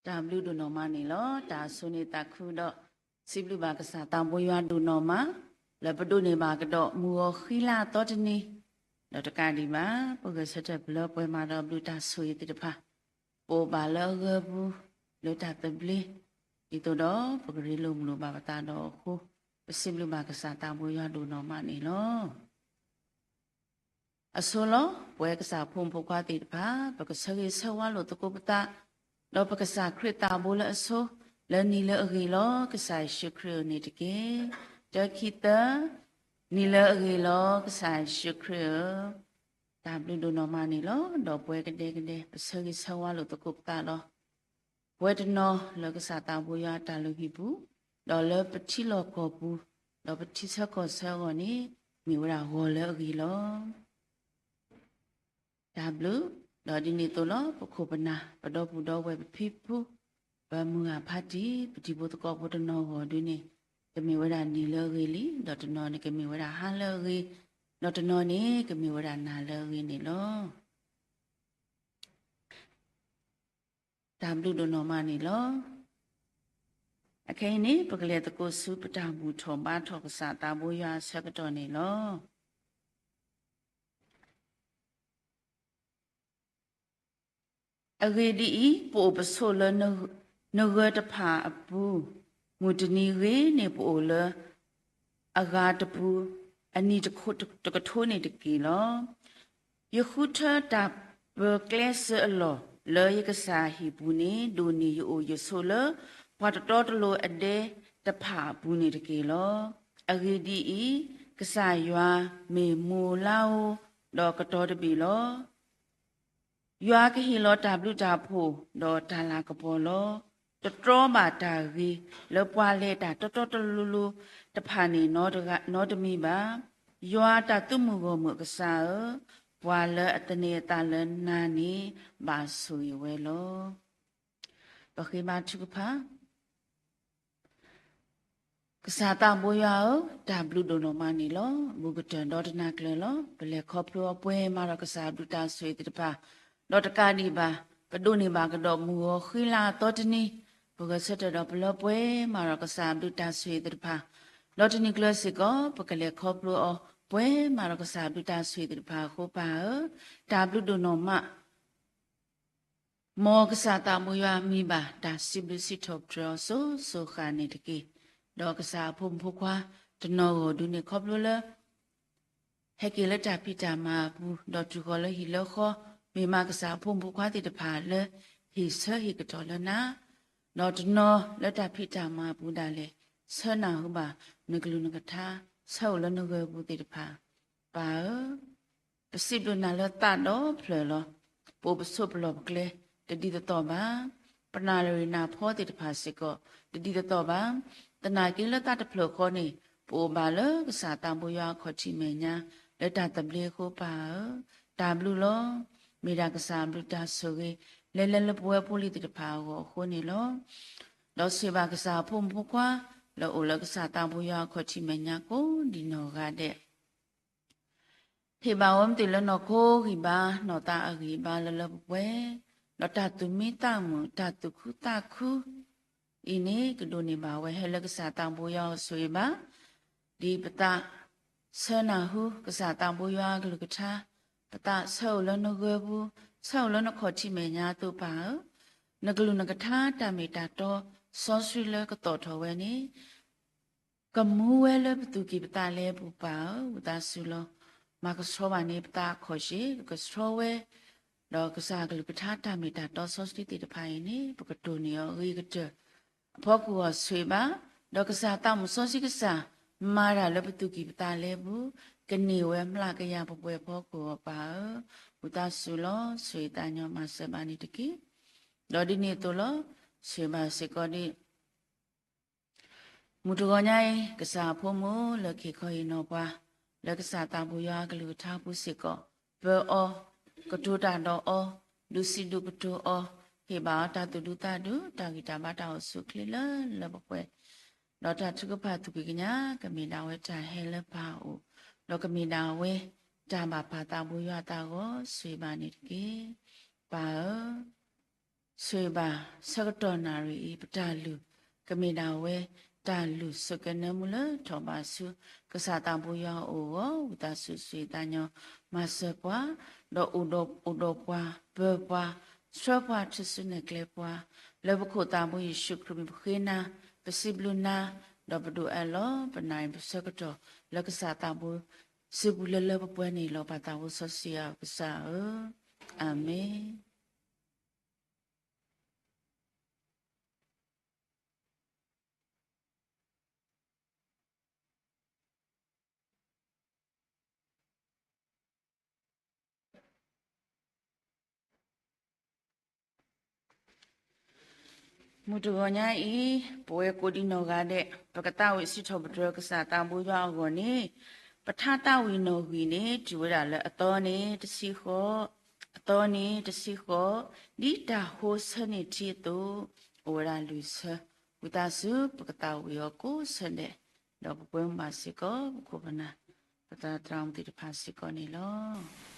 တၢ်ဘျုးဒိၣ်နီၢ်မးန့ၣ်လီၤ. တၢ်ဆိၣ်ဂ့ၤသးခုဒီး စံးဘျုးဘၣ်ကစၢ်သးဘိယွၤဒိၣ်နီၢ်မး လၢပဒိးန့ၢ်ဘၣ်ကဒီးမုၢ်ဂီၤဃံလၤအသီတနံၤ, ဒီးတကးဒံးဘၣ် ပဂဲၤဆၢထၢၣ်ပလၢပှဲၤမးဒီးဘျုးတၢ်ဆိၣ်ဂ့ၤသ့ၣ်တဖၣ် ပအိၣ်ဘၣ်လၢအဂၢၤပူၤ လၢတၢ်သဘျ့ ဒ်သိးဒီးပကရ့လိာ်မုာ်လိာ်ဘၣ်ပသးဒီးအဃိ ပစံးဘျုးဘၣ်ကစၢ်သးဘိယွၤဒိၣ်နီၢ်မးန့ၣ်လီၤ. အဆိလီၤ. ပဝဲကစၢ်ဖိမုၣ်ဖိခွါသ့ၣ်တဖၣ် ပကဆၢဂ့ၤဆၢဝါလိာ်သကိးပသး ဒီးပကစၢ်ခရံာ်သးဘိလၢအဆိ လၢနံၤလၢအဂ့ၤလီၤ ကစၢ်ယ့ၣ်ၡူးခရံာ်ဧၢန့ၣ်တက့ၢ်. တၢ ခံ သၢ, နံၤလၢအဂ့ၤလီၤ ကစၢ်ယ့ၣ်ၡူးခရံာ်ဧၢ. တၢ်ဘျုးဒိၣ်နီၢ်မးန့ၣ်လီၤ. ဒီးပဝဲကဒဲကဒဲ ပဆၢဂ့ၤဆၢဝါလိာ်သကိးပသးလီၤ. ပဝဲတနီၤလၢကစၢ်သးဘိယွၤအတၢ်လုၢ်ဟံၣ်ပူၤ, ဒီးလၢပထံလီၢ်ကီၢ်ပူၤ, ဒီးပထံဆၢကီၢ်ဆၢအဂီၢ်န့ၣ် မ့ၢ်ဝဲဒၣ်ဂီၤလၢအဂ့ၤလီၤ. တၢ်ဘျုး, ဒီးဒ်န့ၣ်အသိးလီၤ ပခိၣ်ပနၢ် ပဒီပုၢ်ဒီဝဲၢ်ပဖံပဖု ပမုၢ်ဂၤဖါတံၢ် ပတံၤဖိသကိးဖိတနီၤဂီၢ်ဒုန့ၣ် ကမ့ၢ်ဝဲဒၣ်နံၤလၢအဂ့ၤလံ, ဒီးတနီၤန့ၣ်ကမ့ၢ်ဝဲဒၣ်ဟါလၢအဂ့ၤ, ဒီးတနီၤန့ၣ်ကမ့ၢ်ဝဲဒၣ်နၤလၢအဂ့ၤန့ၣ်လီၤ. တၢ်ဘျုးဒိၣ်နီၢ်မးန့ၣ်လီၤ. အခဲအံၤန့ၣ် ပကလဲၤသကိးဆူပတၢ်ဘူၣ်ထီၣ်ဘါထီၣ်ကစၢ်သးဘိယွၤအဆၢကတီၢ်န့ၣ်လီၤ. အဂ့ၢ်ဒ်အံၤ, ပအိၣ်ပဆိးလၢ နဂၢၢ်တဖၣ်အပူၤ, မုၢ်တနံၤဂ့ၤန့ၣ် ပအိၣ်လၢအဂၤတပူၤ, အနံၣ်တကထိန့ၣ်တက့ၢ်လီၤ. ယဃုထၢတၢ်ပၢၤကျဲစၢၤအလီၢ် လၢယကစၢ်ဟံၣ်ပူၤန့ၣ် ဒိၣ်န့ၢ်ယအိၣ်ယဆိးလၢ ပှၤတတီတလိၤအဒဲတဖၣ်အပူၤန့ၣ်တက့ၢ်လီၤ. အဂ့ၢ်ဒ်အံၤ, ကစၢ်ယွၤမ့ၢ်မူလါဧိၤ, ဒီးကတီၤတဘ့ၣ်လီၤ. ယွၤကဟ့ၣ်လီၤတၢ်ဘျုးတၢ်ဖှိၣ် ဒီးတၢ်လၤကပီၤလီၤ. တတြီဘၣ်တၢ်ဂ့ၤ လၢပှၤလဲၤတၢ်တီတီတလိၤလိၤတဖၣ်န့ၣ် နီတမံၤဘၣ်. ယွၤတၢ်သုးမုၢ်ဂီၢ်မုၢ်အကစၢ်ဧၢ, ပှၤလၢအသန့ၤအသးလၢနၤန့ၣ် ဘၣ်ဆိၣ်ဂ့ၤဝဲလီၤ. ပဃ့ဘါထုကဖၣ်. ကစၢ်သးဘိယွၤဧၢ, တၢ်ဘျုးဒိၣ်နီၢ်မးန့ၣ်လီၤ. ဘူးကတၢၢ်ဒီတနၤကျၢၤလီၤ. ပလဲၤခီဖျိအီၤပှဲၤမးဒီးကစၢ်အဘျုးတၢ်ဆိၣ်ဂ့ၤသ့ၣ်တဖၣ်, ဒီးတကးဒံးဘၣ် ပဒိးန့ၢ်ဘၣ်ကဒီးမုၢ်ဂီၤဃံလၤအသီတနံၤ, ပဂဲၤဆၢထၢၣ်ဒီးပလၢပှဲၤမးဒီးကစၢ်အဘျုးတၢ်ဆိၣ်ဂ့ၤသ့ၣ်တဖၣ်, ဒီးတနံၤကျၢၤစ့ၢ်ကီး ပကလဲၤခီဖျိအီၤပှဲၤမးဒီးကစၢ်အဘျုးတၢ်ဆိၣ်ဂ့ၤသ့ၣ်တဖၣ်အဃိ ပၢ်ဧၢ, တၢ်ဘျုးဒိၣ်နီၢ်မး မ်ကစၢ်သးဘိယွၤမံၤဘၣ်တၢ်စံးဘျုးစံးထီၣ်ပတြၢၤအီၤစိၤစိၤဃၣ်န့ၣ်တက့ၢ်. ဒီးကစၢ်အဖိမုၣ်ဖိခွါတနီၤဂီၢ်ဒုန့ၣ် ခီဖျိလၢ ဟဲက့ၤလၢတၢ်ဖံးတၢ်မၤအပူၤ, ဒီးတုၤဃီၤလၢဟံၣ်လၢဃီ, မ့ၢ်မးကစၢ်အဖိမုၣ်ဖိခွါသ့ၣ်တဖၣ်လၢ ဟ့ၣ်ဆၢဟ့ၣ်ကတီၢ်လၢနၤ, ဒီးတနီၤလၢတၢ်ဖံးတၢ်မၤအပူၤဒၣ်လဲာ်, ဆၢနၢ်ဟူဘၣ်နကလုၢ်နကထါ, ဆၢအိၣ်လၢနဂၢၢ်ပူၤသ့ၣ်တဖၣ်, ပၢ်ဧၢ, ပစံးဘျုးနၤလၢသးဒီဖျၢၣ်လီၤ. ပအိၣ်ပဆိးပလီၢ်ပကျဲ တဒ်သိးသိးဘၣ်. ပနၣ်ရံၣ်နၢ်ဖီသ့ၣ်တဖၣ်စ့ၢ်ကီး တဒ်သိးသိးဘၣ်. သနာ်က့လၢသးတဖျၢၣ်ဃီန့ၣ် ပအိၣ်ဘၣ်လၢကစၢ်သးဘိယွၤအခီၣ်ထံးမဲာ်ညါ လၢတၢ်သဘျ့အဃိပၢ်ဧၢ, တၢ်ဘျုးလီၤ. မ့ၢ်ဒၣ်ကစၢ်အဘျုးတၢ်ဆိၣ်ဂ့ၤ လဲၤလၢလၢပဝဲဖိလံၤသ့ၣ်တဖၣ်အဂီၢ်အဃိန့ၣ်လီၤ. ဒီးဆိၣ်ဂ့ၤဘၣ်ကစၢ်အဖိမုၣ်ဖိခွါ လၢအိၣ်လၢကစၢ်သးဘိယွၤအခီၣ်ထံးမဲာ်ညါကိးဒံးနီၢ်ဂၤဒဲး ဟ့ၣ်ဘၣ်ဝဲမ့ၢ်တ့ၢ်လၢနီၢ်ခိဂံၢ်ဘါ နီၢ်သးအဂံၢ်ဘါလၢလၢပှဲၤပှဲၤ, ဒီးတၢ်သူၣ်မံသးမုာ် တၢ်သူၣ်ခုသးခုအံၤန့ၣ် ကဒိးန့ၢ်ဘၣ်ဝဲ ဟဲလၢကစၢ်သးဘိယွၤအအိၣ်ဆိၣ်ဂ့ၤဘၣ် ဒ်ပသးဆၢနၢ်ဟူ ကစၢ်သးဘိယွၤအကလုၢ်ကထါ, ပသးဆၢအိၣ်လၢနဂၢၢ်ပူၤ, ဆၢအိၣ်လၢနခီၣ်ထံးမဲာ်ညါအသိးပၢ်ဧၢ, နကလုၢ်နကထါတၢ်မ့ၢ်တၢ်တီ စီဆှံလၢကသီၣ်ထီၣ်ဝဲန့ၣ် ကမူဝဲလၢပသူၣ်ကံၢ်ပသးလဲပူၤပၢ်ဧၢ, ဝံသးစူၤလီၤ. မၤကဆှီဘၣ်န့ၣ် ပသးအခီၣ်ဆ့ၣ် ကကဆှီဝဲ, ဒီးကစၢ်ကလုၢ်ကထါတၢ်မ့ၢ်တၢ်တီစီဆှံသ့ၣ်တဖၣ်အံၤန့ၣ် ပကတိၢ်န့ၢ်အီၤဂ့ၤကတၢၢ် အဖီခိၣ်အဂီၢ်ဆိၣ်ဂ့ၤဘၣ်, ဒီးကစၢ်သးမုၣ်စီဆှံကစၢ် မၤတၢ်လၢပသူၣ်ကံၢ်ပသးလဲပူၤ, ကန့ၢ်ဝဲမျးကယၤပှဲၤပှဲၤအဖီခိၣ်အဂီၢ်ပၢ်ဧၢ, ဝံသးစူၤလီၤ. ဆိၣ်ဂ့ၤသးညီမၤစၢၤဘၣ်န့ၣ်တက့ၢ်. ဒီးဒ်န့ၣ်အသိးလီၤ. ဆိၣ်ဂ့ၤဘၣ်စ့ၢ်ကီးဒ် မုၢ်တဂီၤညါအံၤ ကစၢ်အဖိမုၣ်လၢခံခီဟ့ၣ်နီၤပှၤ လၢကစၢ်သးဘိယွၤအကလုၢ်ကထါပူၤစ့ၢ်ကီး ပၢအီၤ, ကတိၤတၢ်ဒီးအီၤ, ဒုးစံးဒုးကတိၤအီၤ, ဟ့ၣ်ဘၣ်အီၤတၢ်သူၣ်ဒူသးဒူ တၢ်ဂံၢ်တၢ်ဘါတၢ်အိၣ်ဆူၣ်အိၣ်ချ့လၢလၢပှဲၤပှဲၤ, ဒီးတၢ်ထုကဖၣ်သူၣ်ကံၢ်ကညါ ကမ့ၢ်ဒၣ်ဝဲတၢ်ဟဲလၢပၢ်အအိၣ်, ဒီးကမ့ၢ်ဒၣ်ဝဲ တၢ်ဘၣ်ပၢ်သးဘိယွၤအသးအဂီၢ် ဆိၣ်ဂ့ၤဘၣ်န့ၣ်တက့ၢ်. ပၢ်ဧၢ ဆိၣ်ဂ့ၤဘၣ်ဆၢကတီၢ်နၣ်ရံၣ်အံၤ ပတၢ်လုၢ် ကမ့ၢ်ဒၣ်ဝဲ တၢ်လုၢ်ဆိၣ်ကဲၤနၢမူလၢထီၣ်ဘးဆူ ကစၢ်သးဘိယွၤအအိၣ်အဂီၢ် ဝံသးစူၤဆိၣ်ဂ့ၤသးညီ မၤစၢၤပှၤ, ဒီးအိၣ်ဒီးပှၤ ပၢၤပှၤ ဆှၢပှၤထူၣ်စုနဲၣ်ကျဲပှၤ လၢပခိၣ်သးဘိယ့ၣ်ၡူးခရံာ်မံၤ ပဃ့နၤ ပစံးဘျုးနၤ ဒီးပဒိးအးလီၤ ပနၣ်ရံၣ်ပဆၢကတီၢ် လၢကစၢ်သးဘိ စုပူၤလၢလၢပှဲၤပှဲၤန့ၣ်လီၤ. ပၢ်သးဘိစီဆှံယွၤကစၢ်ဧၢ, အၤမ့ၣ်. မုၢ်တဂီၤညါအံၤ ပဝဲကိးဒံနီၢ်ဂၤဒဲး ပကသးဝံၣ်စံးထီၣ်ပတြၢၤကစၢ်သးဘိယွၤအဂီၢ်န့ၣ် ပထါသးဝံၣ်နီၣ်ဂံၢ်န့ၣ် တုၤဝဲဒၣ်လၢအသီန့ၣ်တဆံဃိး, အသီန့ၣ်တဆံဃိး, ဒ်တၢ်ဟိဆၢန့ၢ်ထံအသိး အိၣ်ဝဲဒၣ်လွံၢ်ဆၢ, ဝံသးစူၤ ပကသးဝံၣ်အီၤကိးဆၢဒဲး, ဒီးပပှဲၤမုၢ်ဘၣ်စ့ၢ်ကီး ပခိၣ်ပနၢ် ပသရၣ်သရၣ်မုၣ်သ့ၣ်တဖၣ်စ့ၢ်ကီးန့ၣ်လီၤ.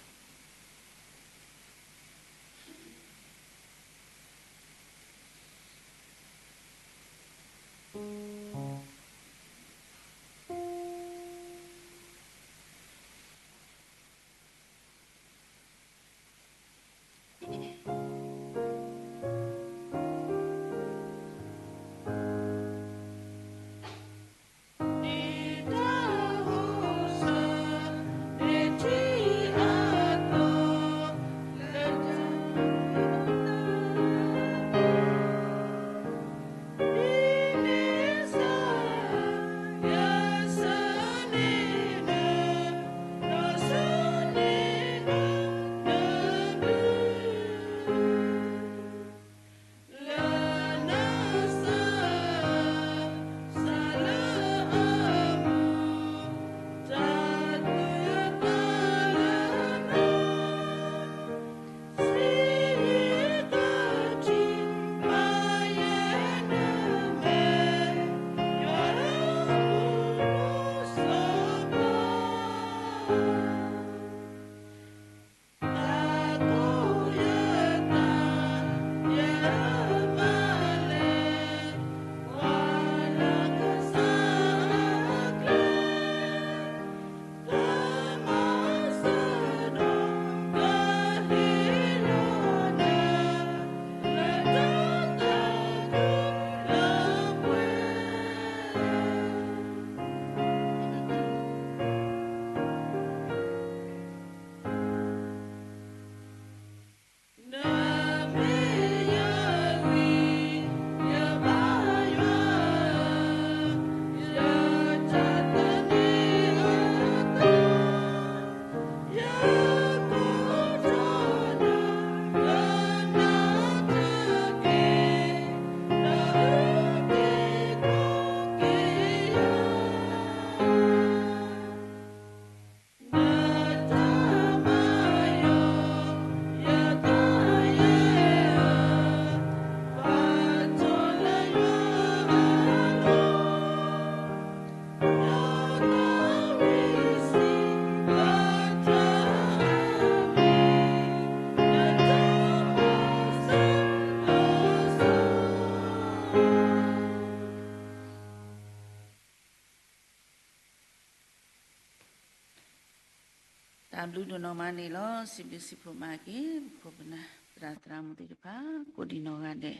ဘျုးဒိၣ်နီၢ်မးန့ၣ်လီၤ. စံးဘျုးစံးဖှိၣ်မးက့ၤ ပခိၣ်ပနၢ်သရၣ်သရၣ်မုၣ်သ့ၣ်တဖၣ် ကိးဒံးနီၢ်ဂၤဒဲး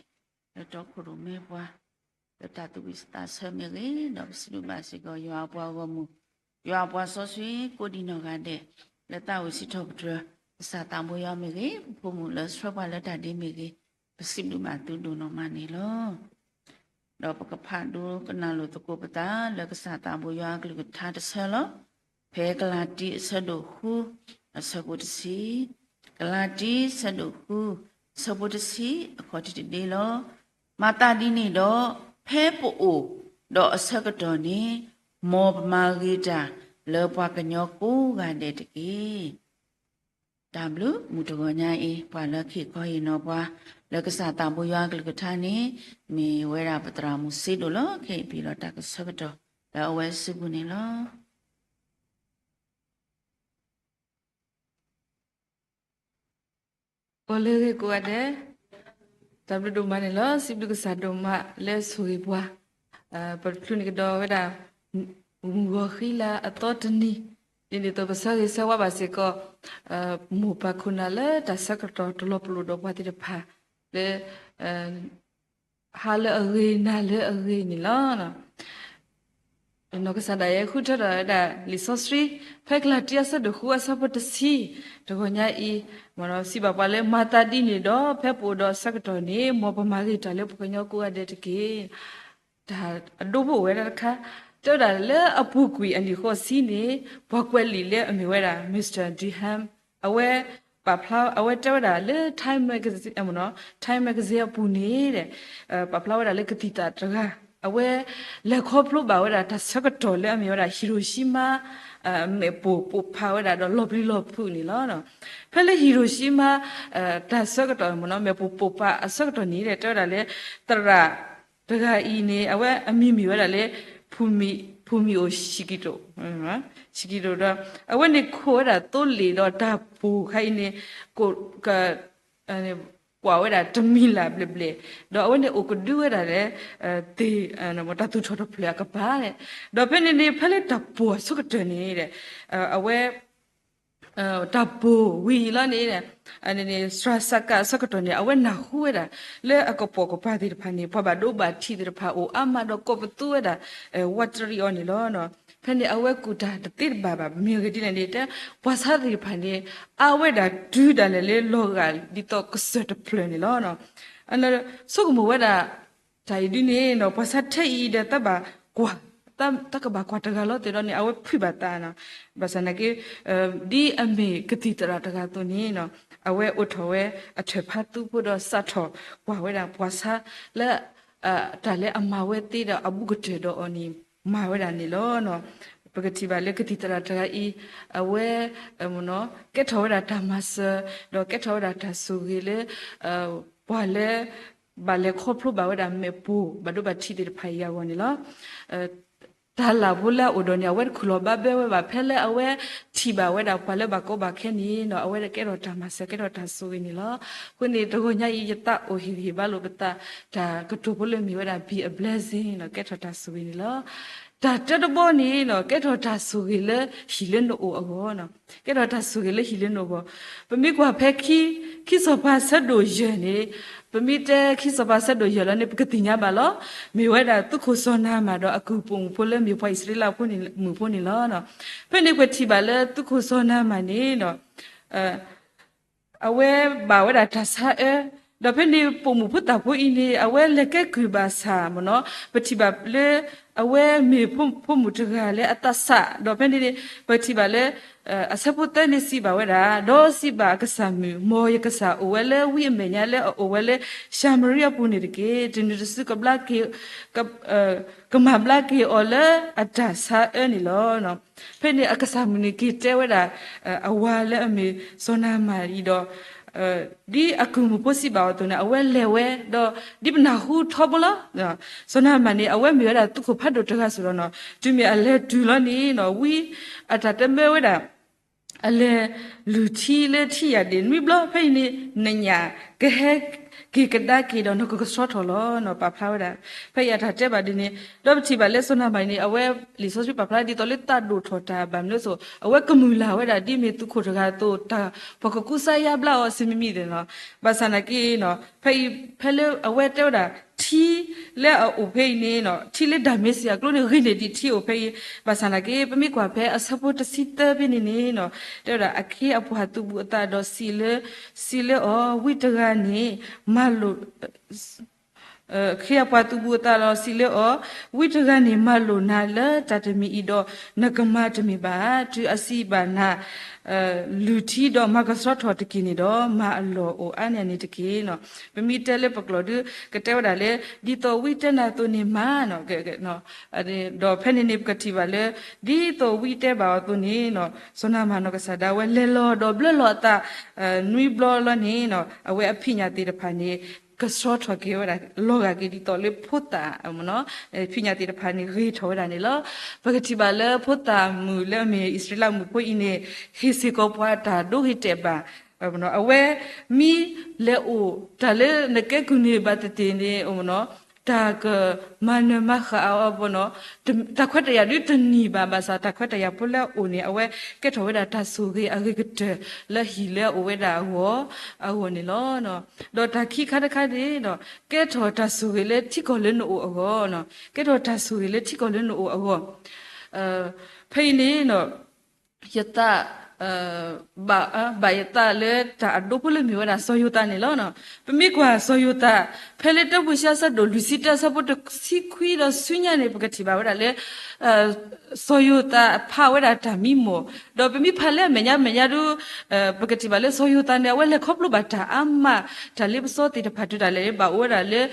လၢတီခိၣ်ရိၣ်မဲပှၤ လၢတၢ်သူၣ်ဝံၣ်သးဆၢမ့ၢ်ဂ့ၤ, ဒီးပစံးဘျုးဘၣ်စ့ၢ်ကီး ယွၤအပှၤဂီၢ်မုၢ်, ယွၤအပှၤစီဆှံ ကိးဒံးနီၢ်ဂၤဒဲး လၢသးဝံၣ်စံးထီၣ်ပတြၢၤ ကစၢ်သးဘိယွၤမ့ၢ်ဂ့ၤ, ပဖိမုၣ်လၢဆှၢပှၤလၢတၢ်ဒ့မ့ၢ်ဂ့ၤ, ပစံးဘျုးဘၣ်သုဒိၣ်နီၢ်မးန့ၣ်လီၤ. ဒီးပကဖးဒိကနၣ်လိာ်သကိးပသး လၢကစၢ်သးဘိယွၤအကလုၢ်ကထါတဆၢလီၤ. ဖဲကလၤတံအဆၢဒိၣ်ဃု အဆၢဖိတဆံ, ကလၤတံဆၢဒိၣ်ဃု အဆၢဖိတဆံ အခီၣ်ထံးတဒ့လီၤ. မၤသးဒ်န့ၣ်ဒီး, ဖဲပအိၣ်ဒီးအဆၢကတီၢ်န့ၣ်, မ်ပမၤဂ့ၤတၢ်လၢပှၤကညီကိးဂၤဒဲးတက့ၢ်. တၢ်ဘျုးမုၢ်တဂီၤညါအံၤ ပှၤလၢအဟ့ၣ်ခီဟ့ၣ်နီၤပှၤ လၢကစၢ်သးဘိယွၤအကလုၢ်ကထါန့ၣ် မ့ၢ်ဝဲဒၣ်ပသရၣ်မုၣ်စ့ဒိၣ်လီၤ. ခဲအံၤပဟ့ၣ်လီၤတၢ်ကဆၢကတီၢ် လၢအဝဲစုပူၤန့ၣ်လီၤ. ပှၤလၢအဂ့ၤကိးဂၤဒဲး, တၢ်ဘျုးဒိၣ်မးန့ၣ်လီၤ. စံးဘျုးကစၢ်ဒိၣ်မးလၢအဆိၣ်ဂ့ၤပှၤ, ပတချုးန့ၣ်ကဒီးဝဲဒၣ် မုၢ်ဂီၤဃံလၤအသီတနံၤ, ဒ်န့ၣ်အသိးပဆၢဂ့ၤဆၢဝါဘၣ်စ့ၢ်ကီး မိၢ်ပၢ်ခိၣ်နၢ်လၢတၢ်ဆၢကတီၢ်တလီၤပလိာ်ဒီးပှၤသ့ၣ်တဖၣ် လၢ ဟါလၢအဂ့ၤ နၤလၢအဂ့ၤန့ၣ်လီၤ. နီၢ်ကစၢ်ဒၣ်ယဲဃုထၢထီၣ်ဝဲဒၣ်လံာ်စီဆှံ ဖဲကလၤတံအဆၢဒိၣ်ဃုအဆၢဖိတဆံ တဂီၤညါအံၤ, စံးဘၣ်ပှၤလၢ မၤသးဒ်န့ၣ်ဒီး ဖဲပအိၣ်ဒီးအဆၢကတီၢ်န့ၣ် မ်ပမၤဂ့ၤတၢ်လၢပှၤကညီကိးဂၤဒဲးတက့ၢ်. တၢ်အဒိဖိအိၣ်ဝဲဒၣ်တခါ, တဲဝဲဒၣ်လၢအပူၤကွံာ်အနံၣ်ဃီဆံန့ၣ် ပှၤကွဲးလံာ်လၢအမ့ၢ်ဝဲဒၣ် Mister Durham အဝဲ ပာ်ဖျါ အဝဲတဲဝဲဒၣ်လၢ Time Magazine, Time Magazine အပူၤန့ၣ် ပာ်ဖျါဝဲဒၣ်လၢကသံၣ်သရၣ်တဂၤ အဝဲ လဲၤခီဖျိဘၣ်ဝဲဒၣ်တၢ်ဆၢကတီၢ်လၢအမ့ၢ်ဝဲဒၣ် Hiroshima မဲာ်ပိၢ်ပိၢ်ဖးဝဲဒၣ်ဒီးလီၤပျံၤလီၤဖုးန့ၣ်လီၤ. ဖဲလၢ Hiroshima တၢ်ဆၢကတီၢ် မဲာ်ပိၢ်ပိၢ်ဖးအဆၢကတီၢ်န့ၣ် တဲဝဲဒၣ်လၢ သရၣ်တဂၤအံၤန့ၣ် အဝဲအမံၤမ့ၢ်ဝဲဒၣ်လၢ Fumio Shigeto, Shigeto ဒီး အဝဲန့ၣ်ခိးဝဲဒၣ်သိလ့ၣ်ဒီးတၢ်ပိၢ်ခါအံၤန့ၣ် ကွၢ်ဝဲဒၣ်တမံၤလၢ်ဘျဲၣ်ဘျဲၣ်, ဒီးအဝဲန့ၣ်အိၣ်ကဒုဝဲဒၣ်လၢ သ့ၣ် တၢ်သူၣ်ထီၣ်တဖျၢၣ်အကပၤန့ၣ်, ဒီးဖဲန့ၣ်န့ၣ် ဖဲလၢတၢ်ပိၢ်အဆိကတၢၢ်န့ၣ် အဝဲ တၢ်ပိၢ်ဝံၤအံၤလီၤန့ၣ် စှၤစးကးအဆၢကတီၢ်န့ၣ် အဝဲနၢ်ဟူဝဲဒၣ် လၢအကပိာ်ကပၤသ့ၣ်တဖၣ်န့ၣ် ပှၤဘၣ်ဒိဘၣ်ထံးသ့ၣ်တဖၣ်အိၣ်အါမးဒီးကိးပသူဝဲဒၣ် ဝးတရံးအီၤန့ၣ်လီၤ. ဖဲန့ၣ်အဝဲကူၣ်တၢ်တသ့တဘၣ်ဘၣ် မ့ၢ်အဂ့ၢ်ဒ်လဲၣ်န့ၣ် တဲ ပှၤဆါသ့ၣ်တဖၣ်န့ၣ် အါဝဲဒၣ်တုၤဒၣ်လဲာ်လၢလီၤဂာ်ဒ်သိးကစၢၢ်တဖျၢၣ်န့ၣ်လီၤ. ဆိကမိၣ်ဝဲဒၣ် တၢ်အံၤဒ်န့ၣ်ဒီး ပှၤဆါထဲအံၤဒီး တၢ်ဘၣ်ကွၢ် တၢ်ကဘၣ်ကွၢ်တဂၤလီၤသ့ၣ်ဒီးန့ၣ် အဝဲဖုးဘၣ်သးနီၤ. ဘၣ်ဆၣ်နာ်က့ ဒ်အမ့ၢ်ကသံၣ်သရၣ်တဂၤအသိးန့ၣ် အဝဲအိးထီၣ်ဝဲအထၢၣ်ဖးသူဖိဒီးစးထီၣ်ကွၢ်ဝဲဒၣ်ပှၤဆါလၢ တၢ်လၢအမၤဝဲသ့ဒီးအဘူးကတၢၢ်ဒီးအီၤန့ၣ် မၤဝဲဒၣ်န့ၣ်လီၤ. ပကထံၣ်ဘၣ်လၢကသံၣ်သရၣ်တဂၤအံၤ အဝဲ ကဲထီၣ်ဝဲဒၣ်တၢ်မၤစၢၤ ဒီးကဲထီၣ်ဝဲဒၣ်တၢ်ဆိၣ်ဂ့ၤလၢ ပှၤလၢ ဘၣ်လဲၤခီဖျိဘၣ်ဝဲဒၣ်မဲာ်ပိၢ်ဘၣ်ဒိဘၣ်ထံးသ့ၣ်တဖၣ်အံၤအဂီၢ်န့ၣ်လီၤ. တၢ်လၢ်ဖိလၢအအိၣ်ဒီးန့ၣ် အဝဲတခူၣ်လီၤဘၣ်ဘၢဝဲဘၣ် ဖဲလၢအဝဲထံၣ်ဘၣ်ဝဲဒၣ်ပှၤလၢဘၣ်ကီဘၣ်ခဲန့ၣ်ဒီး အဝဲကဲထီၣ်တၢ်မၤစၢၤ ကဲထီၣ်တၢ်ဆိၣ်ဂ့ၤန့ၣ်လီၤ. အဃိန့ၣ် တဂီၤညါအံၤ ယသးအိၣ်ဟ့ၣ်ဂံၢ်ဟ့ၣ်ဘါလိာ်ပသး တၢ်ကတိၤဖိလၢမ့ၢ်ဝဲဒၣ် be a blessing ဒီး ကဲထီၣ်တၢ်ဆိၣ်ဂ့ၤန့ၣ်လီၤ. တၢ်တၢတဘီန့ၣ်ဒီး ကဲထီၣ်တၢ်ဆိၣ်ဂ့ၤလၢဟံၣ်လၢနအိၣ်အဂီၢ် ကဲထီၣ်တၢ်ဆိၣ်ဂ့ၤလၢဟံၣ်လၢနအိၣ်အဂီၢ်. ပမ့ၢ်ကွၢ်ဖဲခံ ခံစီၤပၤဆၢဒိၣ်ယဲၢ်န့ၣ် ပမ့ၢ်တဲခံစီၤပၤဆၢဒိၣ်ယဲၢ်လီၤန့ၣ် ပကသ့ၣ်ညါဘၣ်လီၤ. မ့ၢ်ဝဲဒၣ်သုးခိၣ်စီၤနၤမၣ်ဒီးအကုၢ်ပိာ်မုၣ်ဖိလၢမ့ၢ်ပှၤအံၣ်စရ့လးဖိန့ၣ် မုၣ်ဖိန့ၣ်လီၤ. ဖဲန့ၣ်ပထံၣ်ဘၣ်လၢသုးခိၣ်စီၤနၤမၣ်န့ၣ်ဒီး အဝဲဘၣ်ဝဲဒၣ်တၢ်ဆါအၢ, ဒီးဖဲန့ၣ်ပိာ်မုၣ်ဖိသၣ်ဖိအံၤန့ၣ် အဝဲလဲၤကဲကုၢ်ဘၣ်ဆၣ်မ့ၢ်နီၤ ပထံၣ်ဘၣ်လၢ အဝဲမ့ၢ်ဖိမုၣ်တဂၤလၢအသးစၢ်, ဒီးဖဲန့ၣ်န့ၣ် ပထံၣ်ဘၣ်လၢ အဆၢဖိသၢန့ၣ်စံးဘၣ်ဝဲဒၣ်, ဒီးစံးဘၣ်အကစၢ်မုၣ်, မ်ယကစၢ်အိၣ်ဝဲလၢဝံအမဲာ်ညါလၢအအိၣ်ဝဲလၢၡၤမရံအပူၤန့ၣ်တက့ၢ်. တနံၤတစုကဘျါက့ၤ ကမၤဘျါက့ၤအီၤလၢအတၢ်ဆါအၢန့ၣ်လီၤ. ဖဲန့ၣ်အကစၢ်မုၣ်န့ၣ်က့ၤတဲဝဲဒၣ် အဝၤလၢအမ့ၢ်စီၤနၤမၣ်အံၤဒီး ဒ်အကုၢ်မုၣ်ဖိစံးဘၣ်အီၤအသိးန့ၣ် အဝဲလဲၤဝဲ, ဒီးဒ်ပနၢ်ဟူထီဘိလီၤ. စီၤနၤမၣ်န့ၣ် အဝဲမ့ၢ်ဝဲဒၣ်သုးခိၣ်ဖးဒိၣ်တဂၤစ့ၢ်ဒီးနီၤ, တုၤမ့ၢ်အလဲၤတုၤလီၤန့ၣ်နီၤ ဝံအတၢ်တမၢဝဲဒၣ် အလဲၤလုၢ်ထံလၢထံယာ်ဒ့ၣ်နွံဘျီ, ဖဲအံၤန့ၣ် နညၣ်ကဟဲ က့ၤကဒါက့ၤဒီးနကကဆှီထီၣ်လီၤ ပာ်ဖျါဝဲဒၣ်. ဖဲအံၤအတၢ်တဲဘၣ်ဒ်န့ၣ် ဒီးပထံၣ်ဘၣ်လၢစီၤနၤမၤန့ၣ် အဝဲလံာ်စီဆှံပာ်ဖျါဒ်သိးလၢသးဒိၣ်ထီၣ်တၢ်ဘၣ်မနုၤအသိး အဝဲကမုၢ်လၢ်ဝဲဒၣ်ဒ်မ့ၢ်သုးခိၣ်တဂၤအသိး တၢ်ပှၤကကူစါယါဘျါအီၤစ့မံၤမံၤသ့ၣ်နီၤ. ဘၣ်ဆၣ်နာ်က့နီၤ ဖဲအံၤ ဖဲလၢအဝဲတဲဝဲဒၣ် ထံလၢအအိၣ်ဖဲအံၤန့ၣ်နီၤ ထံလၢဒၤမ့းစံးအကျိန့ၣ် ဂ့ၤန့ၢ်ဒံးထံအိၣ်ဖဲအံၤ. ဘၣ်ဆၣ်နာ်က့ ပမ့ၢ်ကွၢ်ဖဲအဆၢဖိတဆံသၢဖဲန့ၣ်န့ၣ်နီၤ တဲဝဲဒၣ် အခ့အပှၤသုးဘူးအသးဒီးစံးလၢ စံးလၢအီၤ ဝံတဂၤန့ၣ် မၤလိာ် အခ့အပှၤသုးဘူးအသးဒီးစံးလၢအီၤ, ဝံတဂၤန့ၣ်မၤလိာ်နၤလၢတၢ်တမံၤအံၤဒီး နကမၤတမ့ၢ်ဘၣ်. တုၤအစံးဘၣ်နၤ လုၢ်ထံဒီးမၤကဆှီထီၣ်တက့ၢ်န့ၣ်ဒီး မၤအလီၢ်အိၣ်အါန့ၢ်န့ၣ်တက့ၢ်. ပမ့ၢ်တဲလၢပကျိာ်ဒု ကတဲဝဲဒၣ်လၢ ဒ်သိးဝံတဲနၤအသိးန့ၣ်မၤ ဒီးဖဲန့ၣ်န့ၣ် ပကထံၣ်ဘၣ်လၢ ဒ်သိးဝံတဲဘၣ်အီၤအသိးန့ၣ် စီၤနၤမၤနီၢ်ကစၢ်ဒၣ်ဝဲလဲၤလီၤဒီးဘျၢလီၤအသး နွံဘျီလီၤန့ၣ် အဝဲအဖံးညၣ်သ့ၣ်တဖၣ်န့ၣ် ကဆှီထီၣ်က့ၤဝဲဒၣ် လီၤဂာ်က့ၤဒ်သိးလၢဖိသၣ် ဖံးညၣ်သ့ၣ်တဖၣ်န့ၣ် ဂ့ၤထီၣ်ဝဲဒၣ်န့ၣ်လီၤ. ပကထံၣ်ဘၣ်လၢဖိသၣ်မုၣ်လၢအမ့ၢ်အံၣ်စရ့လးမုၣ်ဖိအံၤန့ၣ် ဟ့ၣ်စ့ၢ်ကီးပှၤတၢ်ဒိဂ့ၤတဲာ်ဘၣ် အဝဲမ့ၢ်လဲၤအိၣ်တၢ်လၢနကဲကုၢ်န့ၣ်ဘၣ်သ့ၣ်သ့ၣ်န့ၣ် တၢ်ကမၤနၢၤမၤဃၣ်အီၤဘၣ်နီၤ, တၢ်ခွဲးတၢ်ယာ်ဒုတန့ၢ်ဘၣ် ဘၣ်ဆၣ်တၢ်ခွဲးတၢ်ယာ်ဖိလၢအအိၣ်န့ၣ် အဝဲကဲထီၣ်ဝဲဒၣ်တၢ်ဆိၣ်ဂ့ၤအဂ့ၤကတၢၢ်လၢဟံၣ်လၢအအိၣ်ဝဲဒၣ်အဂီၢ် အဂီၢ်န့ၣ်လီၤ. ဒီးတၢ်ခံခါတခါန့ၣ် ကဲထီၣ်တၢ်ဆိၣ်ဂ့ၤလၢထံကီၢ်လၢနအိၣ်အဂီၢ်, ကဲထီၣ်တၢ်ဆိၣ်ဂ့ၤလၢထံကီၢ်လၢနအိၣ်အဂီၢ် ဖဲအံၤန့ၣ် ယသး ဘၣ်ယသးလၢတၢ်အဒိဖိလၢမ့ၢ်ဝဲဒၣ်စီၤယိၤသးန့ၣ်လီၤ. ပမ့ၢ်ကွၢ်စီၤယိၤသး ဖဲလၢတၢမိၤၡ့အဆၢဒိၣ်လွံၢ်ဆံတၢအဆၢဖိတဆံခွံဒီးဆူညါန့ၣ် ပကထံၣ်ဘၣ်ဝဲဒၣ်လၢ စီၤယိၤသးဖးဝဲဒၣ်တၢ်မံမီၢ်, ဒီးပမ့ၢ်ဖးလၢအမဲာ်ညါမဲာ်ညါဒု ပကထံၣ်ဘၣ်လၢစီၤယိၤသးန့ၣ် အဝဲလဲၤခီဖျိဘၣ်တၢ်အါမး တၢ်လ့ပစီသ့ၣ်တဖၣ်တုၤဒၣ်လဲာ်ဘၣ်အိၣ်ဝဲဒၣ်လၢ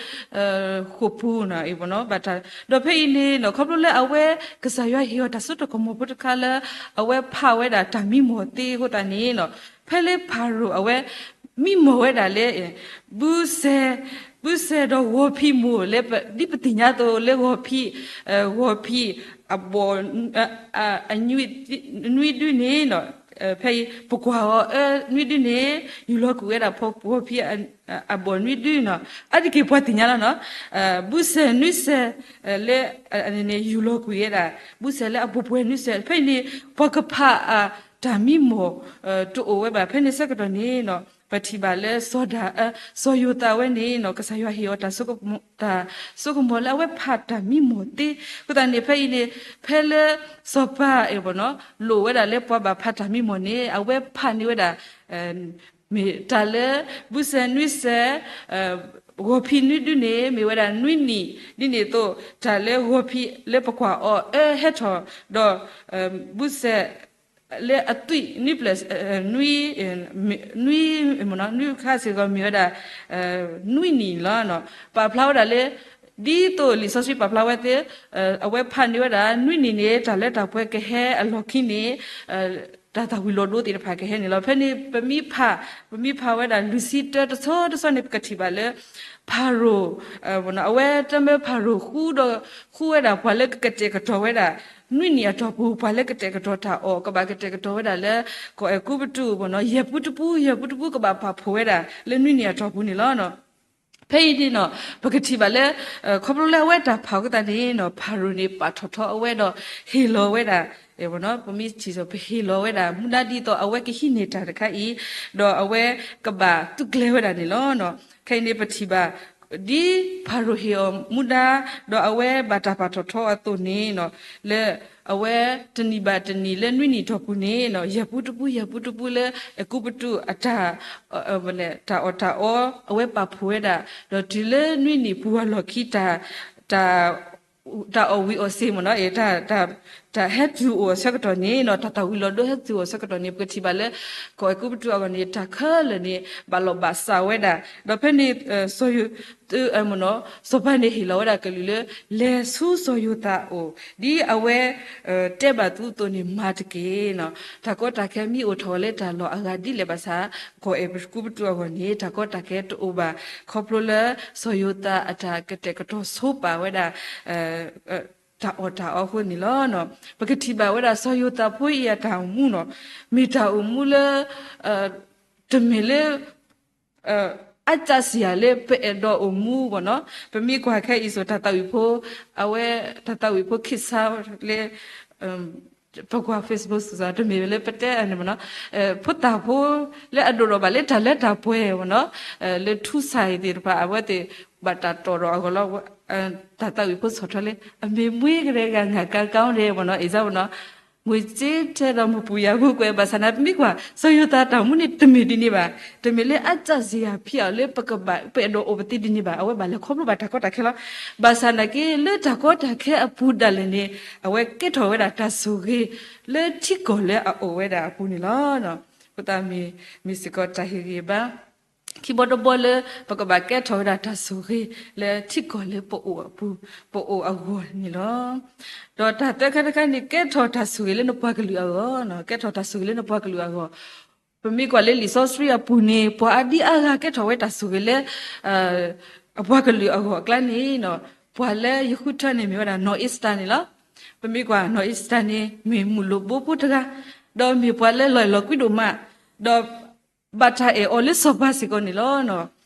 ဃိာ်ပူၤန့ၣ် ဘၣ်တၢ် ဒီးဖဲအံၤန့ၣ် ခီဖျိလၢအဝဲ ကစၢ်ယွၤဟ့ၣ်အီၤတၢ်စိတၢ်ကမီၤဖိတခါလၢ အဝဲဖးဝဲဒၣ်တၢ်မံမီၢ်သ့အဃိသတးန့ၣ် ဖဲလၢဖၤရိၤအဝဲ မံမီၢ်ဝဲဒၣ်လၢ ဘုစဲး, ဘုစဲးဒီးဂီၤဖံးမိၢ်လၢ ဒ်ပသ့ၣ်ညါအသိးလၢဂီၤဖံး, ဂီၤဖံး အဘီၣ် နွံဒုန့ၣ် ဖဲအံၤ ပကွၢ်အီၤ အၢ နွံဒုန့ၣ် ယူၢ်လီၤကွံာ်ဝဲဒၣ်ဖီဂီၤဖံး အဘီၣ်နွံဒုနီၤ အါတက့ၢ်ပှၤသ့ၣ်ညါလီၤနီၤ ဘုစဲးနွံစဲး လၢ ယူၢ်လီၤကွံာ်ဝဲဒၣ် ဘုစဲးလၢအပှဲၤပှဲၤနွံစဲး ဖဲအံၤန့ၣ် ပှၤကဖးအတၢ်မံမီၢ် တအိၣ်ဝဲဘၣ် ဖဲန့ၣ်ဆၢကတီၢ်န့ၣ်နီၤ ပထံၣ်ဘၣ်လၢစီၤဒၤ စီၤယိၤသးဝဲန့ၣ်နီၤ ကစၢ်ယွၤဟ့ၣ်အီၤတၢ် တၢ်စိကမီၤလၢအဝဲဖးတၢ်မံမီၢ်သ့ အဃိသတးန့ၣ် ဖဲအံၤန့ၣ် ဖဲလၢစီၤပၤ လိၣ်ဝဲဒၣ်လၢပှၤဘၣ်ဖးတၢ်မံမီၢ်န့ၣ် အဝဲဖးန့ၢ်ဝဲဒၣ် မ့ၢ်တၢ်လၢ ဘုစဲးနွံစဲး ဂီၤဖံးနွံဒုန့ၣ် မ့ၢ်ဝဲဒၣ်နွံနံၣ် ဒ်န့ၣ်အသိး တၢ်လၢဂီၤဖံးလၢပကွၢ်အီၤ အၢ ဟဲထီၣ် ဒီး ဘုစဲး လၢအသွံၣ်နွံပျဲၢ် နွံ နွံ နွံခါစ့ၢ်ကီးမ့ၢ်ဝဲဒၣ် နွံနံၣ်လီၤ. ပာ်ဖျါဝဲဒၣ်လၢ ဒ်သိးလံာ်စီဆှံပာ်ဖျါဝဲသ့ အဝဲဖးန့ၢ်ဝဲဒၣ် နွံနံၣ်န့ၣ် တၢ်လၢတၢ်ပှဲၤကဟဲအလီၢ်ခံန့ၣ် တၢ်သၣ်ဝံၤလီၤဒိသ့ၣ်တဖၣ်ကဟဲန့ၣ်လီၤ. ဖဲန့ၣ် ပမ့ၢ်ဖး ပမ့ၢ်ဖးဝဲဒၣ်လွံၢ်ဆံတၢတဆီတဆီန့ၣ် ပကထံၣ်ဘၣ်လၢ ဖၤရိၤ အဝဲတမၢဖၤရိၤဃုဒီး ဃုဝဲဒၣ်ပှၤလၢကကတဲာ်ကတီၤဝဲဒၣ် နွံနံၣ်အတီၢ်ပူၤ ပှၤလၢကတဲာ်ကတီၤတၢ်အီၣ် ကဘၣ်ကတဲာ်ကတီၤဝဲဒၣ်လၢ ကီၢ်အဲၤကူပတူး ယဲၢ်ပူတပူ ယဲၢ်ပူတပူ ကဘၣ်ပာ်ဖှိၣ်ဝဲဒၣ်လၢနွံနံၣ်အတီၢ်ပူၤန့ၣ်လီၤ. ဖဲအံၤန့ၣ်နီၤ ပကထံၣ်ဘၣ်လၢ ခီဖျိလၢအဝဲတၢ်ဖးအဃိသတးန့ၣ်နီၤ ဖၤရိၤန့ၣ် ပာ်ထီၣ်ထီအဝဲဒီး ဟ့ၣ်လီၤဝဲဒၣ် ပမ့ၢ်ထံၣ်စီၤ ပဟ့ၣ်လီၤဝဲဒၣ် မူဒါဒ်သိးအဝဲကဟံးန့ၢ်တၢ်တခါအံၤ ဒီးအဝဲကဘၣ်သုးကျဲၤဝဲဒၣ်န့ၣ်လီၤ. ခဲအံၤန့ၣ် ပထံၣ်ဘၣ် ဒ်ဖၤရိၤဟ့ၣ်အီၤမူဒါ ဒီးအဝဲဘၣ်တၢ်ပာ်ထီၣ်ထီအသိးန့ၣ်နီၤ လၢအဝဲတနံၣ်ဘၣ်တနံၣ်လၢနွံနံၣ်တီၢ်ပူၤန့ၣ်နီၤ ယဲၢ်ပူတပူ ယဲၢ်ပူတပူလၢ အဲၤကူပတူးအတၢ် တၢ်အီၣ်တၢ်အီ အဝဲပာ်ဖှိၣ်ဝဲဒၣ် ဒီးတုၤလၢနွံနံၣ်ပူၤအလီၢ်ခံ တၢ် တၢ် တၢ်အီၣ်ဝံၤအီၣ်စ့ၢ်မ့ၢ်နီၤ တၢ် တၢ်ဟဲတုၤအိၣ်အဆၢကတီၢ်န့ၣ်နီၤ တၢ်သၣ်ဝံၤလီၤဒိဟဲတုၤအိၣ်အဆၢကတီၢ်န့ၣ် ပကထံၣ်ဘၣ်လၢ ကီၢ်အဲၤကူပတူးအဂီၢ်န့ၣ် တၢ်ခဲလၢာ်န့ၣ် ဘၣ်လီၤဘၣ်စးဝဲဒၣ် ဒီးဖဲန့ၣ် စီၤယိၤ စီၤပၤန့ၣ်ဟ့ၣ်လီၤဝဲဒၣ်ကလုၢ်လၢ လဲၤဆူစီၤယိၤသးအအိၣ် ဒ်အဝဲ တဲဘၣ်သုအသိးန့ၣ်မၤတက့ၢ်နီၤ တၢ်ကီတၢ်ခဲမ့ၢ်အိၣ်ထီၣ်လၢတၢ်လီၢ်အဂၤဒ်လဲၣ်ဘၣ်ဆၣ် ကီၢ်အဲၤကူပတူးအဂီၢ်န့ၣ် တၢ်ကီတၢ်ခဲတအိၣ်ဘၣ် ခီဖျိလၢ စီၤယိၤသးအတၢ်ကတဲာ်ကတီၤဆိပာ်ဝဲဒၣ် တၢ်အီၣ်တၢ်အီအဃိန့ၣ်လီၤ. ပကထံၣ်ဘၣ်ဝဲဒၣ်စီၤယိၤသးဖိအံၤအတၢ်အိၣ်မူနီၤ မ့ၢ်တၢ်အိၣ်မူလၢ တမ့ၢ်လၢ အစၢ်စံယၤလၢပအဲၣ်ဒိးအိၣ်မူဘၣ်နီၤ. ပမ့ၢ်ကွၢ်ခဲအံၤစိၤ တၢ်သးဝံၣ်ဖိ, အဝဲတၢ်သးဝံၣ်ဖိခံစါလၢ ပကွၢ် Facebook စ့ၢ်ကီး တမ့ၢ်လၢပတဲန့ၣ်ဘၣ်နီၤ, ဖိသၣ်ဖိလၢအဒိၣ်ထီၣ်ဘၣ်လၢတၢ်လၢတၢ်ပှဲၤဘၣ်နီၤ, လၢထူစၢ်အံၤသ့ၣ်တဖၣ် အဝဲသ့ၣ်ဘၣ်တၢ်တီၣ်ထီၣ်အဂီၢ်လီၤ. တၢ်သးဝံၣ်ဖိဆီၣ်ထွဲလၢ အမေမွေးကတည်းက ငါးကန်းကောင်းတယ်ဘၣ်နီၤ, အ့ၣ်စၢ်ဘၣ်နီၤ, ငွေကြေးထဲတော့မပူရဘူးကွယ် ဘၣ်ဆၣ်သနာ်က့ ပမ့ၢ်ကွၢ် စီၤယိၤသးတၢ်မူန့ၣ် တမ့ၢ်ဒ်န့ၣ်ဘၣ်, တမ့ၢ်လၢအစၢ်စံယၤဖံးအီၤလၢပကဘၣ် ပအဲၣ်ဒိးအိၣ်ပသ့ဒ်န့ၣ်ဘၣ်, အဝဲဘၣ်လဲၤခီဖျိဘၣ်တၢ်ကီတၢ်ခဲလီၤ. ဘၣ်ဆၣ်သနာ်က့ လၢတၢ်ကီတၢ်ခဲအပူၤဒၣ်လဲာ်န့ၣ် အဝဲကဲထီၣ်ဝဲဒၣ်တၢ်ဆိၣ်ဂ့ၤ လၢထံကီၢ်လၢအအိၣ်ဝဲဒၣ်အပူၤန့ၣ်လီၤ. အဃိသတးမ့ၢ် မ့ၢ်စ့ၢ်ကီးတၢ်ဟ့ၣ်ဂံၢ်ဘါ ခံဘီတဘီလၢ ပကဘၣ်ကဲထီၣ်ဝဲဒၣ်တၢ်ဆိၣ်ဂ့ၤ လၢထံကီၢ်လၢပအိၣ်အပူၤ ပအိၣ်အဂီၢ်န့ၣ်လီၤ. ဒီးတၢ်သၢခါတခါန့ၣ် ကဲထီၣ်တၢ်ဆိၣ်ဂ့ၤလၢနပှၤကလုာ်အဂီၢ်, ကဲထီၣ်တၢ်ဆိၣ်ဂ့ၤလၢနပှၤကလုာ်အဂီၢ်. ပမ့ၢ်ကွၢ်လၢလံာ်စီဆှံအပူၤန့ၣ် ပှၤအါဒံအါဂၤကဲထီၣ်ဝဲတၢ်ဆိၣ်ဂ့ၤလၢ အပှၤကလုာ်အဂီၢ်အကျါန့ၣ်, ပှၤလၢယဃုထၢန့ၣ်မ့ၢ်ဝဲဒၣ် နီၢ်အ့စတၢ်န့ၣ်လီၤ. ပမ့ၢ်ကွၢ် နီၢ်အ့စတၢ်န့ၣ် မ့ၢ်မုၢ်လိၣ်ဘိဖိတဂၤ, ဒီးမ့ၢ်ပှၤလၢလီၤအဲၣ်လီၤကွံဒိၣ်မး, ဒီး ဘၣ်တၢ်အဲၣ်အီၤလၢစီၤပၤစ့ၢ်ကီးန့ၣ်လီၤ.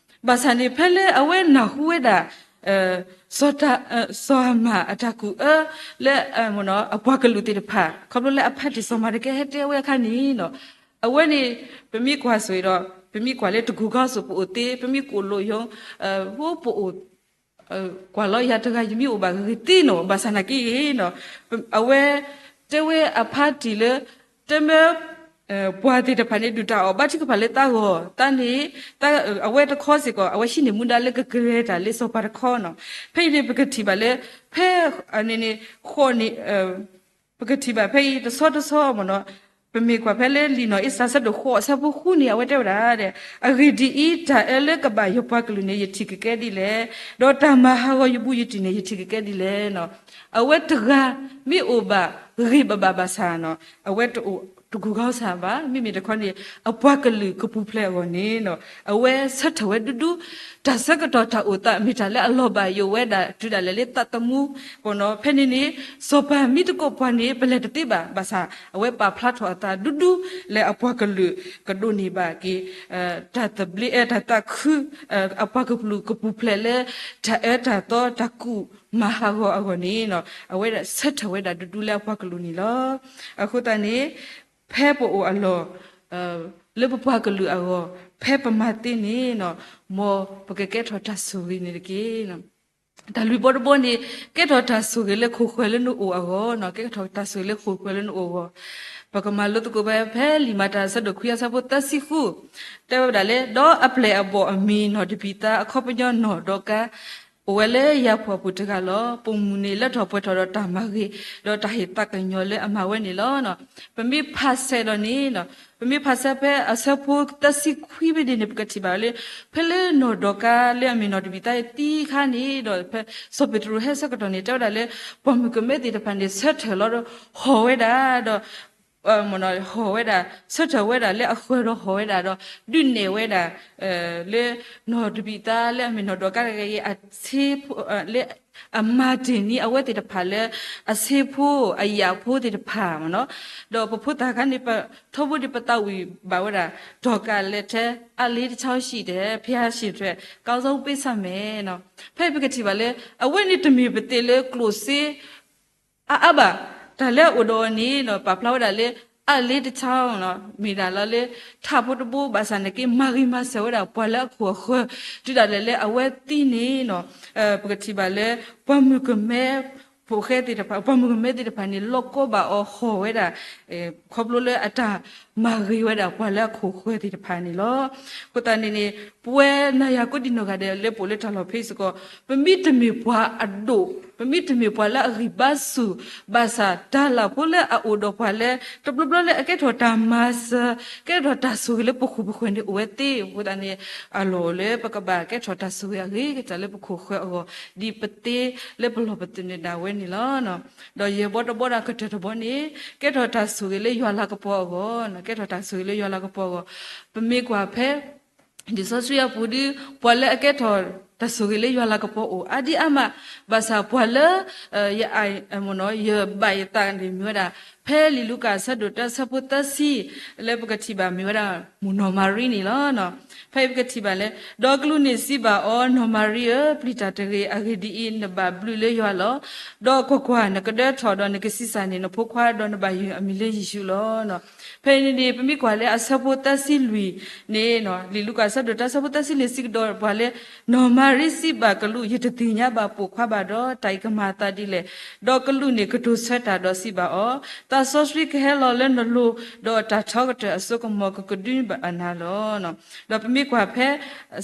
ဘၣ်ဆၣ်န့ၣ် ဖဲလၢအဝဲနၢ်ဟူဝဲဒၣ် စီၤတၢ် စီၤဟၤမၣ်အတၢ်ကူၣ်အၢ လၢ အပှၤကလုာ်သ့ၣ်တဖၣ် ခီဖျိလၢအဖါတံၢ်စီၤမၤရကဲဟဲတဲဝဲအခါန့ၣ်, အဝဲန့ၣ် ပမ့ၢ်ကွၢ်ဆိၣ်ဂ့ၤဒီး ပမ့ၢ်ကွၢ်လၢတကူၤကီစိၤ ပအိၣ်သ့, ပမ့ၢ်ကိးလိာ်ယိၤ ပအိၣ် ကွၢ်လီၤယၤတဂၤ ယမ့ၢ်အိၣ်ဘၣ်ဂ့ၤဂ့ၤသ့နီၤ, ဘၣ်ဆၣ်သနာ်က့ဂ့ၤနီၤ, အဝဲ တဲဝဲအဖါတံၢ်လၢ တမၢ ပှၤသ့ၣ်တဖၣ်န့ၣ် ဒုၣ်တၢ်အီၣ်ဘၣ်ထံကဖၣ်လၢသးဂီၢ်, သးန့ၣ် အဝဲတခီစ့ၢ်ကီး အဝဲဟံးန့ၢ်မူဒါလၢကကရဲၤတၢ်လၢစီၤပၤတခီနီၤ. ဖဲအံၤန့ၣ် ပကထံၣ်ဘၣ်လၢ ဖဲန့ၣ်န့ၣ် ဃိးန့ၣ် ပကထံၣ်ဘၣ်ဖဲအံၤ တဆီတဆီမ့ၢ်နီၤ, ပမ့ၢ်ကွၢ်ဖဲလၢလံာ်နီၢ်အ့စတၢၤ အဆၢဒိၣ်ဃိး အဆၢဖိဃုန့ၣ် အဝဲတဲဝဲဒၣ်, အဂ့ၢ်ဒ်အံၤ, တၢ်အၢလၢကဘၣ်ယပှၤကလုာ်န့ၣ် ယထံၣ်ကကဲဒ်လဲၣ်, ဒီးတၢ်မၤဟးဂီၤယဘူးယတံၢ်န့ၣ် ယထံၣ်ကကဲဒ်လဲၣ်နီၤ. အဝဲတဂၤမ့ၢ်အိၣ်ဘၣ်ဂ့ၤဘၣ်ဘၣ်ဘၣ်ဆၣ်နီၤ, အဝဲတအိၣ်တကူၤကီစၢ်ဘၣ်, မ့မ့ၢ်တခီန့ၣ် အပှၤကလုာ်ကပူၤဖျဲးအဂီၢ်န့ၣ်နီၤ, အဝဲဆၢထၢၣ်ဝဲဒူဒူ, တၢ်ဆၢကတီၢ်တၢ်အိၣ်သး မ့ၢ်တၢ်လၢအလီၤဘၣ်ယိၣ်ဝဲဒၣ် တုၤဒၣ်လဲာ်လၢသးသမူ ပနီၤ, ဖဲန့ၣ်န့ၣ် စီၤပၤမ့ၢ်တကိးပှၤန့ၣ် ပလဲၤတသ့ဘၣ်, ဘၣ်ဆၣ် အဝဲပာ်ဖျါထီၣ်အသးဒူဒူ လၢအပှၤကလုာ်ကဒိးန့ၢ်ဘၣ်က့ၤ တၢ်သဘျ့ တၢ်သးခု အပှၤကလုာ်ကပူၤဖျဲးလၢ တၢ်အၢတၢ်သီ တၢ်ကူၣ်မၤဟးဂီၤအဂီၢ်န့ၣ်နီၤ, အဝဲဒၣ်ဆၢထၢၣ်ဝဲဒၣ်ဒူဒူလၢအပှၤကလုာ်န့ၣ်လီၤ. အဃိသတးန့ၣ် ဖဲပအိၣ်အလီၢ် လၢပပှၤကလုာ်အဂီၢ် ဖဲပမၤသ့န့ၣ်နီၤ, မ်ပကကဲထီၣ်တၢ်ဆိၣ်ဂ့ၤန့ၣ်တက့ၢ်. တၢ်လွံၢ်ဘီတဘီန့ၣ် ကဲထီၣ်တၢ်ဆိၣ်ဂ့ၤလၢခိၣ်ဃၢၤလၢနအိၣ်အဂီၢ်နီၤ, ကဲထီၣ်တၢ်ဆိၣ်ဂ့ၤလၢခိၣ်ဃၢၤလၢနအိၣ်အဂီၢ်. ပကမၤလိသကိးဖဲ ဖဲလံာ်မၤတၢ်အဆၢဒိၣ်ခွံ အဆၢဖိသၢဆံဃု တဲဝဲဒၣ်လၢ ဒီးအပျဲၢ်အဘီၣ်အမံၤနီၢ်တဘံၣ်သါ အခီပညီနီၢ်ဒီကၤ အိၣ်ဝဲလၢယၤဖှီၣ်ပူၤတဂၤလီၤ. ပိာ်မုၣ်န့ၣ်လၢထီၣ်ပှဲၤထီၣ်ဒီးတၢ်မၤဂ့ၤ ဒီးတၢ်ဟ့ၣ်သးကညီၤလၢအမၤဝဲန့ၣ်လီၤ. ပမ့ၢ်ဖးဆဲးဒီးန့ၣ် ပမ့ၢ်ဖးဆဲးဖဲအဆၢဖိသၢဆံခွံဖဲန့ၣ်န့ၣ် ပကထံၣ်ဘၣ်လၢ ဖဲလၢနီၢ်ဒီကၤလၢအမ့ၢ်နီၢ်တဘံၣ်သါသံအခါန့ၣ်ဒီး ဖဲစီၤပ့းတရူးဟဲဆၢကတီၢ်န့ၣ် တဲဝဲဒၣ်လၢ ပှၤမုၣ်ကမဲသ့ၣ်တဖၣ်န့ၣ် ဆၢထၢၣ်လီၤဒီးဟီၣ်ဝဲဒၣ်ဒီး ဟီၣ်ဝဲဒၣ် ဆၢထၢၣ်ဝဲဒၣ်လၢအဃၢၤဒီးဟီၣ်ဝဲဒၣ်ဒီး ဒုးနဲၣ်ဝဲဒၣ် လၢ နီၢ်တဘံၣ်သါလၢအမ့ၢ်နီၢ်ဒီကၤတဂၤအံၤ အဆ့ လၢအမၤတ့ၢ်န့ၢ်အဝဲသ့ၣ်တဖၣ်လၢ အဆ့ဖိအယာ်ဖိသ့ၣ်တဖၣ်မ့ၢ်နီၤ, ဒီးပဖိသၣ်ခါန့ၣ် ပထီဘိန့ၣ် ပသးဝံၣ်ဘၣ်ဝဲဒၣ် ဒီးကးလဲၤထဲ အလ့တဆီရှိတယ် ဖျားရှိတယ် ကောင်းဆုံးပေးစမ်းမယ်နီၤ, ဖဲအံၤပကထံၣ်ဘၣ်လၢ အဝဲန့ၣ်တမ့ၢ်ပသ့ၣ်လၢကျိၣ်စ့ အါအါဘၣ်, တၢ်လၢအအိၣ်ဒီးအီၤန့ၣ်နီၤ ပာ်ဖျါဝဲဒၣ်လၢ အလ့တဆီနီၤ မ့ၢ်ဒၣ်လီၤလၢ ထးဖိတဘိ ဘၣ်ဆၣ်နာ်က့ မၤဂ့ၤမၤစၢၤဝဲဒၣ်ပှၤလၢအခိၣ်အဃၢၤ တုၤဒၣ်လဲာ်လၢအဝဲသံန့ၣ်နီၤ, ပကထံၣ်ဘၣ်လၢ ပှၤမုၣ်ကမဲ ဖိၣ်ဃဲသ့ၣ်တဖၣ် ပှၤမုၣ်ကမဲသ့ၣ်တဖၣ်န့ၣ် လီၢ်ကီဘၣ်အီၤဟီၣ်ဝဲဒၣ် ခီဖျိလၢအတၢ်မၤဂ့ၤဝဲဒၣ်ပှၤလၢအခိၣ်အဃၢၤသ့ၣ်တဖၣ်န့ၣ်လီၤ. အဃိသတးန့ၣ်န့ၣ် ပဝဲနၤယၤကိးဒံနီၢ်ဂၤဒဲးလၢပအိၣ်လၢတၢ်လီၢ်ဖဲအံၤစ့ၢ်ကီး ပမ့ၢ်တမ့ၢ်ပှၤအဒိၣ် ပမ့ၢ်တမ့ၢ်ပှၤလၢအဂံၢ်ဘါဆူၣ် ဘၣ်ဆၣ်တၢ်လၢ်ဖိလၢအအိၣ်ဒီးပှၤလၢ တဘျီဘျီလၢအကဲထီၣ်တၢ်မၤစၢၤ ကဲထီၣ်တၢ်ဆိၣ်ဂ့ၤလၢပခိၣ်ပဃၢၤန့ၣ်အိၣ်ဝဲသ့. အဃိသတးန့ၣ် အလီၢ်အိၣ်လၢပကဘၣ်ကဲထီၣ်တၢ်ဆိၣ်ဂ့ၤအဂ့ၤကတၢၢ်လၢပခိၣ်ဃၢၤအဂီၢ် ဒ်ပသ့လၢပလီၢ်ပသနၢၣ်ဒၣ်ဝဲန့ၣ်လီၤ. ဒီးယဲၢ်ဘီတဘီဒီးကတၢၢ်တဘီန့ၣ် ကဲထီၣ်တၢ်ဆိၣ်ဂ့ၤလၢယွၤလၤကပီၤအဂီၢ်, ကဲထီၣ်တၢ်ဆိၣ်ဂ့ၤလၢယွၤလၤကပီၤအဂီၢ်, ပမ့ၢ်ကွၢ်ဖဲ လံာ်စီဆှံအပူၤဒီး ပှၤလၢအကဲထီၣ်တၢ်ဆိၣ်ဂ့ၤလၢယွၤလၤကပီၤအိၣ် အါဒံအါမး, ဘၣ်ဆၣ်ပှၤလၢ ယဘၣ်ယသးန့ၣ်မ့ၢ်ဝဲဒၣ် ဖဲလံာ်လူၤကၣ်အဆၢဒိၣ်တၢအဆၢဖိသၢဆံ လၢပကထံၣ်ဘၣ်မ့ၢ်ဝဲဒၣ် မိၢ်နီၢ်မၤရံန့ၣ်လီၤ. ဖဲအံၤပကထံၣ်ဘၣ်လၢ ဒီးကလူးန့ၣ်စံးဘၣ်အီၤ, နီၢ်မၤရံဧၢ, ပျံၤတၢ်တဂ့ၤ, အဂ့ၢ်ဒ်အံၤ, နဘၣ်ဘျုးလၢယွၤလီၤ. ဒီးကွၢ်ကွၢ်, နကဒၢထီၣ်ဒီးနကဆံးစၢ်န့ၢ်နဖိခွါ, ဒီးနဘၣ်ယုၢ်အမံၤလၢယ့ၣ်ၡူးလီၤ. ဖဲအံၤန့ၣ်န့ၣ် ပမ့ၢ်ကွၢ်လၢအဆၢဖိသၢဆံလွံၢ်န့ၣ် လံာ်လူၤကၣ်အဆၢဒိၣ်တၢအဆၢဖိသၢဆံလွံၢ်စံးကဒီးပှၤလၢ နီၢ်မၤရံစံးဘၣ်ကလူး, ယတသ့ၣ်ညါဘၣ်ပိာ်ခွါဘၣ်ဒီး တၢ်အံၤကမၤအသးဒ်လဲၣ်. ဒီးကလူးန့ၣ်ကတိၤဆၢတၢ်ဒီးစံးဘၣ်အီၤ, သးစီဆှံကဟဲလီၤလၢနလိၤ, ဒီးတၢ်ထီကတၢၢ်အစိကမီၤကကဒုဘၣ်နၤလီၤ. ဒီးပမ့ၢ်ကွၢ်ဖဲ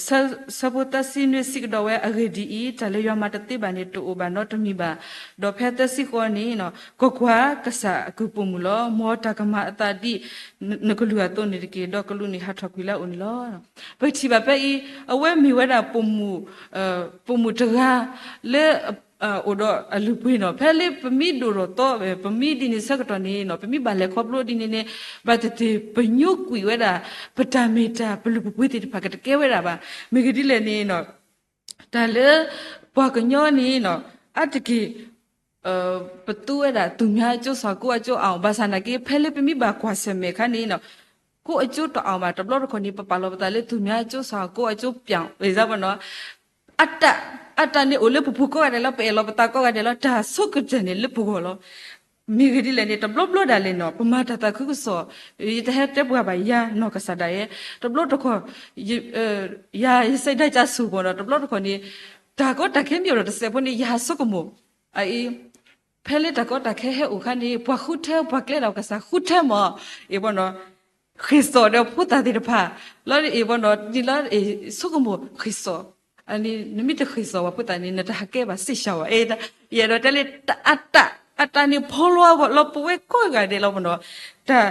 ဆၢဖိသၢဆံနွံစံးကဒီးဝဲ, အဂ့ၢ်ဒ်အံၤ, တၢ်လၢယွၤမၤတသ့ဘၣ်န့ၣ် တအိၣ်ဘၣ်နီတမံၤဘၣ်. ဒီးဖဲသၢဆံဃိးန့ၣ် ကွၢ်ကွၢ်, ကစၢ်အကုၢ်ပိာ်မုၣ်လီၤ. မ်တၢ်ကမၤအသးဒ်နကလုၢ်အသိးန့ၣ်တက့ၢ်. ဒီးကလူးန့ၣ်ဟးထီၣ်ကွံာ်လၢအအိၣ်န့ၣ်လီၤ. ပထံၣ်ဘၣ်ဖဲအံၤ အဝဲမ့ၢ်ဝဲဒၣ် ပိာ်မုၣ်တဂၤလၢ အိၣ်ဒီးအလုၢ်အပှ့ၤန့ၣ်, ဖဲလၢပမ့ၢ်ဒိၣ်ထီၣ်သီ ပမ့ၢ်ဒ်န့ၣ်ဆၢကတီၢ်န့ၣ် ပမ့ၢ်ဘၣ်လဲၤခီဖျိဒ်န့ၣ်န့ၣ် ဘၣ်သ့ၣ်သ့ၣ်ပညိကွံာ်ဝဲဒၣ် ပတၢ်မ့ၢ်တၢ် ပလုၢ်ပပှ့ၤသ့ၣ်တဖၣ်ကတကဲဝဲဒၣ်ဘၣ်. မ့ၢ်ဂ့ၢ်ဒ်လဲၣ်န့ၣ် တၢ်လၢ ပှၤကညီန့ၣ် အါတက့ၢ် ပသူဝဲဒၣ်သူၣ်မၠါအကၠိစီၤကိးအကၠိအါအီၤ, ဘၣ်ဆၣ်နာ်က့ ဖဲလၢပမ့ၢ်ဘၣ်ကွၢ်ဆၢၣ်မဲာ်အခါန့ၣ် ကိးအကၠိတအါအီၤဘၣ်. တဘျီတခီၣ်န့ၣ် ပပာ်လီၤပသးလၢသူၣ်မၠါအကၠိစီၤကိးအကၠိပၠး အတၢ်န့ၣ်အိၣ်လၢပပူၤကိးဂၤဒဲးလီၤ, ပအဲၣ်လီၤပသးကိးဂၤဒဲးလီၤ, တၢ်ဆိကတၢၢ်န့ၣ်လၢပဂီၢ်လီၤ. မ့ၢ်ဂ့ၢ်ဒ်လဲၣ်န့ၣ် တဘျီဘျီဒၣ်လဲာ်န့ၣ် ပမၤတၢ်သးခုကစီၣ်, ယတဟဲတဲပှၤဘၣ် ယၤနီၢ်ကစၢ်ဒၣ်ယဲ, တဘျီတခီၣ် ယၤယစဲးဒၣ်ကၠၢ်ဆူၣ်ဘၣ်န့ၣ် တဘျီတခီၣ်န့ၣ် တၢ်ကီတၢ်ခဲမ့ၢ်အိၣ်ဒီးတစဲးဖိန့ၣ် ယဟးဆိကမိၣ် အအံၤ ဖဲလၢတၢ်ကီတၢ်ခဲဟဲအိၣ်အခါန့ၣ် ပှၤဃုထၢ ပှၤကျဲဒီးကစၢ်ဃုထၢမး, အ့ၣ်ဘၣ်န့ၣ် ဃ့ၢ်စိာ်ဒီးဖိသၣ်သ့ၣ်တဖၣ် လီၤန့ၣ် အ့ၣ်ဘၣ်န့ၣ် ဒ်လီၤ ဆိကမိၣ်ဃ့ၢ်စိာ်, နမ့ၢ်တဃ့ၢ်စိာ်ပှၤဖိသၣ်န့ၣ် နတဟးကဲဘၣ်စ့ၢ်ကီးဘၣ်. ယအဲၣ်ဒိးတဲလၢ အတၢ် အတၢ်န့ၣ် ဖီလီၤပဝဲကိးဂၤဒဲးလီၤဘၣ်န့ၣ်, တၢ်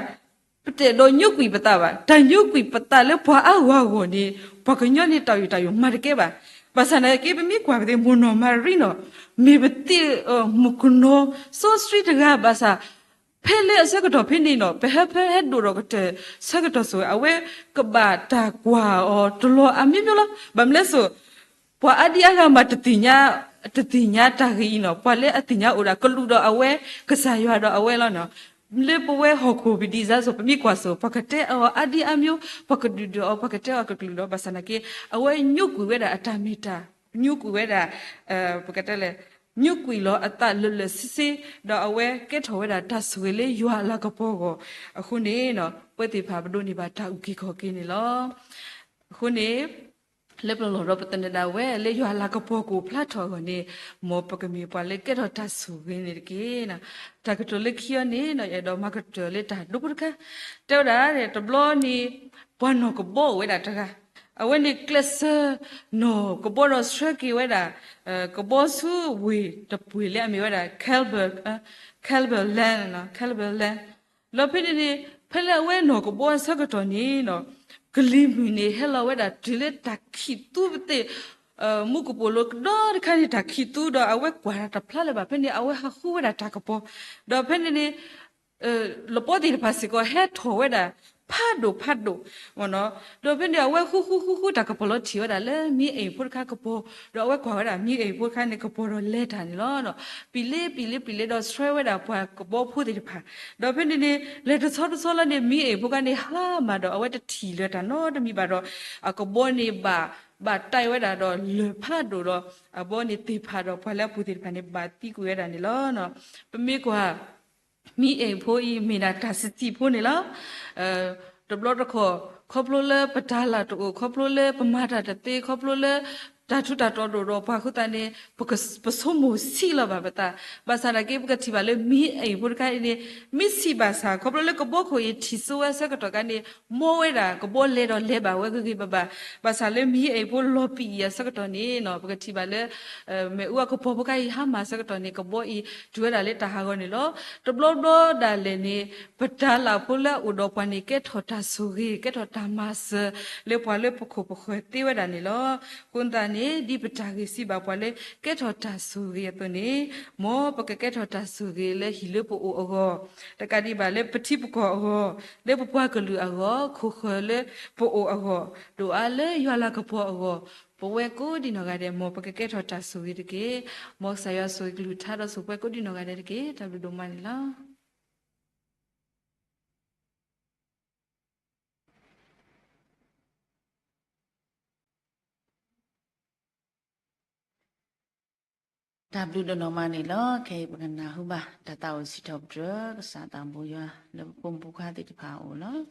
ပတအဲၣ်ဒိးညိကွံာ်ပသးဘၣ်, တၢ်ညိကွံာ်ပသးလၢပှၤအါဂၤအဂီၢ်န့ၣ် ပှၤကညီန့ၣ် တၢ်အုၣ်တၢ်ယိာ်မၤတကဲဘၣ်. ဘၣ်ဆၣ်နာ်က့ ပမ့ၢ်ကွၢ်ပသ့ၣ် မိၢ်နီၢ်မၤရံန့ၣ် မ့ၢ်ပသ့ၣ် မုၣ်ကနီၤ စီဆှံတဂၤဘၣ်ဆၣ် ဖဲလၢအဆၢကတီၢ်ဖဲန့ၣ်န့ၣ် ပဟၢဖၢဟဲဒိၣ်ထီၣ်ကတၢၢ်ဆၢကတီၢ်ဆိၣ်ဂ့ၤ အဝဲကဘၣ်တၢ်ကွၢ်အီၤတလီၤအါမံၤမံၤလီၤ. ဘၣ်မနုၤလဲၣ်စိ ပှၤအါဒံအါဂၤမးတသ့ၣ်ညါ, တသ့ၣ်ညါတၢ်ဂ့ၢ်အံၤန့ၣ် ပှၤလၢအသ့ၣ်ညါအိၣ်ဒၣ်ကလူးဒီးအဝဲ ကစၢ်ယွၤဒီးအဝဲလီၤန့ၣ်. လၢပဝဲဟီၣ်ခိၣ်ပဒံစါစိၤ ပမ့ၢ်ကွၢ်စိၤ ပှၤကတဲအီၤအါဒံအါမံၤ, ပှၤကဒုၣ်ဒွဲၣ်အီၤ ပှၤကတဲအီၤကလုာ်ဒီး ဘၣ်ဆၣ်နာ်က့ အဝဲညိကွံာ်ဝဲဒၣ်အတၢ်မ့ၢ်တၢ်, ညိကွံာ်ဝဲဒၣ် ပကတဲလဲၣ် ညိကွံာ်လီၤအသးလၢာ်လၢာ်ဆ့ဆ့, ဒီးအဝဲကဲထီၣ်ဝဲဒၣ်တၢ်ဆိၣ်ဂ့ၤလၢယွၤအလၤကပီၤအဂီၢ်အဃိန့ၣ် ပဝဲသ့ၣ်တဖၣ်ပဒိးန့ၢ်ဘၣ်တၢ်အုၣ်က့ၤခီၣ်က့ၤန့ၣ်လီၤ. အဃိန့ၣ် လၢပလီၢ်ဒီးပသနၢၣ်ဒၣ်ဝဲလၢယွၤအလၤကပီၤကအိၣ်ဖျါထီၣ်အဂီၢ်န့ၣ် မ်ပကမ့ၢ်ပှၤလၢကဲထီၣ်တၢ်ဆိၣ်ဂ့ၤန့ၣ်တက့ၢ်. တၢ်ကတိၤလၢခံအံၤန့ၣ် ယအဲၣ်ဒိးမၤကတၢၢ်လၢတၢ်ဒိဖိတခါ တဲဝဲဒၣ် တဘျီန့ၣ် ပှၤနီၢ်ကဘီအိၣ်ဝဲဒၣ်တဂၤ, အဝဲန့ၣ်ကျဲးစၢးနီၢ်ကဘီဒီးဆှၢက့ၤဝဲဒၣ် ကဘီဆူဝ့ၢ်တပှ့ၤလၢအမ့ၢ်ဝဲဒၣ် Caliber, Caliber Land, Caliber Land လီၤဖဲန့ၣ်န့ၣ် ဖဲလၢအဝဲနီၢ်ကဘီအဆၢကတီၢ်န့ၣ် ကလံၤမုၢ်န့ၣ် ဟဲလီၤဝဲဒၣ်တုၤလၢတၢ်ခံးသူပသ့ၣ်, မူကပိာ်လိၤကဒီတခါန့ၣ် တၢ်ခံးသူဒီး အဝဲကွၢ်တၢ်တဖျါလၢၤဘၣ်. ဖဲန့ၣ် အဝဲဟးဃုဝဲဒၣ်တၢ်ကပီၤ, ဒီးဖဲန့ၣ်န့ၣ် လပီသ့ၣ်တဖၣ်စ့ၢ်ကီး ဟဲထီၣ်ဝဲဒၣ် ဖးဒိၣ်ဖးဒိၣ် မ့ၢ်နီၤ. ဒီးဖဲန့ၣ် အဝဲဃုဃုဃုဃုတၢ်ကပီၤလီၤထံၣ်ဝဲဒၣ်လၢမံအ့ၣ်ဖိတခါကပီၤ, ဒီးအဝဲကွၢ်ဝဲဒၣ်မံအ့ၣ်ဖိတခါန့ၣ် ကပီၤဒီးလဲၤတၢ်န့ၣ်လီၤ. ပံၤလ့ပံၤလ့ပံၤလ့ဒီးဆှၢဝဲဒၣ်ပှၤကဘီဖိသ့ၣ်တဖၣ်, ဒီးဖဲန့ၣ်န့ၣ် လဲၤတဆီတဆီလီၤန့ၣ် မံအ့ၣ်ဖိတခါန့ၣ် ဟါမၢ်ဒီး အဝဲတထံၣ်လၢၤတၢ်နီတမံၤဘၣ်ဒီး အကဘီန့ၣ်ဘၣ် ဘၣ်တၢ်ဝဲဒၣ်ဒီးလၢာ်ဖးဒိၣ်ဒီး အဘီန့ၣ်သ့ၣ်ဖးဒီး ပှၤလၢအပူၤသ့ၣ်တဖၣ်န့ၣ် ဘၣ်သံကွံာ်ဝဲဒၣ်န့ၣ်လီၤ. ပမ့ၢ်ကွၢ် မံအ့ၣ်ဖိအံၤ မ့ၢ်ဒၣ်တၢ်စံးထံၣ်ဖိန့ၣ်လီၤ. တဘျီတခီၣ် ခီဖျိလၢပတၤလၢ်တအိၣ်, ခီဖျိလၢပမၤတၢ်တသ့, ခီဖျိလၢတၢ်ထူးတၢ်တီၤဒိၣ်ဒီးပှၤဃုသးန့ၣ် ပဆိကမိၣ်ဆံးလီၤဘၣ်ပသး, ဘၣ်ဆၣ်နာ်က့ ပကထံၣ်ဘၣ်လၢမံအ့ၣ်ဖိတခါအံၤန့ၣ် မ့ၢ်ဆံးဘၣ်ဆၣ် ခီဖျိလၢကဘီခိၣ်အံၤထံၣ်စိဝဲဆၢကတီၢ်ခါန့ၣ် မ်ဝဲဒၣ်ကဘီလဲၤဒီးလဲၤဘၣ်ဝဲဂ့ၤဂ့ၤဘၣ်ဘၣ်, ဘၣ်ဆၣ်လၢမံအ့ၣ်ဖိလီၤပံာ်အံၤအဆၢကတီၢ်န့ၣ် ပကထံၣ်ဘၣ်လၢ မ့ၣ်အူအကပီၤဖိခါအံၤဟါမၢ်ဆၢကတီၢ်န့ၣ် ကဘီအံၤတုၤဝဲဒၣ်လၢတၢ်ဟးဂီၤန့ၣ်လီၤ. တဘျီဘျီဒၣ်လဲာ်န့ၣ် ပတၤလၢ်ဖိလၢအအိၣ်ဒီးပှၤန့ၣ် ကဲထီၣ်တၢ်ဆိၣ်ဂ့ၤ ကဲထီၣ်တၢ်မၤစၢၤ လၢပှၤလၢပခိၣ်ပဃၢၤသ့ဝဲဒၣ်န့ၣ်လီၤ. အဃိသတးန့ၣ် ဒ်ပတၢ်ဂ့ၢ်စံးဘၣ်ပှၤလၢ ကဲထီၣ်တၢ်ဆိၣ်ဂ့ၤအသိးန့ၣ် မ်ပကကဲထီၣ်တၢ်ဆိၣ်ဂ့ၤလၢဟံၣ်လၢပအိၣ်အဂီၢ်, တကးဒံးဘၣ်လၢပထံပကီၢ်အဂီၢ်, လၢပပှၤကလုာ်အဂီၢ်, ခိၣ်ဃၢၤလၢပအိၣ်အဂီၢ်, ဒိၣ်အါလၢယွၤလၤကပီၤအဂီၢ်, ပဝဲကိးဒံနီၢ်ဂၤဒဲး မ်ပကကဲထီၣ်တၢ်ဆိၣ်ဂ့ၤတက့ၢ်. မ်ကစၢ်ယွၤဆိၣ်ဂ့ၤကလုၢ်ကထါဒီးဆိၣ်ပှဲၤကိးဒံနီၢ်ဂၤဒဲးတက့ၢ်. တၢ်ဘျုးဒိၣ်မးန့ၣ်လီၤ. တၢ်ဘျုးဒိၣ်နီၢ်မးန့ၣ်လီၤ. ခဲအံၤပကနၢ်ဟူဘၣ် တၢ်သးအိၣ်စံးထီၣ်ပတြၢၤ ကစၢ်သးဘိယွၤ လၢပဖိမုၣ်ဖိခွါသ့ၣ်တဖၣ်အအိၣ်လီၤ.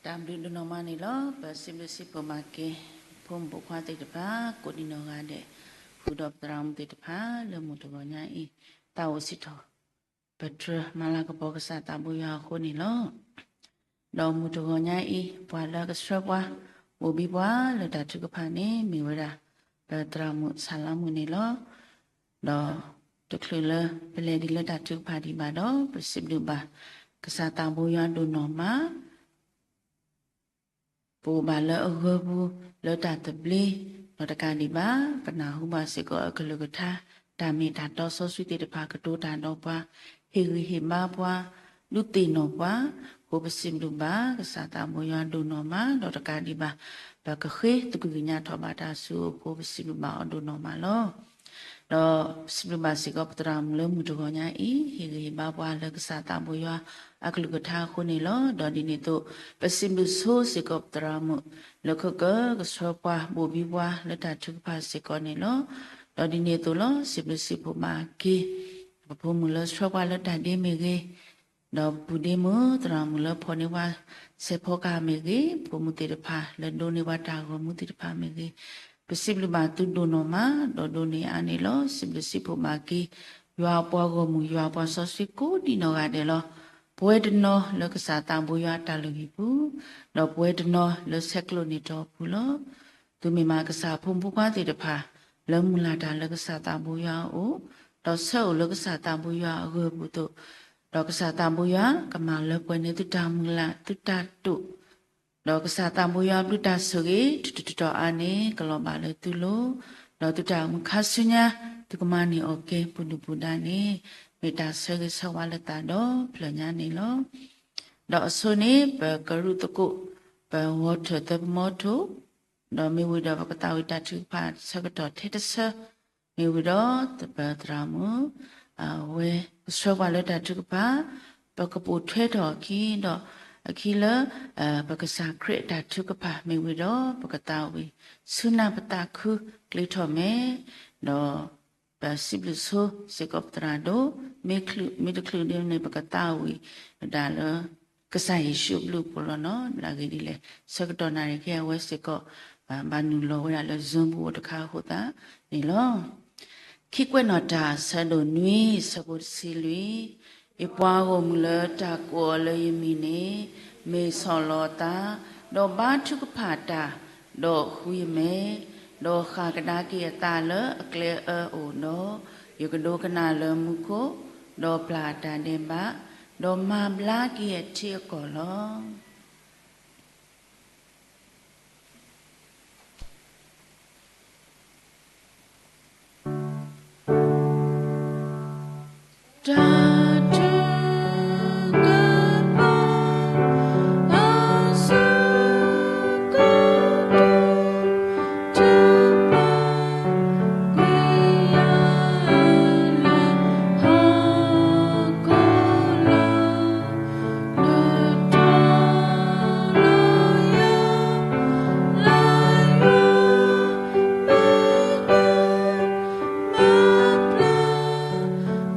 တၢ်ဘျုးဒိၣ်နီၢ်မးန့ၣ်လီၤ. ပစံးဘျုးစံးဖှိၣ်ဘၣ်က့ၤ ပ ဖိမုၣ်ဖိခွါသ့ၣ်တဖၣ် ကိးဒံနီၢ်ဂၤဒဲး, ဃုာ်ဒီးပသရၣ်မုၣ်သ့ၣ်တဖၣ်လၢမုၢ်တဂီၤညါအံၤ, တၢ်အိၣ်စံးထီၣ် ပတြၢၤမၤလၤကပီၤကစၢ်သးဘိယွၤအဃိန့ၣ်လီၤ. ဒီးမုၢ်တဂီၤညါအံၤ ပှၤလၢကဆှၢပှၤ ဘိၣ်ဘံပှၤလၢတၢ်ထုကဖၣ်န့ၣ် မ့ၢ်ဝဲဒၣ် ပသရၣ်မုၣ်ဆၣ်လါမုၣ်န့ၣ်လီၤ. ဒီးတချုးလၢပလဲၤဒံးလၢတၢ်ထုကဖၣ်ဒံးဘၣ်ဒီး ပစံးဘျုးဘၣ် ကစၢ်သးဘိယွၤဒိၣ်နီၢ်မး ပအိၣ်ဘၣ်လၢအဂၢၤပူၤလၢတၢ်သဘျ့, ဒီးတကးဒံးဘၣ် ပနၢ်ဟူဘၣ်စ့ၢ်ကီးအကလုၢ်ကထါ တၢ်မ့ၢ်တၢ်တီစီဆှံသ့ၣ်တဖၣ်ကတိၤတၢ်ဒီးပှၤ, ဟ့ၣ်ဂံၢ်ဟ့ၣ်ဘါပှၤ, ဒုးသ့ၣ်နီၣ်ပှၤ, အဃိပစံးဘျုးဘၣ် ကစၢ်သးဘိယွၤဒိၣ်နီၢ်မး, ဒီးတကးဒံးဘၣ် ပကဃ့သကွံာ်ကညးထီၣ်ဘၣ်တၢ်ဆူအအိၣ်အဃိ ပစံးဘျုးဘၣ်အီၤဒိၣ်နီၢ်မးလီၤ. ဒီးပစံးဘျုးဘၣ်စ့ၢ်ကီးပသရၣ်မုၣ်လၢမုၢ်တဂီၤညါအံၤ ဟ့ၣ်ဂံၢ်ဟ့ၣ်ဘါပှၤလၢကစၢ်သးဘိယွၤအကလုၢ်ကထါအဃိန့ၣ်လီၤ. ဒီးဒ်န့ၣ်အသိး ပစံးဘျုးဆိစ့ၢ်ကီးပသရၣ်မုၣ် လၢခိကၢကဆှၢပှၤဘိၣ်ဘံပှၤလၢတၢ်ထုကဖၣ်စ့ၢ်ကီးန့ၣ်လီၤ. ဒီးဒ်န့ၣ်အသိးလီၤ စံးဘျုးစံးဖှိၣ်ဘၣ်က့ၤ ပဖိမုၣ်လၢဆှၢပှၤလၢတၢ်ဒ့မ့ၢ်ဂ့ၤ, ဒီးပပုၢ်ဒ့မုၣ် သရၣ်မုၣ်လၢဖီၣ်န့ၢ်ပှၤဆဲးဖီကဟၣ်မ့ၢ်ဂ့ၤ, ဖိမုၣ်သ့ၣ်တဖၣ်လၢဒိးန့ၢ်ပှၤတၢ်ဂီၤမူသ့ၣ်တဖၣ်မ့ၢ်ဂ့ၤ, ပစံးဘျုးဘၣ်သုဒိၣ်နီၢ်မး, ဒီးဒိးန့ၢ်အါန့ၣ်လီၤ စံးဘျုးစံးဖှိၣ်ဘၣ်က့ၤ ယွၤအပှၤဂီၢ်မုၢ် ယွၤအပှၤစီဆှံကိးဒံနီၢ်ဂၤဒဲးလီၤ. ပဝဲတနီၤလၢကစၢ်သးဘိယွၤအတၢ်လုၢ်ဟံၣ်ပူၤ, ဒီးပဝဲတနီၤလၢဆဲးကျိးန့ၢ်တီၢ်ပူၤလီၤ. သုမ့ၢ်မးကစၢ်အဖိမုၣ်ဖိခွါသ့ၣ်တဖၣ် လၢမုၢ်လၢ်တၢ်လၢကစၢ်သးဘိယွၤအအိၣ်, ဒီးဆၢအိၣ်လၢကစၢ်သးဘိယွၤအဂၢၤပူၤအသိး, ဒီးကစၢ်သးဘိယွၤကမၤလၢပှဲၤန့ၢ်သုတၢ်မုၢ်လၢ် သုတၢ်တိာ်, ဒီးကစၢ်သးဘိယွၤဘျုးတၢ်ဆိၣ်ဂ့ၤ တတီၤတတီၤအါန့ၣ် ကလီၤဘၣ်လၢသုလိၤ, ဒီးသုတၢ်အိၣ်မူခါဆူညါ သုကမၤန့ၢ်အီၣ်က့ၤပူၤဒုၣ်ပူၤဒါန့ၣ် မ့ၢ်တၢ်ဆၢဂ့ၤဆၢဝါလၢသးဒီဖျၢၣ်ညါန့ၣ်လီၤ. ဒီးအဆိန့ၣ် ပကရူၢ်သကိး ပဝီၤထၢၣ်သၢပမီထိၣ်, ဒီးမ့ၢ်ဝံၤဒီးပကသးဝံၣ်တၢ်ထုကဖၣ်ဆၢကတီၢ်ထဲတဆၢ, မ့ၢ်ဝံၤဒီးပသရၣ်မုၣ် အဝဲကဆှၢပှၤလၢတၢ်ထုကဖၣ် ပကပိာ်ထွဲထီၣ်အခံဒီး အခံလၢ ပကစၢ်ခရံာ်အတၢ်ထုကဖၣ် မ့ၢ်ဝံၤဒီးပကသးဝံၣ်ဆူနၢ်ပသးခုကျ့ထီၣ်မဲာ်, ဒီးပစံးဘျုးဆိစ့ၢ်ကီးပသရၣ်ဒိၣ်, မ့ၢ်တချုးဒ်န့ၣ် ပကသးဝံၣ်ဒၣ်လၢ ကစၢ်ယ့ၣ်ၡူးအဘျုးအဖှိၣ်လီၤနီၤ. လၢအဂ့ၢ်ဒ်လဲၣ် ဆၢကတီၢ်နၣ်ရံၣ်က့အဝဲစ့ၢ်ကီး ဘၣ်နုာ်လီၤဝဲဒၣ်လၢ Zoom ပူၤအိၣ်တခါအဃိသတးန့ၣ်လီၤ. ခံကွဲးနီၣ်တၢ် ဆၢဒိၣ်နွံ ဆၢဖိတဆံလွံၢ်, ယပှၤဂီၢ်မုၢ်လၢတၢ်ကိးအီၤလၢယမံၤန့ၣ် မ့ၢ်ဆီၣ်လီၤအသး, ဒီးဘါထုကဖၣ်တၢ်, ဒီးဃုယမဲာ်, ဒီးဃၣ်ကဒါက့ၤအသးလၢအကျဲအၢအအိၣ်ဒီး, ယကဒိကနၣ်လၢမူခိၣ်, ဒီးပျၢ်အတၢ်ဒဲးဘး, ဒီးမၤဘျါက့ၤအထံအကီၢ်လီၤ. တၢ်ထုကဖၣ် အဆၢကတီၢ် ထုကဖၣ် ကွံာ်ယၤလၢဟီၣ်ခိၣ်လာ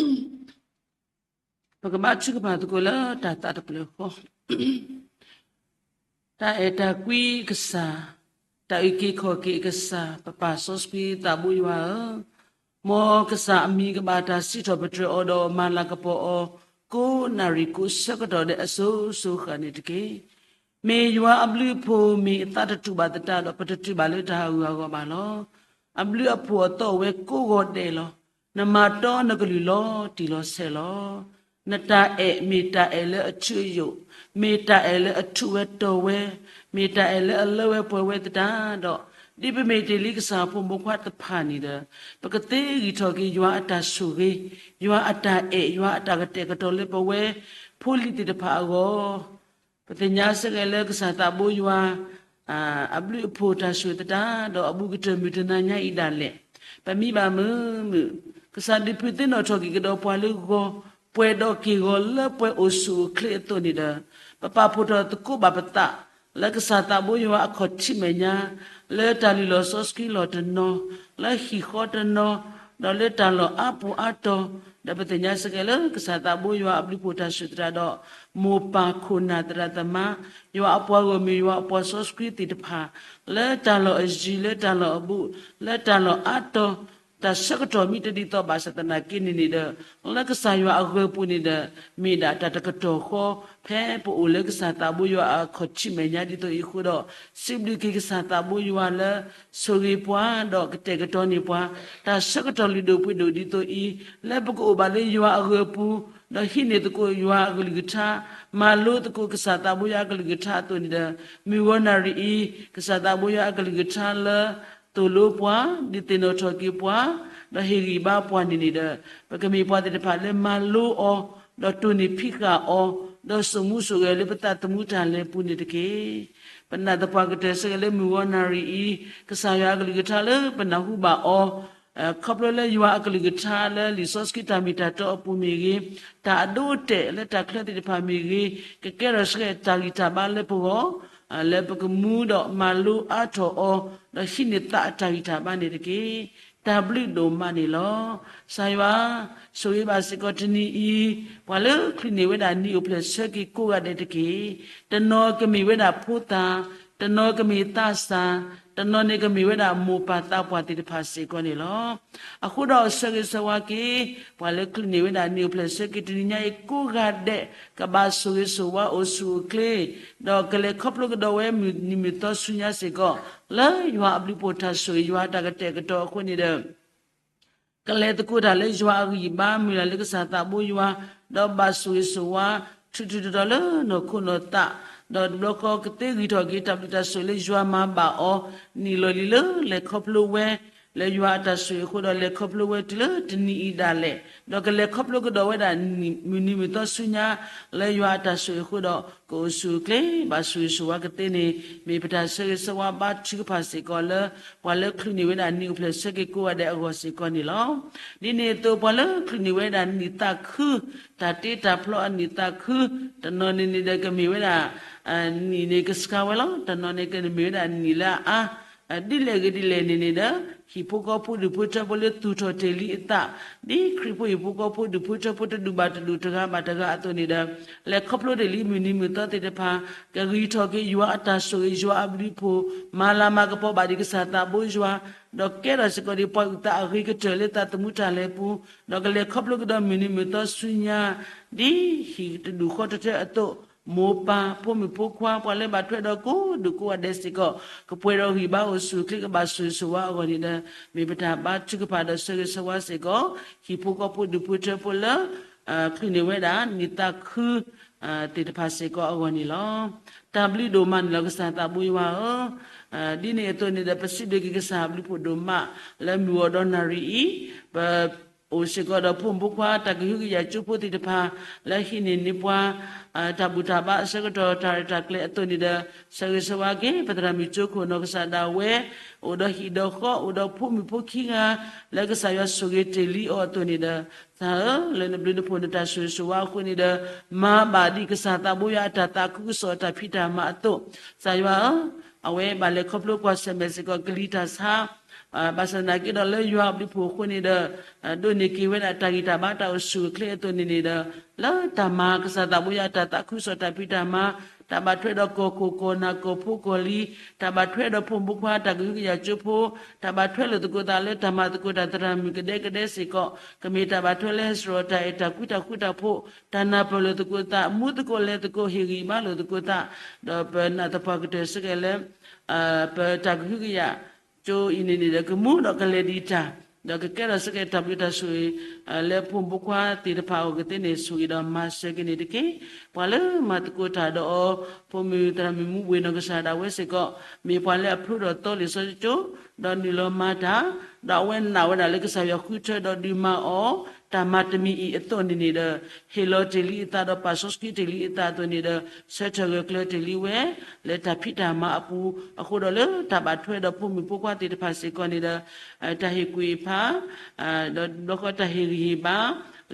် ပကဘါထုကဖၣ်သကိးလၢတၢ်သးတဖျၢၣ်ဃီ, တၢ်အဲၣ်တၢ်ကွံကစၢ်, တၢ်အုၣ်က့ၤခီၣ်က့ၤကစၢ်, ပပၢ်စီဆှံသးဘိယွၤဧၢ, မ်ကစၢ်အမံၤကဘၣ်တၢ်စံးထီၣ်ပတြၢၤအီၤဒီးမၤလၤကပီၤအီၤ ကိးနၣ်ရံၣ်ကိးဆၢကတီၢ်ဒဲးအစိၤစိၤဃၣ်န့ၣ်တက့ၢ်. မ့ၢ်ယွၤအဘျုးအဖှိၣ်မ့ၢ်အသးတတူာ်ဘၣ်သတးဒီး ပတတုၤဘၣ်လၢတၢ်ဟးဂူာ်ဟးဂီၤဘၣ်လီၤ. အဘျုးအဖှိၣ်အသီၣ်ဝဲကိးဂီၤဒဲးလီၤ. နမၤတီနကလုၢ်လီၤတံၢ်လီၤဆဲးလီၤ. နတၢ်အဲၣ်မ့ၢ်တၢ်အဲၣ်လၢအထူအယိာ်, မ့ၢ်တၢ်အဲၣ်လၢအထူးဝဲတီၤဝဲ, မ့ၢ်တၢ်အဲၣ်လၢအလၢဝဲပှဲၤဝဲသတးဒီး, ဒ်ပမ့ၢ်တ့ၢ်လံကစၢ်ဖိမုၣ်ဖိခွါတဖၣ်န့ၣ်ဒီး, ပကသ့ဂံၢ်ထီၣ်က့ၤယွၤအတၢ်ဆိၣ်ဂ့ၤ, ယွၤအတၢ်အဲၣ်, ယွၤအတၢ်ကတဲာ်ကတီၤလၢပဝဲဖိလံၤသ့ၣ်တဖၣ်အဂီၢ် ပသ့ၣ်ညါစ့ၢ်ကီးလၢကစၢ်သးဘိယွၤ အဘျုးအဖှိၣ်တၢ်ဆိၣ်ဂ့ၤသတးဒီး အဘူးကတၢၢ်မုၢ်တနၤညါအံၤဒၣ်လဲာ်, ပမံဘၣ်မုာ်မုာ်, ကစၢ်ဒုးပျုၤသ့ၣ်နီၣ်ထီၣ်က့ၤကဒီးပှၤလၢဂီၤ, ပှဲၤဒီးက့ၢ်ဂီၤလၢပှဲၤအိၣ်ဆူၣ်အိၣ်ချ့အသိးန့ၣ်ဒီး, ပပာ်ဖှိၣ်ထီၣ်သကိးဘၣ်ပသး လၢကစၢ်သးဘိယွၤအခီၣ်ထံးမဲာ်ညါ, လၢတၢ်လုၢ်လီၢ်စီဆှံလီၢ်တနီၤ, လၢဟံၣ်ဃီတနီၤ, ဒီးလၢတၢ်လီၢ်အါပူၤအါတီၤ, ဒီးပသ့ၣ်ညါစ့ၢ်ကီးလၢကစၢ်သးဘိယွၤအဘျုးအဖှိၣ်တၢ်ဆိၣ်ဂ့ၤသတးဒီး, မိၢ်ပၢ်ခိၣ်နၢ်သရၣ်သမါ, ယွၤအပှၤဂီၢ်မုၢ်ယွၤအပှၤစီဆှံသ့ၣ်တဖၣ်, လၢတၢ်လီၢ်အယံၤ လၢတၢ်လီၢ်အဘူး, လၢတၢ်လီၢ်အါတီၤ, တၢ်ဆၢကတီၢ်မ့ၢ်တဒ်သိးဘၣ်ဆၣ်သနာ်က့န့ၣ်န့ၣ်ဒီး, လၢကစၢ်ယွၤအဂၢၤပူၤန့ၣ်ဒီး, မ့ၢ်ဒၣ်တၢ်တကတီၢ်ဃီ, ဖဲပအိၣ်လၢကစၢ်သးဘိယွၤအခီၣ်ထံးမဲာ်ညါဒ်သိးအံၤအဃိဒီး, စံးဘျုးက့ၤကစၢ်သးဘိယွၤလၢ ဆိၣ်ဂ့ၤပှၤဒီးကတဲာ်ကတီၤန့ၢ်ပှၤ, တၢ်ဆၢကတီၢ်လုၢ်ဒိၣ်ပှ့ၤဒိၣ်ဒ်သိးအံၤ, လၢပကအိၣ်ဘၣ်လၢယွၤအဂၢၤပူၤ, ဒီးဟံးန့ၢ်သကိးယွၤအကလုၢ်ကထါ, မၤလိသကိးကစၢ်သးဘိယွၤအကလုၢ်ကထါအသိးန့ၣ်ဒီး, မုၢ်ဂီၤနၣ်ရံၣ်အံၤ, ကစၢ်သးဘိယွၤအကလုၢ်ကထါလၢ သိၣ်လိပှၤ, ဒုးသ့ၣ်နီၣ်ထီၣ်က့ၤပှၤ, ဒီးဟ့ၣ်ဂံၢ်ဘါပှၤန့ၣ်န့ၣ်ဒီး, ပကမ့ၢ်ပှၤသ့ၣ်တဖၣ်လၢမၤလိအီၤ, ဒီးတိၢ်န့ၢ်ဖံးဃာ်အီၤ, ဒီးစိာ်မူစိာ်ဂဲၤလၢပသးသမူတၢ်လဲၤပူၤန့ၣ်တက့ၢ်. ပနာ်သပှၢ်ကတၢၢ်စ့ၢ်ကီးလၢမုၢ်ဂီၤနၣ်ရံၣ်အံၤ, ကစၢ်ယွၤအကလုၢ်ကထါလၢပနၢ်ဟူဘၣ်အီၤ, ခီဖျိလၢယွၤအကလုၢ်ကထါလၢလံာ်စီဆှံတၢ်မ့ၢ်တၢ်တီအပူၤမ့ၢ်ဂ့ၤ, တၢ်အဒိအတဲာ်လၢတၢ်ချၢသ့ၣ်တဖၣ်မ့ၢ်ဂ့ၤ, ကကဲထီၣ်စ့ၢ်ကီးတၢ်ဂံၢ်တၢ်ဘါလၢပဂီၢ်, လၢပကမူဒီးမၤလိအါထီၣ်အီၤ, ဒီးဟံးန့ၢ်သးအတၢ်ဂံၢ်တၢ်ဘါန့ၣ်တက့ၢ်. တၢ်ဘျုးဒိၣ်မးန့ၣ်လီၤ. ကစၢ်ယွၤ ဆိၣ်ဂ့ၤဘၣ်စ့ၢ်ကီးတနံၤအံၤ, ပှၤလၢချုးန့ၢ်ဝဲဒၣ်နံၣ်အိၣ်ဖျဲၣ်ဆၢက့ၤကိးဂၤဒဲးတက့ၢ်. တနီၤကမ့ၢ်ဝဲဒၣ်ဖိသၣ်, တနီၤကမ့ၢ်သးစၢ်, တနီၤန့ၣ်ကမ့ၢ်ဝဲဒၣ်မိၢ်ပၢ်သးပှၢ်သ့ၣ်တဖၣ်စ့ၢ်ကီးန့ၣ်လီၤ. အဃိဒီးဆၢဂ့ၤဆၢဝါက့ၤ ပှၤလၢချုးန့ၢ်ဝဲဒၣ်နံၣ်အိၣ်ဖျဲၣ်ဆၢက့ၤတနံၤညါအံၤကိးဂၤဒဲး, ကဘၣ်ဆိၣ်ဂ့ၤဆိၣ်ဝါအိၣ်ဆူၣ်အိၣ်ချ့, ဒီးကလဲၤခီဖျိကဒီးဝဲမုၢ်နံၤမုၢ်သီဆူညါစ့ၢ်ကီး, လၢယွၤအဘျုးအဖှိၣ်တၢ်ဆိၣ်ဂ့ၤ ယွၤအတၢ်ကတဲာ်ကတီၤအဃိန့ၣ်ဒီး ကလဲၤသကိးတၢ်လၢယွၤအဂံၢ်ဘါ မုၢ်လၢ်လၢကစၢ်သးဘိယွၤ, ဒီးဘၣ်ဆိၣ်ဂ့ၤဆိၣ်ဝါ ထူးထူးတီၤတီၤလၢနီၢ်ခိနီၢ်သး, ဒီးတဘျီဃီကသ့ဂံၢ်ထီၣ်က့ၤတၢ်ဘျုးတၢ်ဆိၣ်လၢယွၤမၤဘၣ်အီၤ, နံၣ်လီၢ်လံၤလၢလဲၤခီဖျိဝဲ လၢယွၤအတၢ်ဆိၣ်ဂ့ၤအဃိဒီး လဲၤခီဖျိဝဲတုၤလၢတနံၤအံၤဒၣ်လဲာ်, ဒီးကလဲၤခီဖျိကဒီးဝဲဒၣ်မုၢ်နံၤမုၢ်သီဆူညါ လၢယွၤအတၢ်ဆိၣ်ဂ့ၤအဃိဒီး ကအိၣ်ဆူၣ်အိၣ်ချ့ ဘၣ်ဆိၣ်ဂ့ၤဆိၣ်ဝါကသ့န့ၣ် မ့ၢ်ပတၢ်ဆၢဂ့ၤဆၢဝါဘါထုကဖၣ်စ့ၢ်ကီးလၢ ပှၤလၢချုးန့ၢ်ဝဲဒၣ်နံၣ်အိၣ်ဖျဲၣ်ဆၢက့ၤကိးဂၤဒဲးအဂီၢ်စ့ၢ်ကီးန့ၣ်လီၤ. ဒ်န့ၣ်အသိး ပှၤလၢချုးန့ၢ်ဝဲဒၣ်နံၣ်သးခု, တၢ်တ့တၢ်ဖျီအနံၣ်သးခု, တနီၤန့ၣ်န့ၣ်ဒီးကမ့ၢ်ဝဲဒၣ် နံၣ်န့ၣ်ကဆှးဝဲလီၤ. တနီၤန့ၣ်ကမ့ၢ်ဝဲဒၣ်နံၣ်လၢအအါ ဒ်လဲၣ်ဂ့ၤဒ်လဲၣ်န့ၣ်န့ၣ်ဒီး ဟံၣ်ဖိဃီဖိဒူၣ်ဖိထၢဖိလၢသူၣ်ထီၣ်တ့ၢ်လံအသး, ဒ်ခရံာ်ဖိဟံၣ်ဖိဃီဖိဒူၣ်ဖိထၢဖိတဒူၣ်ဘၣ်တဒူၣ်တဂၤဘၣ်တဂၤအသိးန့ၣ်ဒီး လဲၤခီဖျိတ့ၢ်လံမုၢ်နံၤမုၢ်သီသ့ၣ်တဖၣ်, ကဂံၢ်ထီၣ်က့ၤယွၤအတၢ်ဆိၣ်ဂ့ၤ ယွၤအဘျုးအဖှိၣ်, မၤလၤမၤကပီၤဘၣ်ဒံးကစၢ်သးဘိယွၤ, ဒီးကဲထီၣ်စ့ၢ်ကီးဒံးပှၤအုၣ်သးအဂ့ၤကတၢၢ်လၢသးသမူတၢ်လဲၤပူၤ, ဒီးကလဲၤခီဖျိကဒီးမုၢ်နံၤမုၢ်သီဆူညါ ဒ်ဟံၣ်တဒူၣ်ဃီတထၢအသိး, မိၢ်ပၢ်ဖိမုၣ်ဖိခွါ ပှၤလၢဘၣ်ထွဲဒီးကိးဒူၣ်ကိးဂၤဒဲးစ့ၢ်ကီး ကပှဲၤဒီးဂံၢ်ဘါအိၣ်ဆူၣ်အိၣ်ချ့ ကဘၣ်ဆိၣ်ဂ့ၤဆိၣ်ဝါအဂီၢ်န့ၣ်ဒီး မ့ၢ်ပတၢ်ဘါထုကဖၣ်ဒီးဆၢဂ့ၤဆၢဝါစ့ၢ်ကီး ဟံၣ်ဖိဃီဖိဒူၣ်ဖိထၢဖိလၢ ချုးန့ၢ်ဝဲဒၣ်နံၣ်သးခု သ့ၣ်တဖၣ်စ့ၢ်ကီးအဂီၢ်န့ၣ်လီၤ. တၢ်ဘျုးဒိၣ်မးန့ၣ်လီၤ ကစၢ်သးဘိယွၤဧၢ, ဒ်န့ၣ်အသိးန့ၣ်ဒီး ပစံးဘျုးက့ၤကစၢ်အဘျုးဖှိၣ်ဒိၣ်မး လၢမုၢ်ဂီၤဒီးနၣ်ရံၣ်အံၤ, ပ အိၣ်စ့ၢ်ကီးဒီးဖိမုၣ်ဖိခွါ တၢ်ကဟုကယာ်ကၠိဖိသ့ၣ်တဖၣ် လၢဟံးန့ၢ်န့ၢ်ပှၤ တၢ်ဘူၣ်တၢ်ဘါအဆၢကတီၢ် တၢ်ရဲၣ်တၢ်ကျဲၤအသိးန့ၣ်ဒီး ဆၢဂ့ၤဆၢဝါက့ၤ ပသရၣ်မုၣ်ကၠိခိၣ်နီၢ်ကစၢ်ဒၣ်ဝဲ အိၣ်ဒီးဟံၣ်ဒီးဃီ အိၣ်ဒီးဖိမုၣ်ဖိခံဂၤ လၢကစၢ်ယွၤဆိၣ်ဂ့ၤတ့ၢ်လံအီၤအသိးန့ၣ်ဒီး သးဧၢ, လၢနဘျုးနဖှိၣ်နတၢ်ဆိၣ်ဂ့ၤဆိၣ်ဝါအဃိန့ၣ်ဒီး မၤဘၣ်ဒံးကစၢ်သးဘိယွၤအတၢ်သးခုကစီၣ်အတၢ်ဖံးတၢ်မၤအသိး, ကစၢ်ယွၤဧၢ, အဝဲဘၣ်လဲၤခီဖျိကွၢ်ဆၢၣ်မဲာ်စ့ၢ်ကီး ကလံၤတၢ်ဆါ ဘၣ်ဆၣ်သနာ်က့ဒီးလၢယွၤအဘျုးအဖှိၣ်အဃိန့ၣ်ဒီး ဒိးန့ၢ်က့ၤဝဲဒၣ်တၢ်ဂံၢ်တၢ်ဘါတၢ်အိၣ်ဆူၣ်အိၣ်ချ့အသိးန့ၣ်န့ၣ်ဒီး လၢတၢ်မၤကစၢ်သးဘိယွၤတၢ်သးခုကစီၣ်တၢ်ဖံးတၢ်မၤ တၢ်ဘၣ်ထွဲဒီးကီၢ်ခိၣ်ကီၢ်နၢ်ကီၢ်ဖိကီၢ်လံၤ တၢ်ဘၣ်ထွဲဒီးဖိမုၣ်ဖိခွါတၢ်ကဟုကယာ်ကၠိဖိ တၢ်ဘၣ်ထွဲလိာ်သကိးသးလၢတၢ်မၤသကိးတၢ်သရၣ်မုၣ်ကဒဲကဒဲစ့ၢ်ကီး ကမ့ၢ်တၢ်ဘၣ်ထွဲလၢဟဲစရီၤတၢ်အဲၣ်တၢ်ကွံတၢ်ဃူတၢ်ဖိး တၢ်နၢ်ပၢၢ်လိာ်သကိးသး မူသကိးလဲၤသကိး ဟ့ၣ်ဂံၢ်ဘါလိာ်သကိးသး ဒီးပနာ်သပှၢ်ကတၢၢ်စ့ၢ်ကီးလၢ ပတၢ်ကဟုကယာ်ကၠိအံၤန့ၣ်န့ၣ်ဒီး ကမူဒီးကလဲၤဒံးတၢ် ဒီးကကဲထီၣ်စ့ၢ်ကီးတၢ်ဘျုးတၢ်ဆိၣ်ဂ့ၤ လၢဖိမုၣ်ဖိခွါသ့ၣ်တဖၣ်အဂီၢ်ကသ့န့ၣ် ဆိၣ်ဂ့ၤဒီးမၤစၢၤက့ၤန့ၣ်တက့ၢ်. ပှၤလၢမၤသကိးတၢ်ဒီးအီၤ ဖိမုၣ်သရၣ်မုၣ်မူဝ့ၢ်နီၢ်ကစၢ်ဒၣ်ဝဲစ့ၢ်ကီး မ့ၢ်ပှၤလၢအဖျိဒီးသီလံာ်စီဆှံကၠိ ဒီးနုာ်လီၤမၤတၢ် ဒီးအဝဲနာ်ဝဲဒၣ်လၢကစၢ်ယွၤဃုထၢဒီးဒုးမၤအီၤ တၢ်မၤတမံၤအံၤအသိးန့ၣ်န့ၣ်ဒီး ဟ့ၣ်လီၤတ့ၢ်လံအသးဒီးပာ်စီဆှံတ့ၢ်လံအသးအသိးန့ၣ်ဒီး ဆၢထၢၣ်ဂၢၢ်ကျၢၤတ့ၢ်လံဝဲ လၢတၢ်ဖံးတၢ်မၤအပူၤ အဃိဒီးလၢတၢ်ဘၣ်ထွဲဒီးဖိမုၣ်ဖိခွါသ့ၣ်တဖၣ်စ့ၢ်ကီးန့ၣ်ဒီး တၢ်ဟ့ၣ်ကူၣ်ဟ့ၣ်ဖး ဒီးဘျီဃီတၢ်ဟ့ၣ်ဂံၢ်ဟ့ၣ်ဘါ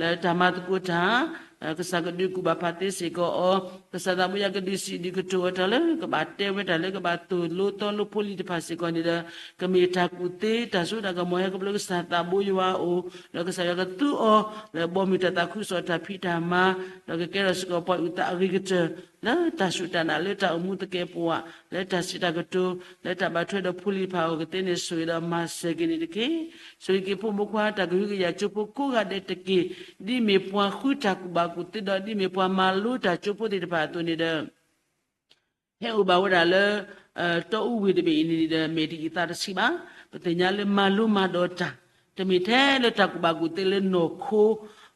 လၢတၢ်မၤသကိးတၢ် ကစၢ်ကဒုးကူၣ်ဘၣ်ပာ်သ့စ့ၢ်ကီးအီၤ ကစၢ်သးဘိယွၤကဒုးစံးဒုးကတိၤအီၤတၢ်လၢကဘၣ်တဲဝဲတၢ်လၢကဘၣ်သိၣ်လိသီလိဖိလံၤတဖၣ်စ့ၢ်ကီးန့ၣ်ဒီး ကမ့ၢ်တၢ်ကူၣ်သ့တၢ်စိတၢ်ကမီၤဟဲခီဖျိကစၢ်သးဘိယွၤအအိၣ် ဒီးကစၢ်ယွၤကသူအီၤလၢဘီမုၢ်တၢ်သးခုကစီၣ်တၢ်ဖံးတၢ်မၤ ဒီးကကဲထီၣ်စ့ၢ်ကီးပှၤအုၣ်သးအဂ့ၤကတၢၢ် လၢတၢ်စူၢ်တၢ်နာ်လၢတၢ်အိၣ်မူသကဲးပဝး လၢတၢ်စံးတၢ်ကတိၤ လၢတၢ်ဘၣ်ထွဲဒီးဖိလံၤတဖၣ်အဂီၢ်ကသ့န့ၣ် ဆိၣ်ဂ့ၤဒီးမၤစၢၤက့ၤန့ၣ်တက့ၢ်. ဆိၣ်ဂ့ၤက့ၤဖိမုၣ်ဖိခွါတၢ်ကဟုကယာ်ကၠိဖိကိးဂၤဒဲးတက့ၢ်. ဒ်မ့ၢ်ပှၤဃုတၢ်ကူၣ်ဘၣ်ကူၣ်သ့ဒီး ဒ်မ့ၢ်ပှၤမၤလိတၢ်ကၠိဖိသ့ၣ်တဖၣ်အသိးန့ၣ်ဒီး ဟဲအိၣ်ဘၣ်ဝဲဒၣ်လၢ တီအူဝ့ၢ်တဘ့ၣ်အံၤန့ၣ်ဒီး မဲာ်တယံာ်သးတဆံးဘၣ်. ပသ့ၣ်ညါလၢမၤလိမၤဒိးတၢ် တမ့ၢ်ထဲလၢတၢ်ကူၣ်ဘၣ်ကူၣ်သ့လၢနီၢ်ခိ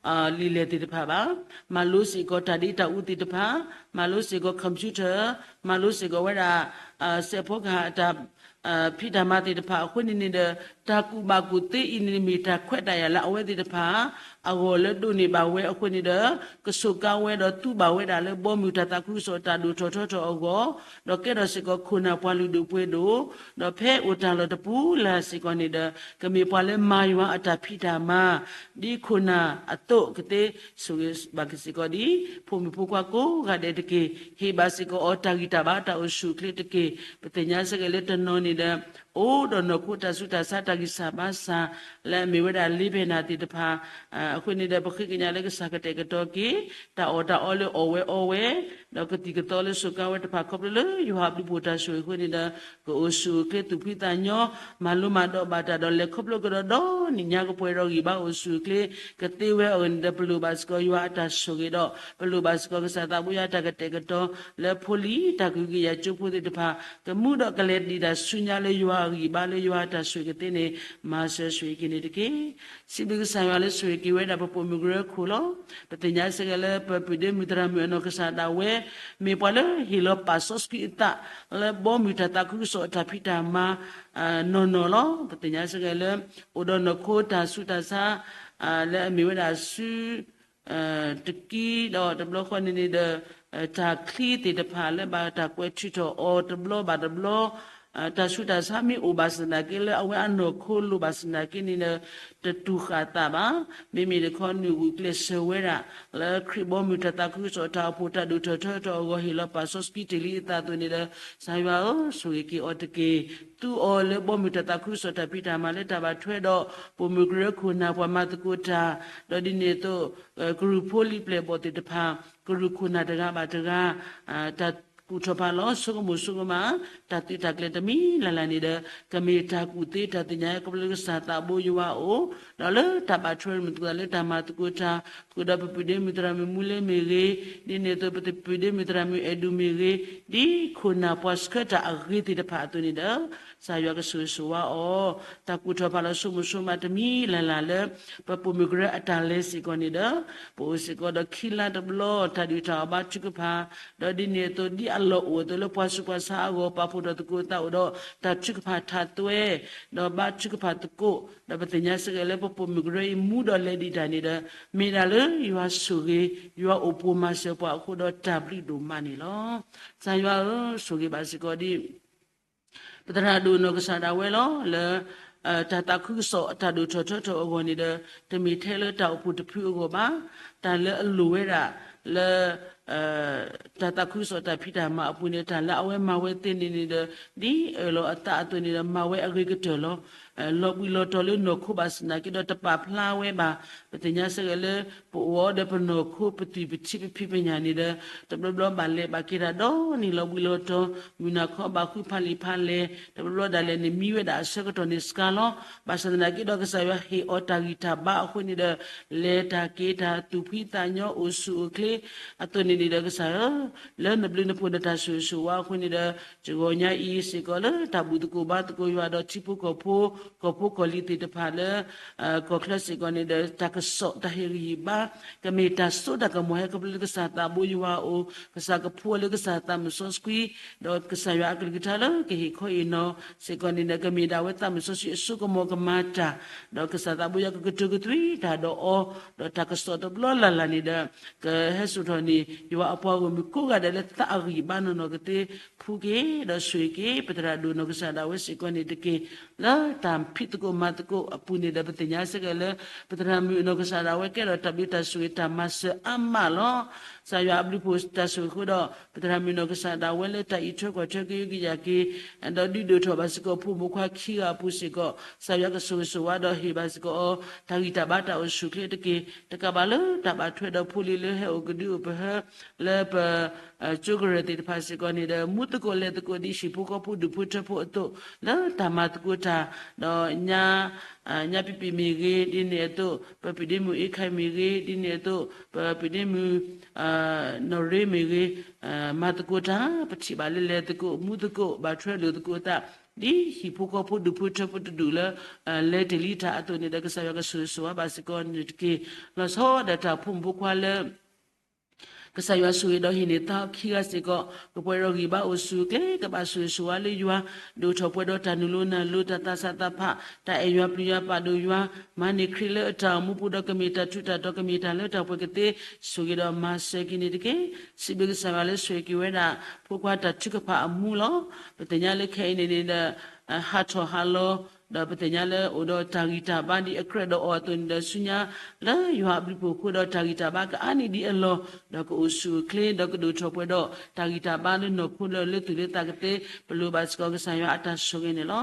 လံာ်လဲၢ်သ့ၣ်တဖၣ်ဘၣ်. မၤလိစ့ၢ်ကီးတၢ်ဒ့တၢ်အူသ့ၣ်တဖၣ်, မၤလိစ့ၢ်ကီး computer, မၤလိစ့ၢ်ကီးဝဲဒၣ် စဲးဖီကဟၣ်တၢ် ဖံးတၢ်မၤသ့ၣ်တဖၣ်အဃိန့ၣ်န့ၣ်ဒီး တၢ်ကူၣ်ဘၣ်ကူၣ်သ့အံၤန့ၣ်မ့ၢ်တၢ်ခွဲးတၢ်ယာ်လၢအဝဲသ့ၣ်တဖၣ် အဂီၢ်လၢဒိးန့ၢ်ဘၣ်ဝဲအဃိန့ၣ်ဒီး ကစူးကါဝဲဒီးသူဘၣ်ဝဲဒၣ်လၢဘီမုၢ်တၢ်သးခုကစီၣ်တၢ်ဒိၣ်ထီၣ်ထီထီၣ်အဂီၢ်, ဒီးကဲထီၣ်စ့ၢ်ကီးခိၣ်နၢ်ပှၤလုၢ်ဒိၣ်ပှ့ၤဒိၣ်, ဒီးဖဲအိၣ်တၢ်လီၢ်တပူၤလၢ်စ့ၢ်ကီးန့ၣ်ဒီး ကမ့ၢ်ပှၤလၢမၤယွၤအတၢ်ဖံးတၢ်မၤ ဒ်ခိၣ်နၢ်အသိးကသ့ ဆိၣ်ဂ့ၤဘၣ်က့ၤစ့ၢ်ကီးဒ် ဖိမုၣ်ဖိခွါကိးဂၤဒဲးတက့ၢ်. ဟ့ၣ်ဘၣ်စ့ၢ်ကီးအီၤတၢ်ဂံၢ်တၢ်ဘါတၢ်အိၣ်ဆူၣ်အိၣ်ချ့တက့ၢ်. ပသ့ၣ်ညါစ့ၢ်ကီးလၢတနီၤန့ၣ်ဒီး အိၣ်ဒီးနီၢ်ခိတၢ်ဆူးတၢ်ဆါတၢ်ဂံၢ်စၢ်ဘါစၢ် လၢအမ့ၢ်ဝဲဒၣ်လ့ဖဲနၢ်သ့ၣ်တဖၣ် အဃိန့ၣ်ဒီး ပဃ့ကညးလၢကစၢ်ကတဲာ်ကတီၤက့ၤ တၢ်အီၣ်တၢ်အီလၢအီၣ်ဝဲအီဝဲ ဒီးကသံၣ်ကသီလၢစူးကါဝဲတဖၣ်ခီဖျိလၢယွၤအဘျုးအဖှိၣ်တၢ်ဆိၣ်ဂ့ၤအဃိန့ၣ်ဒီး ကအိၣ်ဆူၣ်အိၣ်ချ့သူၣ်ဖှံသးညီ မၤလိမၤဒိးဘၣ်တၢ်ဒီးလဲၤခီဖျိကဒီးဒီနံၣ်ညါကပှဲၤဒီးဂံၢ်ဘါအိၣ်ဆူၣ်အိၣ်ချ့ ကသ့ဝဲအဂ့ၢ်န့ၣ်ဒီး ပလိၣ်ဘၣ်စ့ၢ်ကီးယွၤအတၢ်ဆိၣ်ဂ့ၤဒီး ပလိၣ်ဘၣ်စ့ၢ်ကီးကစၢ်သးဘိယွၤအတၢ်ကတဲာ်ကတီၤ လၢဖိလံၤတၢ်ကဟုကယာ်ကၠိဖိသ့ၣ်တဖၣ် ကမူဒီးကလဲၤဒံးတၢ်ဆူညါလၢယွၤအဂံၢ်ဘါလၢယွၤအတၢ်ဆိၣ်ဂ့ၤကသ့န့ၣ် မၤစၢၤဆိၣ်ဂ့ၤက့ၤန့ၣ်တက့ၢ်. စံးဘျုးကစၢ်ယွၤလၢဆိၣ်ဂ့ၤက့ၤဝဲဒၣ်ပပိာ်မုၣ်ကရၢခိၣ်လီၤ. ပသ့ၣ်ညါစ့ၢ်ကီးလၢပပုၢ်ဒ့မုၣ်သရၣ်မုၣ်အနီၢ်ကစၢ်ဒၣ်ဝဲ မ့ၢ်ပှၤလၢဟ့ၣ်လီၤပာ်စီဆှံအသး လၢဘီမုၢ်တၢ်သးခုကစီၣ်အတၢ်ဖံးတၢ်မၤ နီၢ်နီၢ်လီၤ. ပသ့ၣ်ညါစ့ၢ်ကီးလၢ အိၣ်ဒီးနီၢ်ခိတၢ်ဆူးတၢ်ဆါ လၢအမ့ၢ်ဝဲဒၣ်ဆူ တကံဒီးတဘျီဃီန့ၣ်န့ၣ်ဒီး တၢ်ချံသ့ၣ်တဖၣ်လၢဘၣ်တၢ်ကွဲးထုးထီၣ်အီၤတဘျီဘၣ်တဘျီ တၢ်ဆူးတၢ်ဆါမ့ၢ်အိၣ်ဘၣ်ဆၣ်သနာ်က့ လၢအဝဲအနီၢ်ခိလိၣ်ဘၣ်ဆၣ်သနာ်က့န့ၣ်ဒီး တတူၢ်ဃာ်သးဘၣ်. မ့မ့ၢ်တခီနုာ်ဂုာ်ကျဲးစၢးဝဲဒၣ် လၢခရံာ်ဘီမုၢ်တၢ်သးခုကစီၣ်တၢ်အိၣ်ဖှိၣ်တၢ်ဒိၣ်ထီၣ်ထီထီၣ်အဂီၢ် ဟ့ၣ်လီၤပာ်စီဆှံတ့ၢ်လံအသးအသိးန့ၣ်ဒီး ကစၢ်ယွၤဧၢ ဆိၣ်ဂ့ၤက့ၤအီၤတက့ၢ်. သူအီၤလၢဘီမုၢ်တၢ်သးခုကစီၣ်တၢ်ဖံးတၢ်မၤလၢတၢ်ဘၣ်ထွဲဒီး ပိာ်မုၣ်ကရၢခိၣ်နၢ်ပှၤမၤသကိးတၢ် ဒီးဒ်န့ၣ်အသိး ကရူၢ်ဖိလံၤပျဲၢ်ဘီၣ်သ့ၣ်တဖၣ် ကရူၢ်ခိၣ်နၢ်တဂၤဘၣ်တဂၤ တၢ်ကူၣ်ထီၣ်ဖးလီၤ ဆိကမိၣ်ဆိကမး တၢ်သုးတၢ်ကျဲၤတမံၤလၢ်လၢ်န့ၣ်ဒီး ကမ့ၢ်တၢ်ကူၣ်သ့တၢ်သ့ၣ်ညါခီဖျိလၢကစၢ်သးဘိယွၤအအိၣ် ဒီးလၢတၢ်ဘၣ်ထွဲမုာ်သကိးသးလၢတၢ်မၤသကိးတၢ် ဃုာ်ဒီးပပုၢ်ဒ့မုၣ်သရၣ်မုၣ်မူလ့မ့ၢ်ဂ့ၤ, ဒ်န့ၣ်အသိးပပုၢ်ဒ့မုၣ်သရၣ်မုၣ်အဲၣ်ဒူးမ့ၢ်ဂ့ၤ, ဒ်ခိၣ်နၢ်ပှၤဆှၢတၢ်အဂ့ၤသ့ၣ်တဖၣ်အသိးန့ၣ်ဒီး ကစၢ်ယွၤကဆိၣ်ဂ့ၤဆိၣ်ဝါအီၤ, တၢ်ကူၣ်ထီၣ်ဖးလီၤဆိကမိၣ်ဆိကမးတမံၤလၢ်လၢ်လၢ ပပိာ်မုၣ်ကရၢအတၢ်လဲၤစ့ၢ်ကီးန့ၣ်ဒီး ပအိၣ်စ့ၢ်ကီးဒီးခံလါတဘျီ တၢ်ဒုၣ်တၢ်အီၣ်ဘါထုကဖၣ်, ဒီးဒ်န့ၣ်အသိးဒ်အလီၢ်အိၣ်အသိးလၢပှၤဆူးပှၤဆါအဂီၢ် ပာ်ဖှိၣ်ထီၣ်သကိးသးအိၣ်ဒီး တၢ်ထုကဖၣ်ထးသွဲ ဒီးဘါထုကဖၣ်သကိး, ဒီးပသ့ၣ်ညါစ့ၢ်ကီးလၢပပိာ်မုၣ်ကရၢအံၤမူဒီးလဲၤဒံးတၢ်န့ၣ်ဒီး မ့ၢ်ဒၣ်လၢယွၤဆိၣ်ဂ့ၤ, ယွၤအိၣ်ပိာ်မၤစၢၤပှၤအဃိဒီးတၢ်ဘျုးဒိၣ်မးန့ၣ်လီၤ. ကစၢ်ယွၤဧၢ, ဆိၣ်ဂ့ၤဘၣ်စ့ၢ်ကီးဒ် ပသရၣ်ဒိၣ်နီၢ်ကစၢ်ဒၣ်ဝဲလီၤ. လၢ တၢ်သးခုကစီၣ်အတၢ်ဒိၣ်ထီၣ်ထီထီၣ်အဂီၢ်န့ၣ်ဒီး တမ့ၢ်ထဲလၢတၢ်အိၣ်ဖှိၣ်တဖုအဂီၢ်ဘၣ်. တၢ်လၢအလိၣ်ဝဲဒၣ်လၢ တၢ်သးခုကစီၣ်တၢ်ဖံးတၢ်မၤအပူၤန့ၣ် တၢ်လၢအဝဲမၤဝဲသ့န့ၣ်န့ၣ်ဒီး ဒ်အၢၣ်လီၤအသးအသိးန့ၣ်ဒီး မၤဝဲအဂ့ၤကတၢၢ်လီၤ. လီၤဘှံးလီၤတီၤလၢနီၢ်ခိဘၣ်ဆၣ်သနာ်က့ဒီး တပာ်ဖျါဝဲဘၣ်. ပသ့ၣ်ညါစ့ၢ်ကီးလၢ ပအိၣ်အီၤဒီးပနီၢ်ခိ ပသွံၣ်ပထံပဖံးပညၣ်န့ၣ်ဒီး တဘျီဘျီဘၣ်လဲၤဘၣ်က့ၤတၢ်ဒီနံၤ လီၤဘှံးလီၤတီၤ မုၢ်နၤခီဘၣ်ဃုဖးလံာ်ဖးလဲၢ် တဘျီဘျီဒၣ်လဲာ်န့ၣ် မံဝဲဒၣ်အဆၢကတီၢ်န့ၣ်စှၤလီၤ. ဘၣ်ဆၣ်သနာ်က့ဒီး ကစၢ်ယွၤဟ့ၣ်အီၤတၢ်ဂံၢ်တၢ်ဘါအဃိန့ၣ်ဒီး လဲၤတၢ်က့ၤတၢ် သူၣ်ဖှံသးညီ အိၣ်ဆူၣ်အိၣ်ချ့ အသိးန့ၣ်န့ၣ်ဒီး ကစၢ်ဧၢ, လၢနဘျုးနဖှိၣ်နတၢ်ဆိၣ်ဂ့ၤဆိၣ်ဝါအဃိန့ၣ်ဒီး တဂီၤညါအံၤစ့ၢ်ကီး လၢတၢ်ဘူၣ်သကိးဘါသကိးယွၤဒီးထံဖိကီၢ်ဖိ ကီၢ်ဖိကီၢ်လံၤသ့ၣ်တဖၣ်လၢ ကီၢ်ချၢစ့ၢ်ကီးန့ၣ်ဒီး တၢ်ကစီၣ်တၢ်ဟ့ၣ်ဂံၢ်ဟ့ၣ်ဘါ ကမ့ၢ်တၢ်စိတၢ်ကမီၤဟဲခီဖျိလၢကစၢ်သးဘိယွၤအအိၣ် ကစၢ်ကဖှူအီၤလၢကစၢ်သးမုၢ်စီဆှံ ဒီးကစၢ်ယွၤအကလုၢ်ကထါလၢကဟ့ၣ်ခီဟ့ၣ်နီၤစ့ၢ်ကီးန့ၣ်ဒီး ကမ့ၢ်ဒၣ်ဝဲသးမုၢ်စီဆှံအစိကမီၤကမၤတၢ် ဒီးကစၢ်သးဘိယွၤကကတိၤကသွံတၢ်ဒီးအီၤ ဒီးတၢ်ကစီၣ်တဘျီလၢ်လၢ်န့ၣ်ဒီး ကဟဲစိာ်ထီၣ်န့ၣ် ယွၤအပှၤဂီၢ်မုၢ်ကိးဂၤဒဲးလၢသးအဂံၢ်ဘါနီၢ်နီၢ်ကသ့ ဖှူက့ၤ ဒီးဆိၣ်ဂ့ၤက့ၤ ပသရၣ်ဒိၣ်နီၢ်ကစၢ်ဒၣ်ဝဲစ့ၢ်ကီးန့ၣ်တက့ၢ်. လၢတၢ်ဖံးသကိးမၤသကိးအပူၤန့ၣ်ဒီး ပသ့ၣ်ညါစ့ၢ်ကီးလၢ ပသရၣ်မုၣ်နီၢ်ကစၢ်ဒၣ်ဝဲကဲထီၣ်တၢ်ဘျုးတၢ်ဆိၣ်ဂ့ၤတၢ်မၤစၢၤအါမးလီၤ. ကစၢ်ယွၤအဘျုးဖှိၣ်တၢ်ဆိၣ်ဂ့ၤအဃိဒီး ပသရၣ်မုၣ်နီၢ်ကစၢ်ဒၣ်ဝဲလၢတၢ်အံးထွဲကွၢ်ထွဲကယုကယၤက့ၤ ဒီးဒုးဒိၣ်ထီၣ်ဘၣ်စ့ၢ်ကီးဖိမုၣ်ဖိခွါခံဂၤအပူၤစ့ၢ်ကီး ကစၢ်ယွၤကဆိၣ်ဂ့ၤဆိၣ်ဝါဒီးဟ့ၣ်ဘၣ်စ့ၢ်ကီးအီၤ တၢ်ဂံၢ်တၢ်ဘါတၢ်အိၣ်ဆူၣ်အိၣ်ချ့တက့ၢ်. တကးဘၣ်လၢတၢ်ဘၣ်ထွဲဒီးဖိလံၤလၢဟဲအိၣ်ကဒုအိၣ်ပဟၢ လၢပ ကၠိကရၢၢ်သ့ၣ်တဖၣ်စ့ၢ်ကီးန့ၣ်ဒီး မူသကိးလဲၤသကိးဒ်ဟံၣ်ဖိဃီဖိဒူၣ်ဖိထၢဖိအသိး လၢတၢ်မၤသကိးတၢ် ဒီးညါ ညါပံပံမ့ၢ်ဂ့ၤ ဒ်န့ၣ်အသိး ပပံၤဒ့မုၣ်အ့ခၢၣ်မ့ၢ်ဂ့ၤ ဒ်န့ၣ်အသိး ပပံၤဒ့မုၣ် နီၢ်ရ့မ့ၢ်ဂ့ၤ မၤသကိးတၢ် ပထံၣ်ဘၣ်လၢလဲၤသကိး မူသကိး ဘၣ်ထွဲလိာ်သကိးအသး ဒ်ဟံၣ်ဖိဃီဖိဒူၣ်ဖိထၢဖိတဒူၣ်လၢ လဲၤတ့ၢ်လံတၢ်အသိးန့ၣ်ဒီး ကစၢ်ယွၤကဆိၣ်ဂ့ၤဆိၣ်ဝါဘၣ်စ့ၢ်ကီးန့ၣ်တက့ၢ်. လီၤဆီဒၣ်တၢ်ဖိမုၣ်ဖိခွါလၢ ကစၢ်ယွၤဆိၣ်ဂ့ၤဒီးဟ့ၣ်န့ၢ်သါခံဂၤစ့ၢ်ကီး ကပှဲၤဒီးဂံၢ်ဘါအိၣ်ဆူၣ်အိၣ်ချ့ ကဘၣ်ဆိၣ်ဂ့ၤဆိၣ်ဝါလၢယွၤ ဒိၣ်ထီၣ်ပှဲၤဒီးတၢ်နုာ်လိၤနၢ်လိၤ တၢ်သးဆးသးဖး တၢ်အဲၣ်ယွၤပျံၤယွၤပာ်ဒိၣ်ယွၤ မၤန့ၢ်ခရံာ်လၢအတၢ်အိၣ်မူပူၤဒီး ကမ့ၢ်တၢ်ထူးတၢ်တီၤ ကမ့ၢ်တၢ်လၢတၢ်ပှဲၤကသ့ ဆိၣ်ဂ့ၤဒီးမၤစၢၤက့ၤန့ၣ်တက့ၢ်. စံးဘျုးကစၢ်ယွၤလၢဆိၣ်ဂ့ၤက့ၤဝဲဒၣ် ဖိခွါတၢ်ထုကဖၣ်အမူလီၤ. ပသ့ၣ်ညါလၢခဲအံၤန့ၣ်န့ၣ်ဒီး ဟးထီၣ်ဟးလီၤ ဒီးပသ့ၣ်ညါလၢအိၣ်ဒီးတၢ်ဂံၢ်တၢ်ဘါဒ်အကြၢးဒီးအီၤအသိးန့ၣ်ဒီး ဆူညါ လၢယွၤအဘျုးဖှိၣ်အဃိဒီး တၢ်ဂံၢ်တၢ်ဘါကအါန့ၢ်ဒံးအလီၢ် ဒီးကအိၣ်ဆူၣ်အိၣ်ချ့ ဒီးကဒိၣ်ထီၣ်ပှဲၤဒီး တၢ်ဂံၢ်တၢ်ဘါလၢနီၢ်ခိလၢလၢသူၣ်လၢသးကသ့ ပလိၣ်ဘၣ်စ့ၢ်ကီးကစၢ်ယွၤအတၢ်ဆိၣ်ဂ့ၤန့ၣ်လီၤ.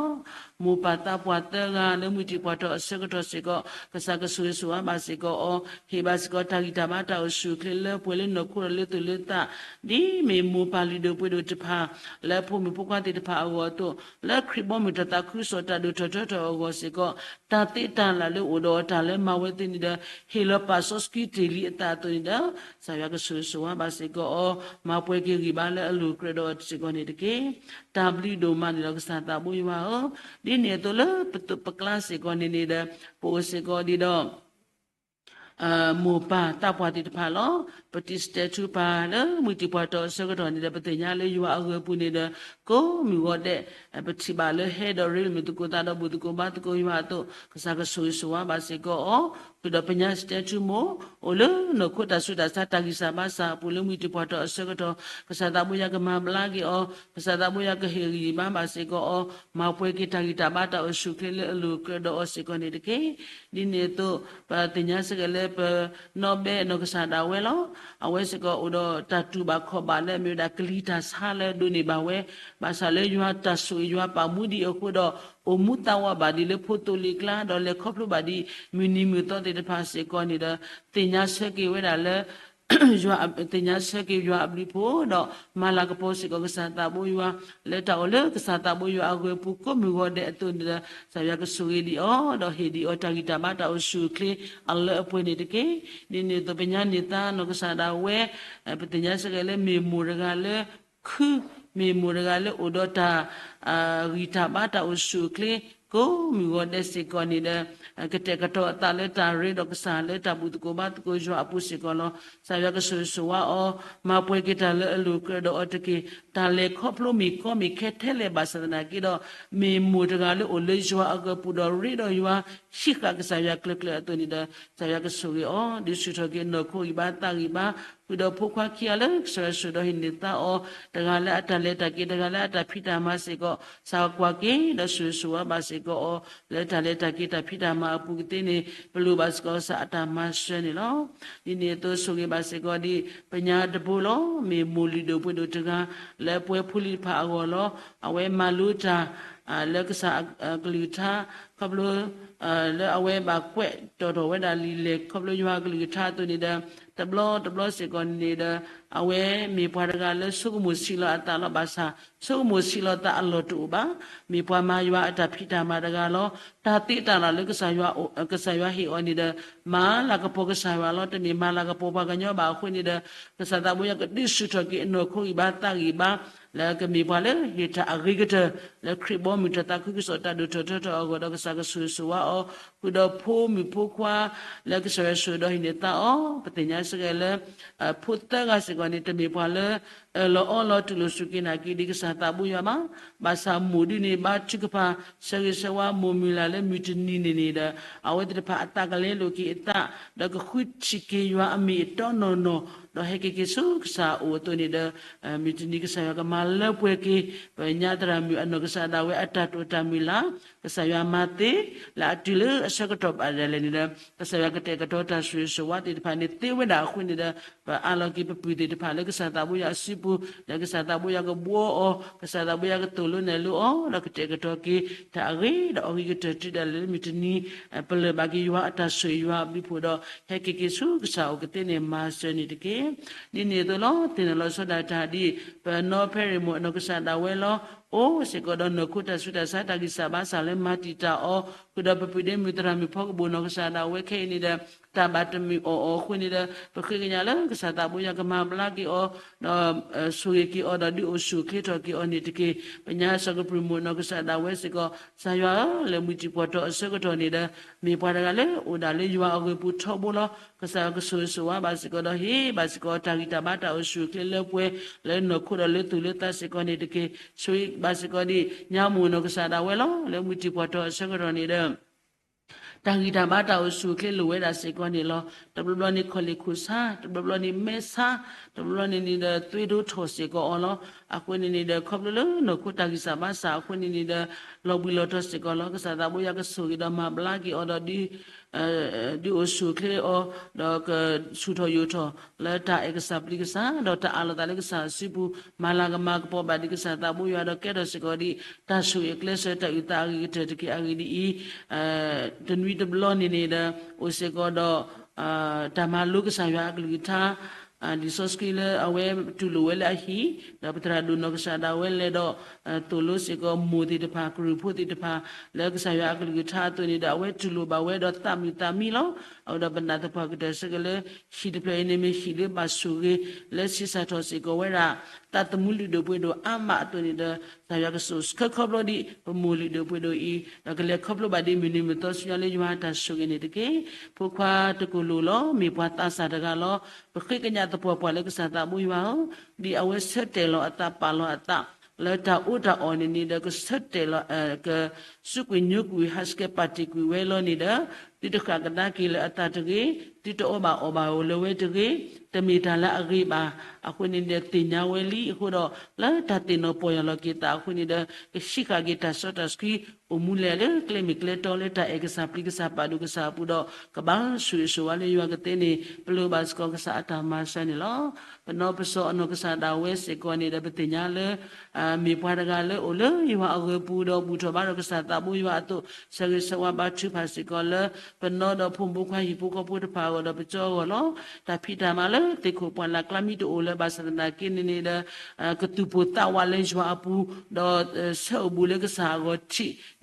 မိၢ်ပၢ်သးပှၢ်သၢဂၤလၢမှံၤတံၢ်ပှၢ်ထီၣ်အဆၢကတီၢ်စ့ၢ်ကီး ကစၢ်ကဆိၣ်ဂ့ၤဆိၣ်ဝါဘၣ်စ့ၢ်ကီးအီၤ ဟ့ၣ်ဘၣ်စ့ၢ်ကီးတၢ်ဂံၢ်တၢ်ဘါတၢ်အိၣ်ဆူၣ်အိၣ်ချ့လၢပှဲၤလၢနီၢ်ခိဒီးလၢသူၣ်လၢသး ဒ်မ့ၢ်မိၢ်ပၢ်လုၢ်ဒိၣ်ပှ့ၤဒိၣ်တဖၣ် လၢဖိမုၣ်ဖိခွါသ့ၣ်တဖၣ်အဂီၢ်အသိး လၢခရံာ်ဘီမုၢ်တၢ်သးခုကစီၣ်တၢ်ဒိၣ်ထီၣ်ထီထီၣ်အဂီၢ်စ့ၢ်ကီး တၢ်သ့တၢ်လၢ်လၢအိၣ်ဒီးအီၤတၢ်လၢမၤဝဲသ့န့ၣ်ဒီး ဟ့ၣ်လီၤပာ်စီဆှံတ့ၢ်လံအသးအသိးန့ၣ်ဒီး ကစၢ်ယွၤကဆိၣ်ဂ့ၤဆိၣ်ဝါဘၣ်စ့ၢ်ကီးအီၤ မၤပှဲၤက့ၤဂံၢ်ဘါလၢအလိၤကြၢးဒီးအီၤစ့ၢ်ကီးန့ၣ်တက့ၢ်. တၢ်ဘျုးဒိၣ်မးန့ၣ်လီၤကစၢ်သးဘိယွၤဧၢ, ဒ်န့ၣ်အသိးလၢပကျါစ့ၢ်ကီးန့ၣ်န့ၣ်ဒီး ပအိၣ်စ့ၢ်ကီးဒ်ဒီး မိၢ်ပၢ်သးပှၢ်သ့ၣ်တဖၣ်လီၤ. ပတံၤစတဲထူပၢ်လၢမှံၤတံၢ်ပှၢ်တီၢ်အဆၢကတီၢ်န့ၣ်ဒီး ပသ့ၣ်ညါလၢယွၤအဂၢၤပူၤန့ၣ်ဒီး ကိးမုၢ်ဂီၤဒဲး ပထံၣ်ဘၣ်လၢဟဲဒီးရ့လိာ်မုာ်သကိးသးဒီးဘူၣ်သကိးဘါသကိးယွၤအသိး ကစၢ်ကဆိၣ်ဂ့ၤဆိၣ်ဝါဘၣ်စ့ၢ်ကီးအီၤ, ဃုာ်ဒီးပညါစတဲထူမိၢ် အိၣ်လၢနီၢ်ခိတၢ်ဆူးတၢ်ဆါတၢ်ဂံၢ်စၢ်ဘါစၢ်အပူၤလၢမှံၤတံၢ်ပှၢ်တီၢ်အဆၢကတီၢ် ကစၢ်သးဘိယွၤကမၤဘျါက့ၤအီၤ, ကစၢ်သးဘိယွၤကဟ့ၣ်ဂံၢ်ဘါဘၣ်စ့ၢ်ကီးအီၤ, မၤပှဲၤက့ၤတၢ်ဂံၢ်တၢ်ဘါတၢ်အိၣ်ဆူၣ်အိၣ်ချ့လၢအလိၤကြၢးဒီးအီၤစ့ၢ်ကီးန့ၣ်တက့ၢ်. ဒ်န့ၣ်အသိး ပသ့ၣ်ညါစ့ၢ်ကီးလၢပနီၢ်ဘဲနီၢ်ကစၢ်ဒၣ်ဝဲလီၤ. အဝဲစ့ၢ်ကီးအိၣ်ဒီးတၢ်တူၢ်ဘၣ်ခီၣ်ဘၣ်လၢအမ့ၢ်ဝဲဒၣ်ကလံၤတၢ်ဆါလၢဒိးန့ၢ်ဘၣ်ဝဲ, ဘၣ်ဆၣ်လၢယွၤတၢ်ဆိၣ်ဂ့ၤယွၤပာ်မူဒံးအဃိဒီး အိၣ်မူသးဝးဘၣ်ဒံးလၢဖိသိလ့ၣ်ကျါ ဒီးလဲၤခီဖျိဘၣ်ဒံးမုၢ်နံၤမုၢ်သီသ့ၣ်တဖၣ်စ့ၢ်ကီးန့ၣ်ဒီး သ့ၣ်ညါဆၢက့ၤဝဲဒၣ်လၢ ယွၤ သ့ၣ်ညါဆၢက့ၤယွၤအဘျုးအဖှိၣ်ဒီး မၤလၤကပီၤစ့ၢ်ကီးကစၢ်သးဘိယွၤ လၢတၢ်အိၣ်လၢကစၢ်သးဘိယွၤအဂၢၤပူၤကိးမုၢ်ဂီၤဒဲးအသိးန့ၣ်ဒီး ကစၢ်ယွၤကဆိၣ်ဂ့ၤဒံးအီၤ ဒီးဟ့ၣ်ဒံးအီၤတၢ်ဂံၢ်တၢ်ဘါတၢ်အိၣ်ဆူၣ်အိၣ်ချ့အလၢအပှဲၤန့ၣ်တက့ၢ်. ဒ်န့ၣ်အသိးပညါန့ၢ်သါနီၢ်ကစၢ်ဒၣ်ဝဲ ပသ့ၣ်ညါစ့ၢ်ကီးလၢမ့ၢ်မိၢ်တဂၤလၢ ခု မ့ၢ်မိၢ်တဂၤလၢအိၣ်ဒီးတၢ် ဂံၢ်တၢ်ဘါတၢ်အိၣ်ဆူၣ်အိၣ်ချ့ ကိးမုၢ်ဂီၤဒဲးစ့ၢ်ကီးန့ၣ်ဒီး ကတဲာ်ကတီၤအသးလၢတၢ်ရ့ဒီးကစၢ်လၢတၢ်ဘူၣ်သကိးဘါသကိးယွၤအပူၤစ့ၢ်ကီးလီၤ. ကစၢ်ယွၤကဆိၣ်ဂ့ၤဆိၣ်ဝါအီၤ မၤပှဲၤက့ၤတၢ်လၢအလိၤကြၢးဒီးအီၤတက့ၢ်. တၢ်လဲၤခီဖျိမ့ၢ်ကီမ့ၢ်ခဲထဲလဲၣ်ဘၣ်ဆၣ်သနာ်က့ဒီး မ့ၢ်မိၢ်တဂၤလၢအိၣ်လၢယွၤအဂၢၤပူၤဒီးရ့ဒီးယွၤ ဟံးဃာ်ကစၢ်ယွၤကျၢၤကျၢၤအသိးန့ၣ်ဒီး ကစၢ်ယွၤကဆိၣ်ဂ့ၤအီၤ ဒုးဆူၣ်ထီၣ်က့ၤနီၢ်ခိဂံၢ်ဘါသးဂံၢ်ဘါ ဃုာ်ဒီးဖိခွါခံဂၤလၢကစၢ်ယွၤဆိၣ်ဒီးဟံးန့ၢ်သါအီၤ, တဂၤလၢအတၢ်လဲၤတၢ်က့ၤ, တဂၤလၢအတၢ်ဖံးတၢ်မၤစ့ၢ်ကီး, ကစၢ်ကွၢ်က့ၤဒီးဆိၣ်ဂ့ၤဆိၣ်ဝါဘၣ်စ့ၢ်ကီးအီၤ လၢတၢ်လဲၤတၢ်က့ၤတၢ်ဖံးတၢ်မၤအပူၤကသ့န့ၣ် ပလိၣ်ဘၣ်စ့ၢ်ကီးကစၢ်အတၢ်မၤစၢၤန့ၣ်လီၤ. ဒ်န့ၣ်အသိးဆိၣ်ဂ့ၤဘၣ်စ့ၢ်ကီးဒ် ပညါတဘိလီၤ. မ့ၢ်မိၢ်လုၢ်ဒိၣ်ပှ့ၤဒိၣ်တဂၤ လၢပှဲၤဖိလံၤတဖၣ်အဂီၢ်လီၤ. အဝဲမၤလိတၢ် လၢကစၢ်အကလုၢ်ကထါ ခီဖျိ လၢအဝဲဘၣ်ကွဲးတီၣ်ထီၣ်ဝဲဒၣ်လံာ်လဲၢ် ခီဖျိယွၤအကလုၢ်ကထါအသိးန့ၣ်ဒီး တဘျီတဘျီစ့ၢ်ကီးန့ၣ်ဒီး အဝဲမ့ၢ်ပှၤတဂၤလၢဆိကမိၣ်ဆံးလီၤအသးလီၤ. ဘၣ်ဆၣ် ဆိကမိၣ်ဆံးလီၤသးအလီၢ်တအိၣ်ဘၣ်. မ့ၢ်ပှၤမၤယွၤအတၢ်ဖံးတၢ်မၤတဂၤလီၤ. တၢ်သ့တၢ်လၢ်လၢကစၢ်ယွၤ ကစၢ်ယွၤဟ့ၣ်အီၤန့ၣ်ဒီး မၤလၤကပီၤကစၢ်ယွၤလီၤ. တမ့ၢ်မၤလၤကပီၤပှၤကညီဘၣ်အဃိန့ၣ်ဒီး ကစၢ်သးဘိယွၤကဒုးဆူၣ်ထီၣ်က့ၤအနီၢ်ခိဂံၢ်ဘါသးဂံၢ်ဘါ လၢကမ့ၢ်ပှၤလၢဟ့ၣ်တၢ်အဂ့ၤကတၢၢ် လၢခရံာ်ဘီမုၢ်တၢ်သးခုကစီၣ်တၢ်ဒိၣ်ထီၣ်ထီထီၣ်အဂီၢ်ဒီး ကစၢ်ကဆိၣ်ဂ့ၤဆိၣ်ဝါအီၤ ဃုာ်ဒီးဖိမုၣ်ဖိခွါ လၢကစၢ်ယွၤဆိၣ်ဒီးဟံးန့ၢ်သါအီၤ ပသ့ၣ်ညါစ့ၢ်ကီးလၢ ဖိသၢဂၤစ့ၢ်ကီးန့ၣ် တမ့ၢ်ပှၤလၢ အၢၣ်လီၤအီလီၤတူၢ်လိာ်စူၢ်က့ၤနာ်က့ၤဒ်ကစၢ်သးဘိယွၤဘၣ်. ဘၣ်ဆၣ်မိၢ်ဒ်န့ၣ် ဘါထုကဖၣ် ဆၢဂ့ၤဆၢဝါမိၢ်မုၢ်လၢ်လၢမုၢ်တနံၤန့ၣ်န့ၣ်ဒီး အဝဲသ့ၣ်တဖၣ်အသးကလဲလိာ်က့ၤအသး ဒီးကဃုထံၣ်က့ၤယွၤအမံၤအတီနီၢ်နီၢ် ဒီးဟဲက့ၤက့ၤဆူကစၢ်အအိၣ်အသိးန့ၣ်ဒီး မုၢ်တနံၤကစၢ်ယွၤကမၤလၢပှဲၤက့ၤ ပညါသရၣ်မုၣ်အနီၢ်ကစၢ်ဒၣ်ဝဲအတၢ်တိာ်တၢ်မုၢ်လၢ် ကစၢ်ယွၤမၤသ့ လၢအတုၤလၢအဆၢကတီၢ်ဘၣ်ဒၣ်လဲာ်န့ၣ်ဒီး ကစၢ်ယွၤကတဲာ်ကတီၤတၢ်ဆိၣ်ဂ့ၤဆိၣ်ဝါသ့ၣ်တဖၣ်န့ၣ်သ့ဝဲဒၣ်အဃိန့ၣ်ဒီး ပအးလီၤက့ၤပပုၢ်သ့ၣ်တဖၣ်လၢကစၢ်သးဘိယွၤအစုပူၤ လၢကစၢ်သးဘိယွၤကဘှီအီၤ ကစၢ်သးဘိယွၤကသိၣ်လိနဲၣ်လိအီၤ ဒီးကတဲာ်ကတီၤက့ၤ တၢ်အဂ့ၤဒီးအီဂံၢ်ကတၢၢ်တုၤဒၣ်လဲာ်လၢမုၢ်တနံၤ ပလၢၢ်ဘၣ်က့ၤယွၤအတၢ်ဆိၣ်ဂ့ၤယွၤအဘျုးဖှိၣ်ဒီး ဟဲက့ၤက့ၤဆူကစၢ်အအိၣ်ကသ့န့ၣ် မၤစၢၤန့ၣ်တက့ၢ်. ဒ်န့ၣ်အသိးလီၤ. သ့ၣ်နီၣ်လီၤဆီဒၣ်တၢ်ဒ် ပနီဖဲရ့ၣ်မိၢ်အနီၢ်ကစၢ်ဒၣ်ဝဲလီၤ. အိၣ်စ့ၢ်ကီးဒီးနီၢ်ခိတၢ်ဆူးတၢ်ဆါတၢ်ဂံၢ်စၢ်ဘါစၢ်လၢမၤတံာ်တာ်အီၤ ဃုာ်ဒီးပပုၢ်ဒ့မုၣ်သရၣ်မုၣ်ဖီကဘိၣ်နီၢ်ကစၢ်ဒၣ်ဝဲခဲအံၤန့ၣ်ဒီး တၢ်ဘၣ်တမုာ်အီၣ်အီၤအဃိန့ၣ်ဒီး ပဃ့ကညးလၢကစၢ်သးဘိယွၤကမၤဘျါက့ၤအီၤ ဒီးဆိၣ်ဂ့ၤက့ၤအီၤဒီးဒုးအိၣ်ဆူၣ်အိၣ်ချ့ထီၣ်က့ၤအီၤန့ၣ်တက့ၢ်. ပညါစီၤကပျုၢ်မိၢ်နီၢ်ကစၢ်ဒၣ်ဝဲစ့ၢ်ကီး ကစၢ်ယွၤဧၢ လၢမုၢ်တံၤပှီၢ်ထီၣ်အဆၢကတီၢ်န့ၣ်ဒီး မ့ၢ်ပှၤတဂၤလၢအိၣ်ဒၣ်လၢယွၤအဂ့ၢ်ပူၤထီဘိလီၤ. ကစၢ်ယွၤကဆိၣ်ဂ့ၤဆိၣ်ဝါဘၣ်စ့ၢ်ကီးဒီးဟ့ၣ်ဘၣ်စ့ၢ်ကီးတၢ်ဂံၢ်တၢ်ဘါတၢ်အိၣ်ဆူၣ်အိၣ်ချ့လၢပှဲၤ လၢနီၢ်ခိဒီးလၢသူၣ်လၢသးစ့ၢ်ကီးန့ၣ်တက့ၢ်. ဆိၣ်ဂ့ၤဘၣ်စ့ၢ်ကီးဒ် ညါမိၢ်နီၢ်ကစၢ်ဒၣ်ဝဲလီၤ. လၢမုၢ်တံၤပှီၢ်ထီၣ်အဆၢကတီၢ်န့ၣ်ဒီး တၢ်ဂံၢ်တၢ်ဘါတၢ်အိၣ်ဆူၣ်အိၣ်ချ့လိၣ်ဝဲဒၣ်စ့ၢ်ကီးန့ၣ်လီၤ. တဘျီဘျီန့ၣ်ခီၣ်လ့ၢ်ခိၣ်ဆါ, တဘျီဘျီန့ၣ်မဲဆါ, တဘျီဘျီန့ၣ်န့ၣ်ဒီးသွေးတိုးထီၣ်စ့ၢ်ကီးအီၤလီၤ. အဃိန့ၣ်န့ၣ်ဒီး ခီဖျိလၢနီၢ်ခိတၢ်ဂံၢ်စၢ်ဘါစၢ်အဃိန့ၣ်န့ၣ်ဒီး လီၤဘှံးလီၤတီၤစ့ၢ်ကီးလီၤ. ကစၢ်သးဘိယွၤကဆိၣ်ဂ့ၤဒီးမၤဘျါက့ၤအီၤဒီး ဒုးအိၣ်ဆူၣ်အိၣ်ချ့အီၤ ဒီးကဆူၣ်ထီၣ်ယိာ်ထီၣ် လၢတၢ်အဲၣ်ကစၢ်ပျံၤကစၢ် ဒီးတၢ်အးလီၤသးလၢကစၢ်စုပူၤ မၤလၤကမၤကပီၤဘၣ်ဒံးကစၢ်သးဘိယွၤဒီးကဲထီၣ်စ့ၢ်ကီးဒ် တၢ်ဆိၣ်ဂ့ၤအကျဲစၢၤတၢ်အုၣ်သးအဂ့ၤကတၢၢ်တက့ၢ်. အဂ့ၢ်ဒ်အံၤ တနွံတဘျီန့ၣ်န့ၣ်ဒီး အိၣ်စ့ၢ်ကီးဒီး တၢ်မၤလိကစၢ်ယွၤအကလုၢ်ကထါ လံာ်စီဆှံလၢအဝဲတူၢ်လိာ်ဝဲလၢအဟံၣ် ဒီးပသရၣ်ဒိၣ်နီၢ်ကစၢ်ဒၣ်ဝဲလဲၤဒီး သိၣ်လိစ့ၢ်ကီးမိၢ်သ့ၣ်တဖၣ် ကရူၢ်ဖိသ့ၣ်တဖၣ် လၢကစၢ်ယွၤအကလုၢ်ကထါအသိးန့ၣ်ဒီး အဝဲတူၢ်လိာ်ဘၣ်ဝဲဒီးသးမုာ်သးမံလီၤ. အဝဲဒီးပနာ်သပှၢ်ကတၢၢ်စ့ၢ်ကီးလၢ ဟံၣ်တဖျၢၣ်အံၤန့ၣ်မ့ၢ်ဟံၣ်လၢဘၣ်ဆိၣ်ဂ့ၤ လၢဆံးစၢ်ထီၣ်စ့ၢ်ကီးဝဲဒၣ် သးသမူလုၢ်ဒိၣ်ပှ့ၤဒိၣ်အါမးအသိးန့ၣ်ဒီး ကစၢ်ယွၤကဆိၣ်ဆၢခီဖျိဒံး ပမိၢ်လုၢ်ဒိၣ်ပှ့ၤဒိၣ်အံၤ ဒီးကလဲၤခီဖျိဘၣ်ဒံးမုၢ်နံၤမုၢ်သီဆူညါလၢယွၤအတၢ်ဆိၣ်ဂ့ၤန့ၣ်တက့ၢ်. ဖိခွါတကိၢ်လိာ်လီၤ. မ့ၢ်ပှၤသးစၢ်တဂၤလီၤ. ပဃ့ကညးသပှၢ်ပှၢ်လၢကစၢ်သးဘိယွၤဧၢ, ဒ်အဝဲဆၢတဲာ်လီၤအသးပာ်လီၤအသး လၢတၢ်အီတၢ်အီန့ၣ်န့ၣ်ဒီး ကဆၢတဲာ်လီၤ ကစူးကွံာ်ညိကွံာ် ဟးဆှဲးပာ်တ့ၢ်ကွံာ်ဝဲလီၤန့ၣ်ဒီး သုတဃၣ်ကဒါက့ၤလၢအသးတဂ့ၤ, သုတအီၣ်ဘၣ်အီၣ်ဘၣ်ဧိၤလၢဝဲတဂ့ၤ, တမ့ၢ်တၢ်လၢအဂ့ၤဘၣ်. အဃိန့ၣ်ဒီးသ့ၣ်ညါဝဲလံအဃိဒီး လၢတၢ်သ့ၣ်နီၣ်ပီၢ်ယၢ်လီၤက့ၤသးအဃိန့ၣ်ဒီး ကဟံးဃာ်က့ၤတၢ်စီတၢ်ဆှံ အိၣ်မူလဲၣ်လၢကျဲမ့ၢ်ကျဲတီလၢတၢ်အဲၣ်ကစၢ်ပျံၤကစၢ်ပာ်ဒိၣ်ကစၢ်အပူၤဒီး ကဘၣ်ဆိၣ်ဂ့ၤဆိၣ်ဝါလၢယွၤကသ့န့ၣ် ပလိၣ်ဘၣ်စ့ၢ်ကီးကစၢ်အတၢ်မၤစၢၤန့ၣ်လီၤ. ပနီပစီၤအနီၢ်ကစၢ်ဒၣ်ဝဲစ့ၢ်ကီးန့ၣ်ဒီး ပသ့ၣ်ညါလၢ မ့ၢ်ပှၤတဂၤလၢအိၣ်လၢယွၤအဂ့ၤပူၤဒီးဘူၣ်ထီၣ်ဘါထီၣ်ကစၢ်သးဘိယွၤအသိး ဆၢဂ့ၤဆၢဝါဘါထုကဖၣ်စ့ၢ်ကီးလၢ ပနီဒီးဖိမုၣ်ဖိခွါဟံၣ်ဖိဃီဖိတဖၣ်အဂီၢ်ဒီးပကၠီအဂီၢ်လီၤ. တၢ်ဖံးတၢ်မၤလၢသ့ၣ်ခိၣ်ပှၢ်လၢ်ကျါမ့ၢ်တအိၣ်လၢၤဘၣ်ဆၣ်သနာ်က့န့ၣ်န့ၣ်ဒီး ကသူၣ်ပိၢ်သးဝးလၢယွၤအပူၤ ဒီးဆၢအိၣ်ဘူးလၢကစၢ်အဂီၢ်ထံး ဒီ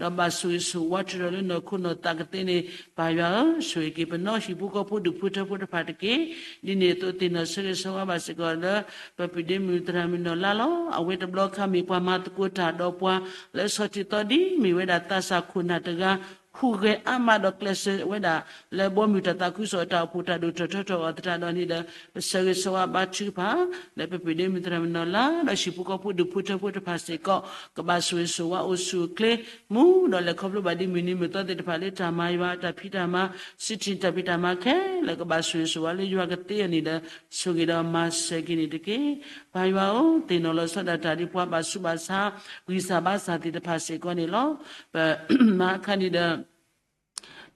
းဘၣ်ဆိၣ်ဂ့ၤဆိၣ်ဝါထုးထီၣ်လၢနီၢ်ခိနီၢ်သးကသ့န့ၣ် ပၢ်ယွၤဧၢ ဆိၣ်ဂ့ၤက့ၤပနီၢ်ဟံၣ်ဖိဃီဖိဒူၣ်ဖိထၢဖိတဖၣ်တက့ၢ်. ဒ်န့ၣ်အသိးသ့ၣ်နီၣ်ဆၢဂ့ၤဆၢဝါဘၣ်စ့ၢ်ကီးလၢ ပပုၢ်ဒ့မုၣ်သရၣ်မုၣ်နီၢ်လါလီၤ. အဝဲတဘျီခါမ့ၢ်ပှၤမၤသကိးတၢ်ဒီးပှၤ လၢဆီၣ်ထံသီဒ်မ့ၢ်ဝဲဒၣ်သးစၢ်ခိၣ်နၢ်တဂၤ ဟူးဂဲၤအါမးဒီးကျဲးစၢးဝဲဒၣ် လၢဘီမုၢ်တၢ်သးခုကစီၣ်အတၢ်အိၣ်ဖှိၣ်တၢ်ဒိၣ်ထီၣ်ထီထီၣ်အီၤသတးဒီးန့ၣ်ဒီး ပဆၢဂ့ၤဆၢဝါဘါထုကဖၣ် လၢပပှ့ၤဒ့မုၣ်သရၣ်မုၣ်နီၢ်လါ ဒီးဟံၣ်ဖိဃီဖိဒူၣ်ဖိထၢဖိတဖၣ်စ့ၢ်ကီး ကဘၣ်ဆိၣ်ဂ့ၤဆိၣ်ဝါအိၣ်ဆူၣ်အိၣ်ချ့ မူဒီးလဲၤခီဖျိဘၣ်ဒ်မုၢ်နံၤမုၢ်သီသ့ၣ်တဖၣ်လၢတၢ်မၤယွၤအတၢ်ဖံးတၢ်မၤ စံးထံၣ်တၢ်ဖံးတၢ်မၤခဲလၢာ် ကဘၣ်ဆိၣ်ဂ့ၤဆိၣ်ဝါလၢယွၤကသ့အီၤန့ၣ်ဒီး ဆိၣ်ဂ့ၤဒီးမၤစၢၤက့ၤန့ၣ်တက့ၢ်. ပၢ်ယွၤဧၢ, သ့ၣ်နီၣ်လီၤဆီဒၣ်တၢ်ဒ်ပှၤဘၣ်ဆူးဘၣ်ဆါ ဂံၢ်စၢ်ဘါစၢ်သ့ၣ်တဖၣ်စ့ၢ်ကီးန့ၣ်လီၤ. ပမၤအခါန့ၣ်ဒီး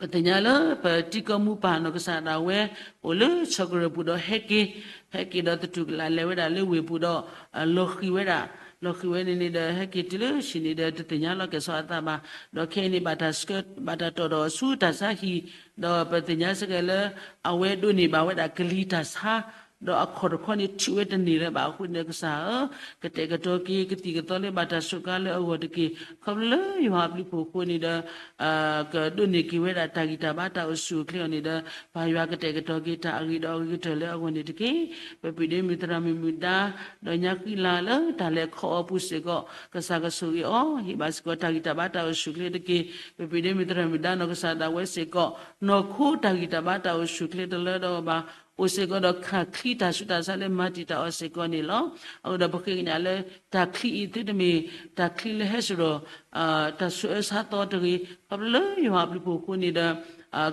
ပသ့ၣ်ညါလၢပတံၤကီၢ်မူပၢ်နီၢ်ကစၢ်ဒၣ်ဝဲ အိၣ်လၢဆီၣ်ကရၢၢ်ပူၤဒီးဟဲက့ၤ, ဟဲက့ၤဒီးသတူၢ်ကလာ်လဲၤဝဲဒၣ်လၢဝ့ၢ်ပူၤဒီး လီၤဃံၤဝဲဒၣ်, လီၤဃံၤဝဲန့ၣ်န့ၣ်ဒီး ဟဲက့ၤတုၤလၢဟံၣ်န့ၣ်ဒီး တသ့ၣ်ညါလီၤကဲၣ်ဆိးအသးဘၣ်, ဒီးခဲအံၤန့ၣ် ဘၣ်တၢ်ဆှၢ ဘၣ်တၢ်တီၣ်ထီၣ်အီၤဆူတၢ်ဆါဟံၣ်, ဒီးပသ့ၣ်ညါစ့ၢ်ကီးလၢ အဝဲဒိးန့ၢ်ဘၣ်ဝဲဒၣ်ကလံၤတၢ်ဆါ ဒီးအခီၣ်တခီန့ၣ် ထုးဝဲတန့ၢ်လၢၤဘၣ်အဃိန့ၣ်ဒီး ကစၢ်ဧၢ, ကတဲာ်ကတီၤက့ၤ ကသံၣ်ကသီလၢဘၣ်တၢ်စူးကါလၢအဂီၢ်တက့ၢ်. ခီဖျိလၢယွၤအဘျုးအဖှိၣ်အဃိန့ၣ်ဒီး ကဒိးန့ၢ်က့ၤဝဲဒၣ်တၢ်ဂံၢ်တၢ်ဘါတၢ်အိၣ်ဆူၣ်အိၣ်ချ့အီၤန့ၣ်ဒီး ပၢ်ယွၤကတဲာ်ကတီၤက့ၤတၢ်အဂ့ၤဒီးအဂ့ၤကတၢၢ်လၢအဂီၢ်န့ၣ်တက့ၢ်. ပပှ့ၤဒ့မုၣ်သရၣ်မုၣ်မုၢ်ဒါ ဒီးညါဃံလၤလၢတၢ်လဲၤခီအီၤအပူၤစ့ၢ်ကီး ကစၢ်ကဆိၣ်ဂ့ၤအီၤ ဟ့ၣ်ဘၣ်စ့ၢ်ကီးတၢ်ဂံၢ်တၢ်ဘါတၢ်အိၣ်ဆူၣ်အိၣ်ချ့တက့ၢ်. ပပှ့ၤဒ့မုၣ်သရၣ်မုၣ်ဒါနီၢ်ကစၢ်ဒၣ်ဝဲစ့ၢ်ကီး နီၢ်ခိတၢ်ဂံၢ်တၢ်ဘါတၢ်အိၣ်ဆူၣ်အိၣ်ချ့တလၢဒီးအီၤဘၣ်. အိၣ်စ့ၢ်ကီးဒီးခးချံတၢ်ဆူးတၢ်ဆါလၢမၤတံာ်တာ်အီၤစ့ၢ်ကီးန့ၣ်လီၤ. အဃိဒီးပဃ့ကညးလၢ တၢ်ချံအံၤသုတမ့ၢ် တၢ်ချံလၢဟဲစိာ်ဒီး တၢ်ဆူးအၢဆါသီတဂ့ၤ. ခီဖျိလၢယွၤအဘျုးအဖှိၣ်အဃိန့ၣ်ဒီး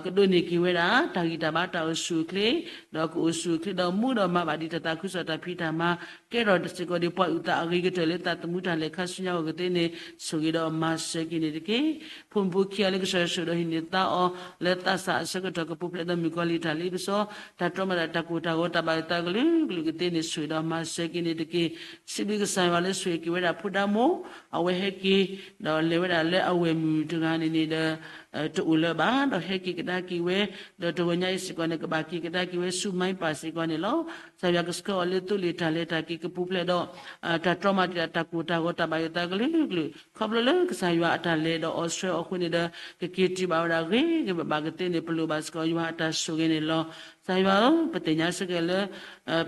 ကဒိးန့ၢ်က့ၤဝဲဒၣ် တၢ်ဂံၢ်တၢ်ဘါတၢ်အိၣ်ဆူၣ်အိၣ်ချ့, ဒီးကအိၣ်ဆူၣ်အိၣ်ချ့ဒီးမူဒီးမၤဘၣ်ဒ်တၢ်သးခုကစီၣ်တၢ်ဖံးတၢ်မၤ ကဲထီၣ်စ့ၢ်ကီးဒ်ပှၤအုၣ်သးအဂ့ၤကတၢၢ်လၢသးသမူတၢ်လဲၤခါဆူညါအဂီၢ်ကသ့န့ၣ် ဆိၣ်ဂ့ၤဒီးမၤစၢၤက့ၤန့ၣ်တက့ၢ်. ဖိမုၣ်ဖိခံဂၤလၢကစၢ်ယွၤဆိၣ်ဒီးဟံးန့ၢ်သါအီၤ လၢသးစၢ်အဆၢကတီၢ်ကပူၤဖျဲးဒီးမုၣ်ကီၤလံၢ်တၢ်လ့ပစီ တၢ်တြီမၤတၢ်တၢ်ကိၢ်တၢ်ဂီၤတၢ်ဘၣ်အုၣ်သးကလုာ်ကလုာ်ကသ့န့ၣ် ဆိၣ်ဂ့ၤဒီးမၤစၢၤက့ၤန့ၣ်တက့ၢ်. စံးဘျုးကစၢ်ယွၤလၢဆိၣ်ဂ့ၤက့ၤဝဲဒၣ်ဖိဒါမိၢ် အဝဲဟဲက့ၤ ဒီးလဲၤဝဲဒၣ်လၢအဝဲၢ်မုၢ်တဂၤန့ၣ်န့ၣ်ဒီး တအိၣ်လၢၤဘၣ် ဒီးဟဲက့ၤကဒါက့ၤဝဲ ဒီးတဂီၤညါအံၤစ့ၢ်ကီးန့ၣ် ကဘၣ်က့ၤကဒါက့ၤဝဲဆူမါပၢ်စ့ၢ်ကီးန့ၣ်လီၤ. ကစၢ်ယွၤကဆှၢအီၤလၢသိလ့ၣ်တၢ်လဲၤတၢ်က့ၤကပူၤဖျဲးဒီး တၢ်တြီမၤတၢ်တၢ်ကိၢ်တၢ်ဂီၤတၢ်ဘၣ်ယိၣ်သးကလုာ်ကလုာ် ခီဖျိလၢကစၢ်ယွၤအတၢ်လဲၤဒီးအီၤဆှၢအီၤအဃိန့ၣ်ဒီး ကက့ၤတုၤဘၣ်ဝဲဒၣ်ဂ့ၤဂ့ၤဘၣ်ဘၣ်ကသ့န့ၣ် ပလိၣ်ဘၣ်စ့ၢ်ကီးယွၤအတၢ်ဆိၣ်ဂ့ၤန့ၣ်လီၤ. ကစၢ်ယွၤဧၢ, ပသ့ၣ်ညါစ့ၢ်ကီးလၢ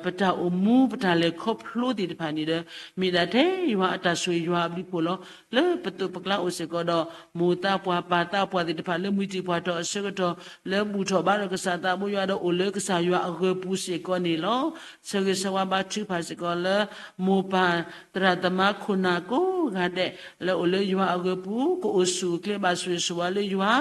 ပတၢ်အိၣ်မူပတၢ်လဲၤခီဖျိသ့ၣ်တဖၣ်န့ၣ်ဒီး မ့ၢ်ဒၣ်ထဲယွၤအတၢ်ဆိၣ်ဂ့ၤယွၤအဘျုးအဖှိၣ်လီၤ. လၢပသိးပကျါအိၣ်စ့ၢ်ကီးဒီး မိၢ်သးပှၢ်ပၢ်သးပှၢ်သ့ၣ်တဖၣ်လၢမုၢ်တံၢ်ပှၢ်ထီၣ်အဆၢကတီၢ် လၢဘူၣ်ထီၣ်ဘါထီၣ်ကစၢ်သးဘိယွၤဒီးအိၣ်လၢကစၢ်ယွၤအဂၢၤပူၤစ့ၢ်ကီးန့ၣ်လီၤ. ဆၢဂ့ၤဆၢဝါဘါထုကဖၣ်စ့ၢ်ကီးလၢ မိၢ်ပၢ်သရၣ်သမါခိၣ်နၢ်ကိးဂၤဒဲး လၢအိၣ်လၢယွၤအဂၢၤပူၤ ကအိၣ်ဆူၣ်အိၣ်ချ့ဘၣ်ဆိၣ်ဂ့ၤဆိၣ်ဝါလၢယွၤ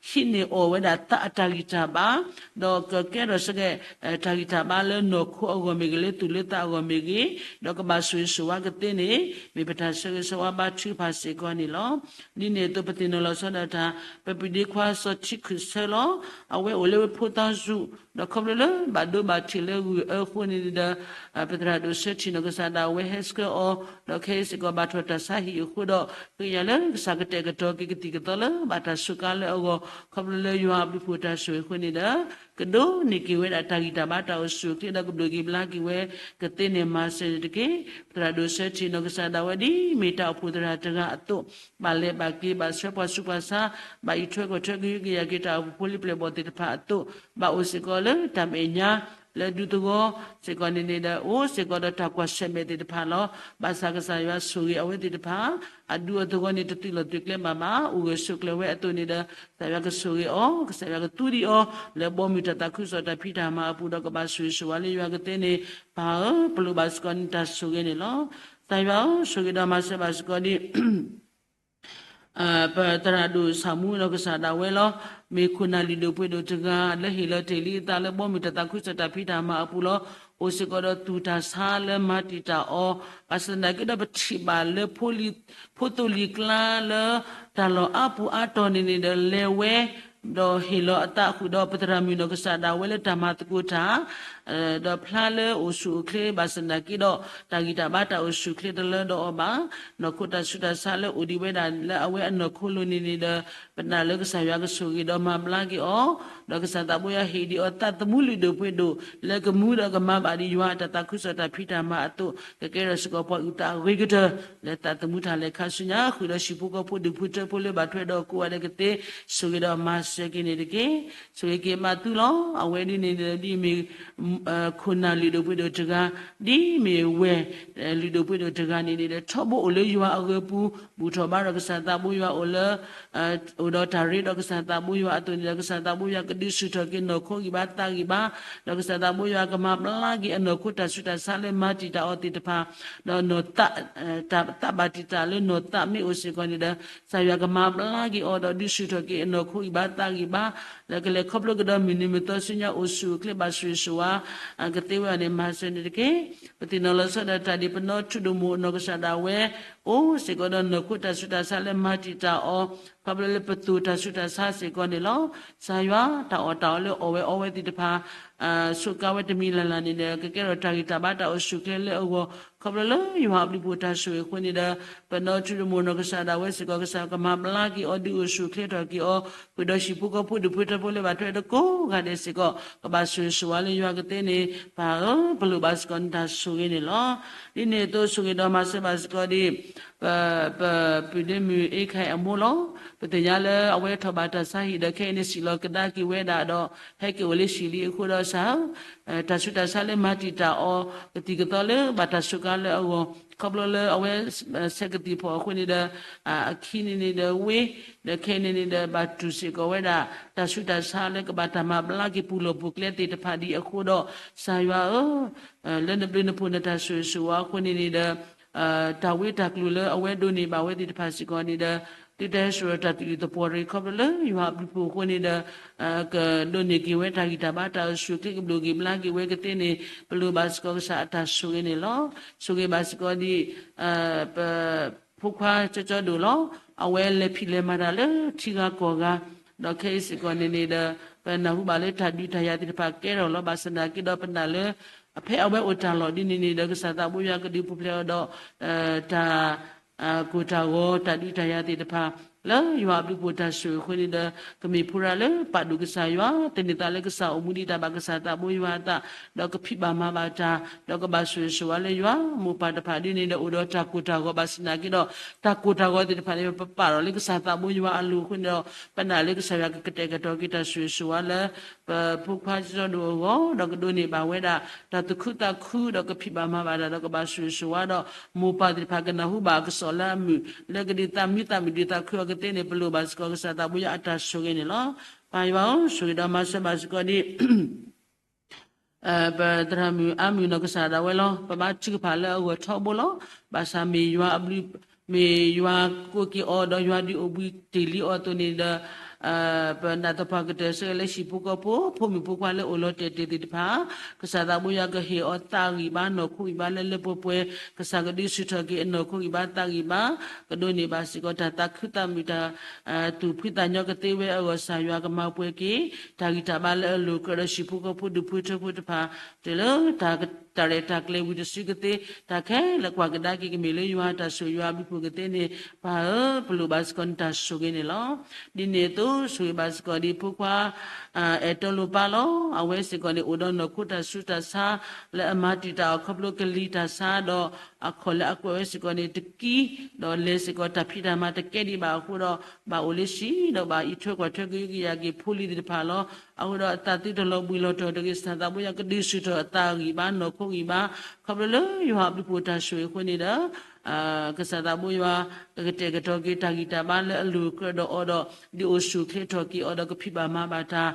ဟံးန့ၢ်အီၣ်ဝဲဒၣ်သးအတၢ်ဂံၢ်တၢ်ဘါ ဒီးကကဲထီၣ်စ့ၢ်ကီး တၢ်ဂံၢ်တၢ်ဘါလၢနီၢ်ခိအဂီၢ်မ့ၢ်ဂ့ၤ လၢသူၣ်လၢသးအဂီၢ်မ့ၢ်ဂ့ၤ ဒီးကဘၣ်ဆိၣ်ဂ့ၤဆိၣ်ဝါကသ့န့ၣ် မ့ၢ်ပတၢ်ဆၢဂ့ၤဆၢဝါဘါထုကဖၣ်စ့ၢ်ကီးန့ၣ်လီၤ. ဒ်န့ၣ်အသိးပသ့ၣ်နီၣ်လီၤဆီဒၣ်တၢ် ပပှၤဒ့ခွါစီၤထံခုၣ်ဆၢလီၤ. အဝဲအိၣ်လၢဝ့ၢ်ဖိသၣ်စူၤ ဒီးခီဖျိလၢဘၣ်ဒိဘၣ်ထံးလၢဂုၢ်အၢအဃိန့ၣ်ဒီး ပသရၣ်ဒိၣ်ဆၢထံၣ်နီၢ်ကစၢ်ဒၣ်ဝဲဟဲဆှၢအီၤ ဒီးခဲအံၤစ့ၢ်ကီးဘၣ်ထီၣ်တၢ်ဆါဟံၣ်အဃိဒီး ဃ့ကညးလၢကစၢ်ကတဲာ်ကတီၤက့ၤကသံၣ်ကသီလၢဘၣ်တၢ်စူးကါလၢအဂီၢ် ခီဖျိလၢယွၤအဘျုးအဖှိၣ်တၢ်ဆိၣ်ဂ့ၤအဃိန့ၣ်ဒီး ကဒိးန့ၢ်က့ၤဝဲဒၣ်တၢ်ဂံၢ်တၢ်ဘါတၢ်အိၣ်ဆူၣ်အိၣ်ချ့ဒီးကဘျုးက့ၤဘျါက့ၤဝဲကသ့န့ၣ်မၤစၢၤန့ၣ်တက့ၢ်. ပသရၣ်ဒိၣ်ဆၢထံၣ်နီၢ်ကစၢ်ဒၣ်ဝဲဒ်မ့ၢ်တၢ်အိၣ်ဖှိၣ်သရၣ်တဂၤအသိး ဘၣ်လဲၤဘၣ်က့ၤ ဘၣ်ဆှၢပှၤဆူးပှၤဆါ ဘၣ်အံးထွဲကွၢ်ထွဲကဟုကယာ်က့ၤတၢ်အိၣ်ဖှိၣ်ဖိလံၤပျဲၢ်ဘီၣ်သ့ၣ်တဖၣ်အသိး ဘၣ်အိၣ်စ့ၢ်ကီးလၢတၢ်မဲာ်ညါ လၢဒူသဝီစ့ၢ်ကီးန့ၣ်န့ၣ်ဒီး အိၣ်စ့ၢ်ကီးဒီးတၢ်ကွၢ်ဆၢၣ်မဲာ်သ့ၣ်တဖၣ်လီၤ. ဘၣ်ဆၣ်ကစၢ်ယွၤဆိၣ်ဂ့ၤအဝဲသ့ၣ်တဖၣ် အဒူအသဝီန့ၣ်တသွံၣ်လီၤသွံၣ်ကျဲဘၣ်ဘၣ် အိၣ်ဂၢၢ်ဆိးကျၢၤဝဲအသိးန့ၣ်ဒီး ကစၢ်ယွၤကဆိၣ်ဂ့ၤအီၤ ကစၢ်ယွၤကသူဒံးအီၤ လၢဘီမုၢ်တၢ်သးခုကစီၣ်တၢ်ဖံးတၢ်မၤအပူၤဒီး ကဘၣ်ဆိၣ်ဂ့ၤဆိၣ်ဝါလၢယွၤကသ့န့ၣ် ပၢ်ဧၢ ပလိၣ်ဘၣ်စ့ၢ်ကီးန့ၣ်တၢ်ဆိၣ်ဂ့ၤန့ၣ်လီၤ. ကစၢ်ယွၤဧၢ ဆိၣ်ဂ့ၤဒီးမၤစၢၤဘၣ်စ့ၢ်ကီးဒ် ပသရၣ်ဒိၣ်ဆၣ်မူနီၢ်ကစၢ်ဒၣ်ဝဲလီၤ. မ့ၢ်ခိၣ်နၢ်လုၢ်ဒိၣ်ပှ့ၤဒိၣ်တဂၤ လၢဟ့ၣ်လီၤတ့ၢ်လံအသးလၢဘီမုၢ်တၢ်သးခုကစီၣ်တၢ်ဖံးတၢ်မၤအပူၤလီၤ. အိၣ်စ့ၢ်ကီးဒီးသူၣ်တၢ်ဆါလၢမၤတံာ်တာ်အီၤ ဘၣ်ဆၣ်သနာ်က့ဒီးပထံၣ်ဘၣ်လၢ ဖိသၣ်လံၤကျါလၢ တၢ်လီၢ်အါပူၤအါတီၤန့ၣ်န့ၣ်ဒီးလဲၤဝဲ ဒီးဟ့ၣ်လီၤအသးဃုာ်ဒီးပသရၣ်မုၣ်နီၢ်ကစၢ်ဒၣ်ဝဲလၢတၢ်မၤသကိးတၢ် ဒီးဖျါလၢအိၣ်ဆူၣ်အိၣ်ချ့ဘၣ်ဆၣ်သနာ်က့ဒီး တၢ်ဂံၢ်တၢ်ဘါတၢ်အိၣ်ဆူၣ်အိၣ်ချ့တလၢဒီးအီၤဘၣ်. နီၢ်ခိတၢ်ဆူးတၢ်ဆါလၢအိၣ်ဒံးဝဲဒၣ်လၢအဝဲအနီၢ်ခိလိၤန့ၣ်န့ၣ်ဒီး ပနာ်လၢကစၢ်ယွၤကဆိၣ်ဂ့ၤဒီးမၤဘျါက့ၤအီၤ ဒီးကစၢ်သးဘိယွၤဟ့ၣ်ဒံးအီၤသးသမူလုၢ်ဒိၣ်ပှ့ၤဒိၣ် လၢကမူဒီးကမၤဘၣ်ဒံးယွၤအတၢ်သးခုကစီၣ်တၢ်ဖံးတၢ်မၤအသိး ကကဲထီၣ်စ့ၢ်ကီးပှၤအုၣ်သးအဂ့ၤကတၢၢ် လၢသးသမူတၢ်လဲၤခါဆူညါ ဃုာ်ဒီးဟံၣ်ဖိဃီဖိဒူၣ်ဖိထၢဖိလၢဘၣ်ထွဲဒီးကိးဂၤဒဲးကသ့ ဆိၣ်ဂ့ၤဒီးမၤစၢၤက့ၤန့ၣ်တက့ၢ်. ဆိၣ်ဂ့ၤက့ၤဘၣ်သုလီၤ. အဝဲဒ်န့ၣ်ဒီးဒ်အမ့ၢ် ခိၣ်နၢ်လုၢ်ဒိၣ်ပှ့ၤဒိၣ်တဂၤ, ဒ်မ့ၢ်ဝဲၢ်လုၢ်ဒိၣ်ပှ့ၤဒိၣ်တဂၤန့ၣ်န့ၣ်ဒီး ထီဘိအိၣ်လၢယွၤအဂၢၤပူၤ ဘူၣ်ထီၣ်ဘါထီၣ်ကစၢ်သးဘိယွၤအိၣ်လၢ အိၣ်ဒီးတၢ်ရ့ဒီးကစၢ်သးဘိယွၤအသိးန့ၣ်ဒီး ကစၢ်သးဘိယွၤကဒုးဆူၣ်ထီၣ်က့ၤနီၢ်ခိဂံၢ်ဘါသးဂံၢ်ဘါ, ဒီးကစၢ်သးဘိယွၤကမၤဘျါက့ၤအနီၢ်ခိတၢ်ဆူးတၢ်ဆါလၢမၤတံာ်တာ်အီၤသ့ၣ်တဖၣ်, ဒီးနီၢ်သး တၢ်သးဘၣ်တံာ်တာ်လၢနီၢ်သးမ့ၢ်အိၣ်စ့ၢ်ကီးန့ၣ်ဒီး ကစၢ်ယွၤကမၤဘျါက့ၤအီၤဒီးဒုးဆူၣ်ထီၣ်က့ၤအနီၢ်ခိဂံၢ်ဘါသးဂံၢ်ဘါ, လၢကလဲၤခီဖျိကဒီးမုၢ်နံၤမုၢ်သီဆူညါအိၣ်ဆူၣ်အိၣ်ချ့ဘၣ်ဆိၣ်ဂ့ၤဆိၣ်ဝါကသ့ဝဲအီၤန့ၣ် မၤစၢၤန့ၣ်တက့ၢ်. ပသ့ၣ်နီၣ်လီၤဆီဒၣ်တၢ်ဒ်ပနီၢ်ထူၣ်ဒိၣ်မုၢ်အနီၢ်ကစၢ်ဒၣ်ဝဲ အိၣ်စ့ၢ်ကီးဒီးနီၢ်ခိတၢ်ဆူးတၢ်ဆါလၢမၤတံာ်တာ်အီၤ, ခီဖျိလၢပသူၣ်တၢ်ဆူးတၢ်ဆါစ့ၢ်ကီးန့ၣ်လီၤ. ကစၢ်ယွၤတၢ်အီၣ်တၢ်အီလၢအီၣ်ဝဲအီဝဲသ့ၣ်တဖၣ် ဆိးကါဝဲတမံၤလၢ်လၢ်န့ၣ်ဒီး ကကဲထီၣ်တၢ်ဂံၢ်တၢ်ဘါတၢ်အိၣ်ဆူၣ်အိၣ်ချ့လၢအဂီၢ်, ခီဖျိလၢယွၤအဘျုးဖှိၣ်တၢ်ဆိၣ်ဂ့ၤအဃိန့ၣ်ဒီး ပနီၢ်ထူၣ်ဒိၣ်မုၢ်အနီၢ်ကစၢ်ဒၣ်ဝဲစ့ၢ်ကီး ကစၢ်ကမၤဘျါက့ၤအီၤဒုးအိၣ်ဆူၣ်အိၣ်ချ့ထီၣ်က့ၤအီၤ, ဃုာ်ဒီးဟံၣ်ဖိဃီဖိဒူၣ်ဖိထၢဖိလၢဘၣ်ထွဲဒီးကိးဂၤဒဲးစ့ၢ်ကီး ကဘၣ်ဆိၣ်ဂ့ၤဆိၣ်ဝါလၢယွၤကသ့န့ၣ် ပၢ်ဧၢ ပလိၣ်ဘၣ်စ့ၢ်ကီးနတၢ်ဆိၣ်ဂ့ၤန့ၣ်လီၤ. ဒ်န့ၣ်အသိးဆိၣ်ဂ့ၤဒီးမၤစၢၤဘၣ်စ့ၢ်ကီးဒ် ပ ပပုၢ်ဒ့မုၣ်အ့ခၢၣ်အမိၢ်လီၤ. ပသ့ၣ်ညါလၢအဝဲထီၣ်ဘၣ်တၢ်ဆါဟံၣ်ဒီး ခဲအံၤန့ၣ်စံၣ်လီၤကဒါက့ၤဝဲဒၣ်ဒီး ဟဲက့ၤအိၣ်လၢဟံၣ်လံအဃိဒီး ကစၢ်ဧၢ တၢ်ဆူးတၢ်ဆါလၢမၤတံာ်တာ်အီၤ ကသံၣ်ကသီလၢဘၣ်တၢ်စူးကါလၢအဂီၢ်, ခီဖျိလၢအဝဲဆဲးကသံၣ်ဖီၣ်အဃိန့ၣ်ဒီး အခံန့ၣ်န့ၣ်ဒီးဝ့, ဒီးခဲအံၤန့ၣ်န့ၣ်ဒီး ဘၣ်တူၢ်စ့ၢ်ကီးဝဲဒၣ် တၢ်ဆူးတၢ်ဆါလၢကဘၣ်တၢ်မၤဘျါက့ၤပူၤလီၢ်ပူၤကျဲသ့ၣ်တဖၣ်ဒ်အဃိဒီး ကစၢ်ယွၤဧၢ လၢနဘျုးနဖှိၣ်နတၢ်ဆိၣ်ဂ့ၤဆိၣ်ဝါအဃိန့ၣ်န့ၣ်ဒီး တၢ်ဝ့တၢ်ကျိၤလၢအဝဲဒိးန့ၢ်ဘၣ်ဝဲသ့ၣ်တဖၣ်စ့ၢ်ကီးန့ၣ်ဒီး သုတဟဲဆှၢဒီးတၢ်သူၣ်အုးသပှီၤတဂ့ၤ ခီဖျိလၢယွၤအဘျုးဖှိၣ်အဃိန့ၣ်ဒီး ကဒိးန့ၢ်က့ၤဝဲတၢ်ဂံၢ်တၢ်ဘါတၢ်အိၣ်ဆူၣ်အိၣ်ချ့ ကဘျိၣ်က့ၤဘျါက့ၤဝဲကသ့န့ၣ် ပလိၣ်ဘၣ်စ့ၢ်ကီးကစၢ်အတၢ်ဆိၣ်ဂ့ၤန့ၣ်လီၤ. ဆိၣ်ဂ့ၤဘၣ်စ့ၢ်ကီးဒ် ပ ဖိခွါကၠီကၠီဒိၣ်လီၤ. အဝဲလဲၤဖံးလဲၤမၤတၢ်လၢထံဂၤကီၢ်ဂၤ, ဒီးခဲအံၤစ့ၢ်ကီးန့ၣ်န့ၣ်ဒီး ပနၢ်ဟူဘၣ်လၢတၢ်ဒုးတၢ်ယၤသ့ၣ်တဖၣ်ကဲထီၣ်လီၤ. ဘၣ်ဆၣ်သနာ်က့ဒီးပနာ်လၢ ဖဲအဝဲအိၣ်တၢ်လီၢ်ဒ်န့ၣ်န့ၣ်ဒီး ကစၢ်သးဘိယွၤကဒုးပူၤဖျဲးအီၤဒီး တၢ် ကိၢ်တၢ်ဂီၤတၢ်ဒုးတၢ်ယၤသ့ၣ်တဖၣ် လၢယွၤအဘျုးဖှိၣ်တၢ်ဆိၣ်ဂ့ၤအဃိန့ၣ်ဒီး ကမ့ၢ်ဖိရၤလၢပာ်ဒိၣ်ကစၢ်ယွၤ သန့ၤသးလၢကစၢ်အိၣ်မူဒ်တၢ်ဘၣ်ကစၢ်သးဘိယွၤအသး ဒီးကဖံးဘၣ်မၤဘၣ်တၢ် ဒီးကဘၣ်ဆိၣ်ဂ့ၤဆိၣ်ဝါလၢယွၤ မိၢ်ပၢ်တဖၣ်ဒ်န့ၣ်ဒီး အိၣ်ဒီးတၢ်ကိၢ်တၢ်ဂီၤဘၣ်ဆၣ်သနာ်က့ဒီး တၢ်ကိၢ်တၢ်ဂီၤသ့ၣ်တဖၣ်န့ၣ် ပပာ်ထီၣ်လၢကစၢ်သးဘိယွၤအလိၤအဃိန့ၣ်ဒီး ပနာ်လၢကစၢ်ယွၤကကတဲာ်ကတီၤက့ၤတၢ်ဆိၣ်ဂ့ၤဆိၣ်ဝါလၢ ပဖိခွါကၠီကၠီဒိၣ်အဂီၢ် ဒီးကဒိးန့ၢ်ဘၣ်ဝဲဒၣ် တၢ်သူၣ်ခုသးခု ဒီးကဖံးဘၣ်မၤဘၣ်တၢ် ဒီးကဘၣ်ဆိၣ်ဂ့ၤဆိၣ်ဝါဒီး မိၢ်ပၢ်သ့ၣ်တဖၣ်ကနၢ်ဟူဘၣ်အကစီၣ်လၢအမုာ် လၢကဒုးသးမံသးမုာ်ဒုးသးခုအီၤကသ့န့ၣ် ပလိၣ်ဘၣ်စ့ၢ်ကီးကစၢ်သးဘိယွၤအတၢ်ဆိၣ်ဂ့ၤန့ၣ်လီၤ. ပၢ်ယွၤဧၢ ဆိၣ်ဂ့ၤဒီးမၤစၢၤဘၣ်စ့ၢ်ကီးဒ် ပသရၣ်မုၣ်အါမုၢ်နီၢ်ကစၢ်ဒၣ်ဝဲလီၤ. ပဘါထုကဖၣ်လၢအဂီၢ်ထီဘိလီၤ. ဘၣ်ဆၣ်မ့ၢ်ယွၤအဘျုး မ့ၢ်ယွၤကိးက့ၤအီၤ ဒီးယွၤဒုးအိၣ်ဘှံးတ့ၢ်လံအီၤအသိးန့ၣ်ဒီး ပနာ်သပှၢ်ကတၢၢ်ဆၢလၢဟံၣ်ဖိဃီဖိ ဖိမုၣ်ဖိခွါလၢအိၣ်လီၤတဲာ်တဲာ်သ့ၣ်တဖၣ် ကစၢ်သးဘိယွၤကဟ့ၣ်အီၤသးဂံၢ်ဘါ နီၢ်ခိဂံၢ်ဘါလၢလၢပှဲၤပှဲၤ, ကစၢ်ကဒုးဆူၣ်ထီၣ်က့ၤအနီၢ်ခိဂံၢ်ဘါသးဂံၢ်ဘါ, ကဒိးန့ၢ်ဘၣ်စ့ၢ်ကီးတၢ်သးခုသးမုာ်တၢ် သူၣ်ဖှံသးညီကသ့ဝဲအဂီၢ် ကစၢ်ယွၤကမၤပှဲၤက့ၤ တၢ်ဂံၢ်တၢ်ဘါလၢအလိၤကြၢးဒီးဟံၣ်ဖိဃီဖိဒူၣ်ဖိထၢဖိတဖၣ် တုၤလၢ တၢ်ရဲၣ်တၢ်ကျဲၤဝံၤတစုကသ့ တၢ်ခဲလၢာ်ကွၢ်ကဒါက့ၤကမ့ၢ်လၢယွၤတၢ်ဆိၣ်ဂ့ၤယွၤအဘျုးဖှိၣ်ကသ့န့ၣ် ပၢ်ဧၢ ပလိၣ်ဘၣ်စ့ၢ်ကီးနတၢ်ဆိၣ်ဂ့ၤန့ၣ်လီၤ. ဒ်န့ၣ်အသိး ဆိၣ်ဂ့ၤဘၣ်စ့ၢ်ကီးဒ်ဖိခွါ အဲၣ်တီလိၤပၢ်လီၤ. အဝဲစ့ၢ်ကီးန့ၣ် အိၣ်ဒီးနီၢ်ခိတၢ်ဆူးတၢ်ဆါ လၢအမၤတံာ်တာ်အီၤခီဖျိကလံၤတၢ်ဆါဒီး အခီၣ်လၢအကွဲးဝဲစ့ၢ်ကီးန့ၣ်တကံ, ဒီးလဲၤစ့ၢ်ကီးတၢ်ဖံးတၢ်မၤတကဲဒံးဘၣ်အဃိဒီး ဘၣ်အိၣ်လၢဟံၣ်ဒီးဘၣ်အံးထွဲကွၢ်ထွဲကဟုကယာ်က့ၤဖိလံၤသ့ၣ်တဖၣ်လီၤ. အဃိဒီးအသးသုတလီၤဘှံးလီၤတီၤတဂ့ၤ ကစၢ်သးဘိယွၤကဒုးဆူၣ်ထီၣ်အသးဂံၢ်ဘါနီၢ်ခိဂံၢ်ဘါ ခီဖျိလၢယွၤအဘျုးဖှိၣ်တၢ်ဆိၣ်ဂ့ၤအဃိန့ၣ်ဒီး ကစၢ်သးဘိယွၤ ကကတဲာ်ကတီၤက့ၤတၢ်ဂံၢ်တၢ်ဘါလၢအလိၤကြၢးဒီးအီၤဒီး ဒုးအိၣ်ဆူၣ်အိၣ်ချ့ထီၣ်က့ၤအီၤဒီးကဖံးဘၣ်မၤဘၣ်တၢ်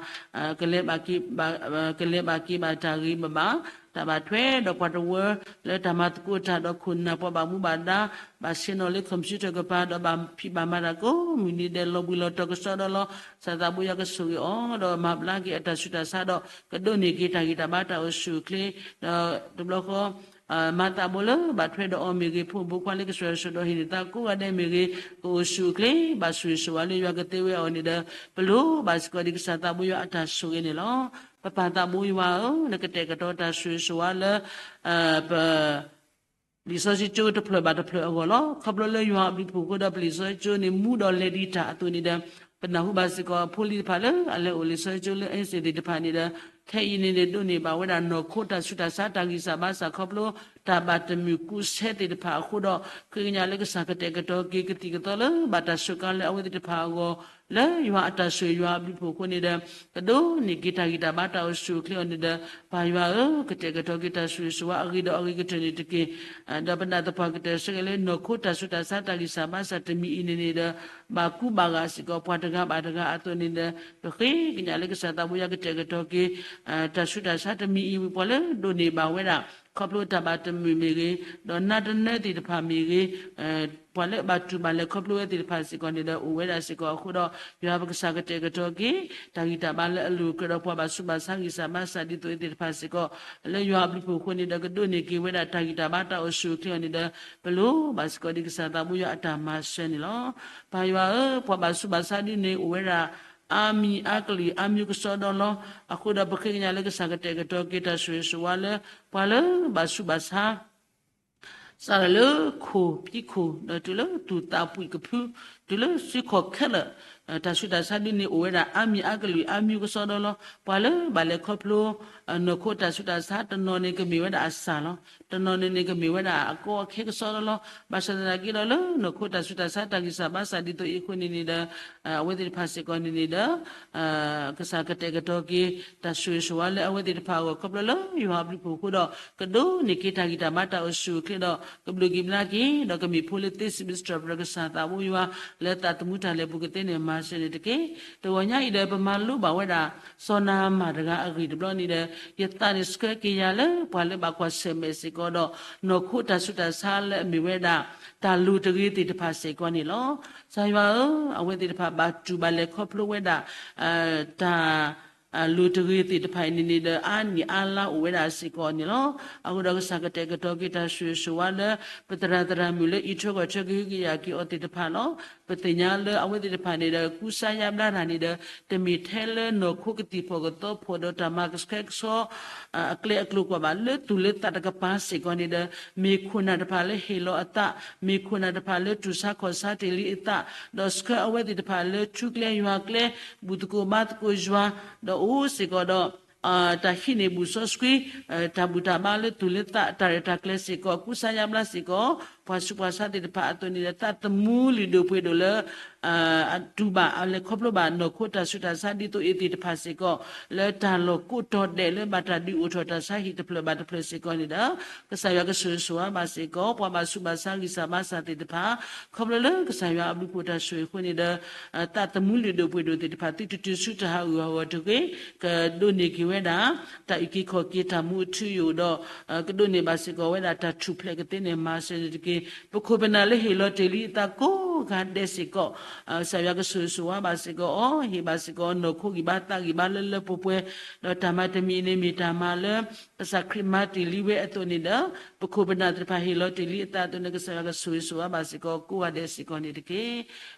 ကလဲၤဘၣ်က့ၤ ကလဲၤဘၣ်က့ၤဘၣ်တၢ်ဂ့ၤမဘၣ် တၢ်ဘၣ်ထွဲဒီးပှၤတဝၢလၢတၢ်မၤသကိးတၢ်ဒီးခိၣ်နၢ်ပှၤဘၣ်မူဘၣ်ဒါ ဘၣ်ဆ့ၣ်နီၤလၢ computer ကပၤ ဒီးဘၣ်ဖံးဘၣ်မၤတၢ်ကိးမုၢ်နံၤဒဲး လီၤဘှံးလီၤတီၤကစီဒီလီၤ. ကစၢ်သးဘိယွၤကဆိၣ်ဂ့ၤအီၤ ဒီးမၤဘျါက့ၤအတၢ်ဆူးတၢ်ဆါဒီး ကဒိးန့ၢ်က့ၤတၢ်ဂံၢ်တၢ်ဘါတၢ်အိၣ်ဆူၣ်အိၣ်ချ့ ဒီးတဘျီဃီ မၤသးဘိလၢဘၣ်ထွဲဒီးအီၤမ့ၢ်ဂ့ၤ ဖိမုၣ်ဖိခွါလၢကဆှၢဆှၢဒီးဟ့ၣ်န့ၢ်သးကိးဂၤဒဲးမ့ၢ်ဂ့ၤ ကအိၣ်ဆူၣ်အိၣ်ချ့ ဘၣ်ဆိၣ်ဂ့ၤဆိၣ်ဝါလၢယွၤကသ့ဝဲအီၤန့ၣ်ဒီး ပလိၣ်ဘၣ်စ့ၢ်ကီးဒ်ကစၢ်သးဘိယွၤအတၢ်ဆိၣ်ဂ့ၤန့ၣ်လီၤ. ပပၢ်သးဘိယွၤဧၢ, နကတဲာ်ကတီၤတၢ်ဆိၣ်ဂ့ၤဆိၣ်ဝါလၢ ပ လံာ်စီဆှံကၠိတဖျၢၣ်ဘၣ်တဖျၢၣ်အဂီၢ်လီၤ. ခီဖျိလၢယွၤအဘျုးဖှိၣ်အဃိဒီး ပလံာ်စီဆှံကၠိန့ၣ် မူဒီးလဲၤဒံးတၢ်အသိးန့ၣ်ဒီး ပနၢ်ဟူဘၣ်စ့ၢ်ကီးဖိလံၤတဖၣ်လၢအလဲၤအိၣ်လံာ်စီဆှံကၠိလၢအ့စ့ၣ်သ့ၣ်တဖၣ်န့ၣ်ဒီး ခဲအံၤန့ၣ်န့ၣ် ဒိးန့ၢ်ဘၣ်ဝဲဒၣ်နီၢ်ခိတၢ်ဆူးတၢ်ဆါတၢ်ဂံၢ်စၢ်ဘါစၢ်ခီဖျိ တၢ်ဘၣ်တမုာ်ကူးစဲသ့ၣ်တဖၣ်အဃိဒီး ဃ့ကညးလၢကစၢ်ကတဲာ်ကတီၤက့ၤကသံၣ်ကသီလၢဘၣ်တၢ်စူးကါလၢအဝဲသ့ၣ်တဖၣ်အဂီၢ် လၢယွၤအတၢ်ဆိၣ်ဂ့ၤယွၤအဘျုးအဖှိၣ်အဃိန့ၣ်ဒီး ကဒိးန့ၢ်က့ၤတၢ်ဂံၢ်တၢ်ဘါတၢ်အိၣ်ဆူၣ်အိၣ်ချ့အီၤန့ၣ်ဒီး ပၢ်ယွၤဧၢ, ကတဲာ်ကတီၤက့ၤတၢ်ဆိၣ်ဂ့ၤဆိၣ်ဝါအဂ့ၤဒီးအဂ့ၤကတၢၢ်န့ၣ်တက့ၢ်. ဒီးပနၢ်သပှၢ်ကတၢၢ်ဆၢက့ၤလၢနီၢ်ခိတၢ်ဆူးတၢ်ဆါတၢ်ဂံၢ်စၢ်ဘါစၢ်တမံၤအံၤန့ၣ်န့ၣ်ဒီး ဘၣ်ကူဘၣ်ဂာ်စ့ၢ်ကီးပှၤတဂၤဘၣ်တဂၤအသိးန့ၣ်ဒီး ပဃ့ကညးလၢကစၢ်သးဘိယွၤကတဲာ်ကတီၤက့ၤ တၢ်ဆူးတၢ်ဆါတမံၤအံၤဝံၤ ပှၤလၢဒိးန့ၢ်ဘၣ်ဝဲဒၣ် ခီဖျိတၢ်ဘၣ်တမုာ်မ့ၢ်ဂ့ၤ, ဒီးနါတနၢသ့ၣ်တဖၣ်မ့ၢ်ဂ့ၤ, ပှၤလၢဘၣ်တူၢ်ဘၣ်လဲၤခီဖျိဝဲသ့ၣ်တဖၣ်စ့ၢ်ကီးန့ၣ်ဒီး အိၣ်ဝဲဒၣ်စ့ၢ်ကီးအဃိဒီး ယွၤပကစၢ်ကတဲာ်ကတီၤက့ၤ တၢ်ဂံၢ်တၢ်ဘါလၢအလိၤအကြၢးဒီး ပှၤဘၣ်ဆူးဘၣ်ဆါဂံၢ်စၢ်ဘါစၢ်ဒ်သိးအံၤသ့ၣ်တဖၣ်စ့ၢ်ကီး လၢယွၤအဘျုးအဖှိၣ်အဃိန့ၣ်ဒီး ကဒိးန့ၢ်က့ၤဝဲဒၣ်တၢ်ဂံၢ်တၢ်ဘါတၢ်အိၣ်ဆူၣ်အိၣ်ချ့အီၤန့ၣ်ဒီး ပလိၣ်ဘၣ်စ့ၢ်ကီးဒ်ကစၢ်သးဘိယွၤအတၢ်မၤစၢၤန့ၣ်လီၤ. ပၢ်ယွၤဧၢ, ပှၤဘၣ်ဆူးဘၣ်ဆါဒ်န့ၣ်အိၣ်ဝဲဒၣ် အါမံၤအါကလုာ်အါမံၤကစီဒီလီၤ. အဃိဒီးပဃ့ကညးလၢကစၢ်ကတဲာ်ကတီၤက့ၤတၢ်ဆိၣ်ဂ့ၤဆိၣ်ဝါလၢ ပှၤလၢဘၣ်ဆူးဘၣ်ဆါ စးထီၣ်လၢခိၣ်ဖံးခိၣ် ဒီးတုၤလၢသူၣ်သးပှံာ်ကဖု တုၤလၢစုခီၣ်ခဲလၢာ်, တၢ်ဆူးတၢ်ဆါဒ်န့ၣ်အိၣ်ဝဲဒၣ် အါမံၤအါကလုာ်အါမံၤကစီဒီလီၤ. ပှၤလၢဘၣ်လဲၤခီဖျိ နီၢ်ခိတၢ်ဆူးတၢ်ဆါတနီၤန့ၣ် ကမ့ၢ်ဝဲဒၣ်အစၢ်လီၤ. တနီၤန့ၣ်န့ၣ် ကမ့ၢ်ဝဲဒၣ်အကီအခဲကစီဒီလီၤ. ဘၣ်ဆၣ်သနာ်က့ဒီး လၢနီၢ်ခိတၢ်ဆူးတၢ်ဆါတၢ်ဂံၢ်စၢ်ဘါစၢ်ဒ်သိးအံၤအဃိန့ၣ်န့ၣ်ဒီး အဝဲသ့ၣ်တဖၣ်စ့ၢ်ကီးန့ၣ်န့ၣ်ဒီး ကစၢ်ကတဲာ်ကတီၤက့ၤ တၢ်ဆိၣ်ဂ့ၤဆိၣ်ဝါလၢအဝဲသ့ၣ်တဖၣ်အဂီၢ် ခီဖျိလၢယွၤအဘျုးအဖှိၣ်အဃိဒီး ကဒိးန့ၢ်က့ၤတၢ်ဂံၢ်တၢ်ဘါတၢ်အိၣ်ဆူၣ်အိၣ်ချ့ဒီး ကဘျုးက့ၤဘျါက့ၤ ဒီးကမ့ၢ်ဖိလၢသ့စံးဘျုးစံးထီၣ်ပတြၢၤကစၢ်သးဘိယွၤ လၢသးသမူတၢ်လဲၤပူၤကသ့န့ၣ် မၤစၢၤန့ၣ်တက့ၢ်. တဂီၤညါအံၤဒီး ပမၤလိဘၣ်ဝဲဒၣ် စီၤနၤမၣ်တဂၤအဂ့ၢ်တဘျီန့ၣ်ဒီး ယသးန့ၣ်ဆှၢက့ၤယၤလၢပှၤလၢဘၣ်ကွၢ်ဆၢၣ်မဲာ်စ့ၢ်ကီးဒီး နီၢ်ခိတၢ်ဆူးတၢ်ဆါလၢအမ့ၢ်ဝဲဒၣ် တၢ်လိၤတဂ့ၤသ့ၣ်တဖၣ်စ့ၢ်ကီးန့ၣ်လီၤ. ကစၢ်ယွၤဧၢ, အဝဲသ့ၣ်တဖၣ်ဘၣ်တူၢ်ဘၣ်လဲၤခီဖျိဝဲဒၣ် တၢ် လိၤတဂ့ၤသ့ၣ်တဖၣ်အံၤန့ၣ်န့ၣ်ဒီး အါနံၣ်အါလါအိၣ်ဝဲဒၣ်စ့ၢ်ကီးန့ၣ်လီၤ. အဃိဒီးကစၢ်ကတဲာ်ကတီၤက့ၤတၢ်ဆိၣ်ဂ့ၤဆိၣ်ဝါလၢ ပသရၣ်သရၣ်မုၣ်လၢအံးထွဲကွၢ်ထွဲကဟုကယာ်က့ၤအီၤသ့ၣ်တဖၣ်လီၤ. ပသ့ၣ်ညါလၢအဝဲသ့ၣ်တဖၣ်န့ၣ်ဒီး ကူစါယါဘျါတၢ်န့ၣ်ဒီး တမ့ၢ်ထဲလၢနီၢ်ခိကသံၣ်ဖီၣ်ကသီဖီၣ်ဒီးတၢ်မၤကဆှဲကဆှီ အကျဲအကျိၤကွၢ်ဘၣ် လၢသူၣ်လၢသးတကပၤစ့ၢ်ကီးန့ၣ်ဒီး မ့ၢ်ခိၣ်နၢ်တဖၣ်လၢဟ့ၣ်လီၤအသး, မ့ၢ်ခိၣ်နၢ်တဖၣ်လၢတူၢ်ဆါခီၣ်ဆါတ့ၢ်လံအသး, ဒီးဆှၢအဝဲသ့ၣ်တဖၣ်လၢထူကျဲယွၤကျဲ, ဘူၣ်သကိးဘါသကိးယွၤ, ဒီးအိၣ်စ့ၢ်ကီးဒီး တၢ်ဟံးန့ၢ်ဘူၣ်စီဆှံ, တၢ်ဘူၣ်တၢ်ဘါလၢသူၣ်လၢသး တၢ်ရဲၣ်တၢ်ကျဲၤစ့ၢ်ကီး ကူစါယါဘျါစ့ၢ်ကီး ပှၤဆူးပှၤဆါသ့ၣ်တဖၣ်အသိးန့ၣ်ဒီး သးသမူလုၢ်ဒိၣ်ပှ့ၤဒိၣ်လၢ အတူၢ်ဘၣ် အလဲၤခီဖျိဘၣ်နီၢ်ခိတၢ်ဆူးတၢ်ဆါဒ်သိးအံၤသ့ၣ်တဖၣ်စ့ၢ်ကီး လၢတၢ်လီၢ်ကိးတီၤဒဲးလၢဘၣ်တၢ်ဒုးအိၣ်ထီၣ်တၢ်ဆါဟံၣ်တဖျၢၣ်ဘၣ်တဖျၢၣ်စ့ၢ်ကီးန့ၣ်ဒီး ကစၢ်ယွၤကဆိၣ်ဂ့ၤဆိၣ်ဝါဘၣ်စ့ၢ်ကီး ပှၤဘၣ်ဆူးဘၣ်ဆါဂံၢ်စၢ်ဘါစၢ်သ့ၣ်တဖၣ် ခီဖျိလၢကစၢ်ယွၤအဘျုးအဖှိၣ်တၢ်ဆိၣ်ဂ့ၤအဃိန့ၣ်ဒီး သးသမူလုၢ်ဒိၣ်ပှ့ၤဒိၣ်သ့ၣ်တဖၣ် သုတတုၤဆူတၢ်ဟးဂူာ်ဟးဂီၤတဂ့ၤ, ကဒိးန့ၢ်က့ၤဝဲဒၣ် တၢ်အုၣ်က့ၤခီၣ်က့ၤတၢ်မူအထူအယိာ်ဒီး ကဒိးန့ၢ်ဘၣ်စ့ၢ်ကီးဝဲဒၣ်တၢ်ထူၣ်ဖျဲးကသ့န့ၣ် မၤစၢၤန့ၣ်တက့ၢ်. ပခိၣ်ပနၢ်လၢဟ့ၣ်လီၤတ့ၢ်လံအသးကိးဂၤဒဲးစ့ၢ်ကီး ကစၢ်ယွၤကဆိၣ်ဂ့ၤဆိၣ်ဝါဘၣ်စ့ၢ်ကီးအီၤ, ဟ့ၣ်ဘၣ်စ့ၢ်ကီး နီၢ်ခိဂံၢ်ဘါသးဂံၢ်ဘါလၢလၢပှဲၤပှဲၤ, ဒီးတၢ်မၤတမံၤန့ၣ်မ့ၢ်တၢ်မၤလၢ ကစၢ်ခရံာ်မၤတ့ၢ်လံဝဲအသိးန့ၣ်ဒီး ပခိၣ်ပနၢ်သ့ၣ်တဖၣ်ဟ့ၣ်လီၤတ့ၢ်လံအသးအသိးန့ၣ် ကစၢ်ယွၤကဆိၣ်ဂ့ၤဆိၣ်ဝါဘၣ်စ့ၢ်ကီးကိးဂၤဒဲးစ့ၢ်ကီးန့ၣ်တက့ၢ်.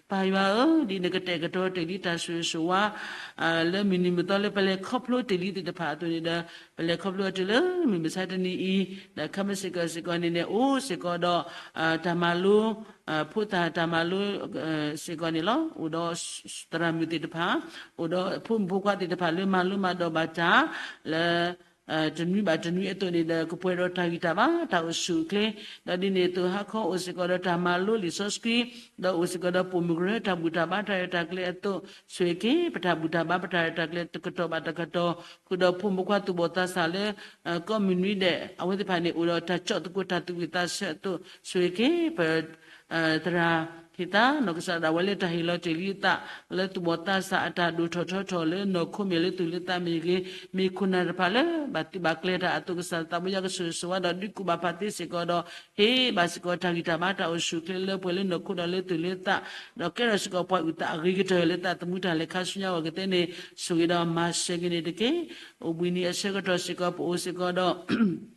ပၢ်ယွၤဧၢ, ဒ်နကတဲာ်ကတီၤတ့ၢ်လံတၢ်ဆိၣ်ဂ့ၤဆိၣ်ဝါ လၢမုၢ်နံၤမုၢ်သီလၢပလဲၤခီဖျိတ့ၢ်လံသ့ၣ်တဖၣ်အသိးန့ၣ်ဒီး ပလဲၤခီဖျိအီၤတုၤလၢမုၢ်မဆါတနံၤအံၤ, ဒီးခဲမုၢ်ဆ့ၣ်ကီၢ်စ့ၢ်ကီးန့ၣ်န့ၣ် အိၣ်စ့ၢ်ကီးဒီး တၢ်မၤလိ ဖိသၣ်တၢ်မၤလိ စ့ၢ်ကီးန့ၣ်လီၤ. အိၣ်ဒီးသရၣ်မုၣ်သ့ၣ်တဖၣ်, အိၣ်ဒီးဖိမုၣ်ဖိခွါသ့ၣ်တဖၣ်လၢမၤလိမၤဒိးဘၣ်တၢ် လၢ တနွံဘၣ်တနွံအသိးန့ၣ်ဒီး ကပှဲၤဒီးတၢ်ဂံၢ်တၢ်ဘါတၢ်အိၣ်ဆူၣ်အိၣ်ချ့, ဒီးဒ်န့ၣ်အသိးဟါခီအိၣ်စ့ၢ်ကီးဒီးတၢ်မၤလိလံာ်စီဆှံ, ဒီးအိၣ်စ့ၢ်ကီးဒီးပိာ်မုၣ်ကရၢတၢ်ဘူၣ်တၢ်ဘါတၢ်ရဲၣ်တၢ်ကျဲၤအသိး, ဆိၣ်ဂ့ၤက့ၤ ပတၢ်ဘူၣ်တၢ်ဘါပတၢ်ရဲၣ်တၢ်ကျဲၤတကတီၢ်ဘၣ်တကတီၢ်, ဃုာ်ဒီးဖိမုၣ်ဖိခွါသူၣ်ဘီၣ်သးစၢ်လၢ ကိးမုၢ်နွံဒဲး အဝဲသ့ၣ်တဖၣ်န့ၣ် အိၣ်ဒီးတၢ်ကၠီၣ်သကိးတၢ်သူၣ်ဝံၣ်သးဆၢအသိး, ဆိၣ်ဂ့ၤက့ၤ ပ သရၣ်ဟ့ၣ်သါ နီၢ်ကစၢ်ဒၣ်ဝဲလၢတၢ်ဟ့ၣ်လီၤတ့ၢ်လံအသး လၢသူၣ်ဘီၣ်သးစၢ်အတၢ်ဒိၣ်ထီၣ်ထီထီၣ်လၢနီၢ်ခိမ့ၢ်လၢသူၣ်လၢသးမ့ၢ်ဂ့ၤ, မ့ၢ်ခိၣ်နၢ်တဖၣ်လၢဘၣ်သုးဘၣ်ကျဲၤတၢ်အသိး ကစၢ်သးဘိယွၤကဆိၣ်ဂ့ၤဆိၣ်ဝါဒီးဒုးကူၣ်ဘၣ်ဖးသ့စ့ၢ်ကီးဒီး ဟ့ၣ်ဘၣ်စ့ၢ်ကီးတၢ်ဂံၢ်တၢ်ဘါတၢ်အိၣ်ဆူၣ်အိၣ်ချ့လၢပှဲၤလၢနီၢ်ခိဒီးလၢသူၣ်လၢသး, ဒီးကဲထီၣ်စ့ၢ်ကီးပှၤအုၣ်သးအဂ့ၤကတၢၢ်လၢသးသမူတၢ်လဲၤခါဆူညါအဂီၢ်ကသ့န့ၣ် ဆိၣ်ဂ့ၤဒီးမၤစၢၤက့ၤန့ၣ်တက့ၢ်. အိၣ်ဘှံးနံၤအဆၢကတီၢ်စ့ၢ်ကီး ပအိၣ်စ့ၢ်ကီးဒီး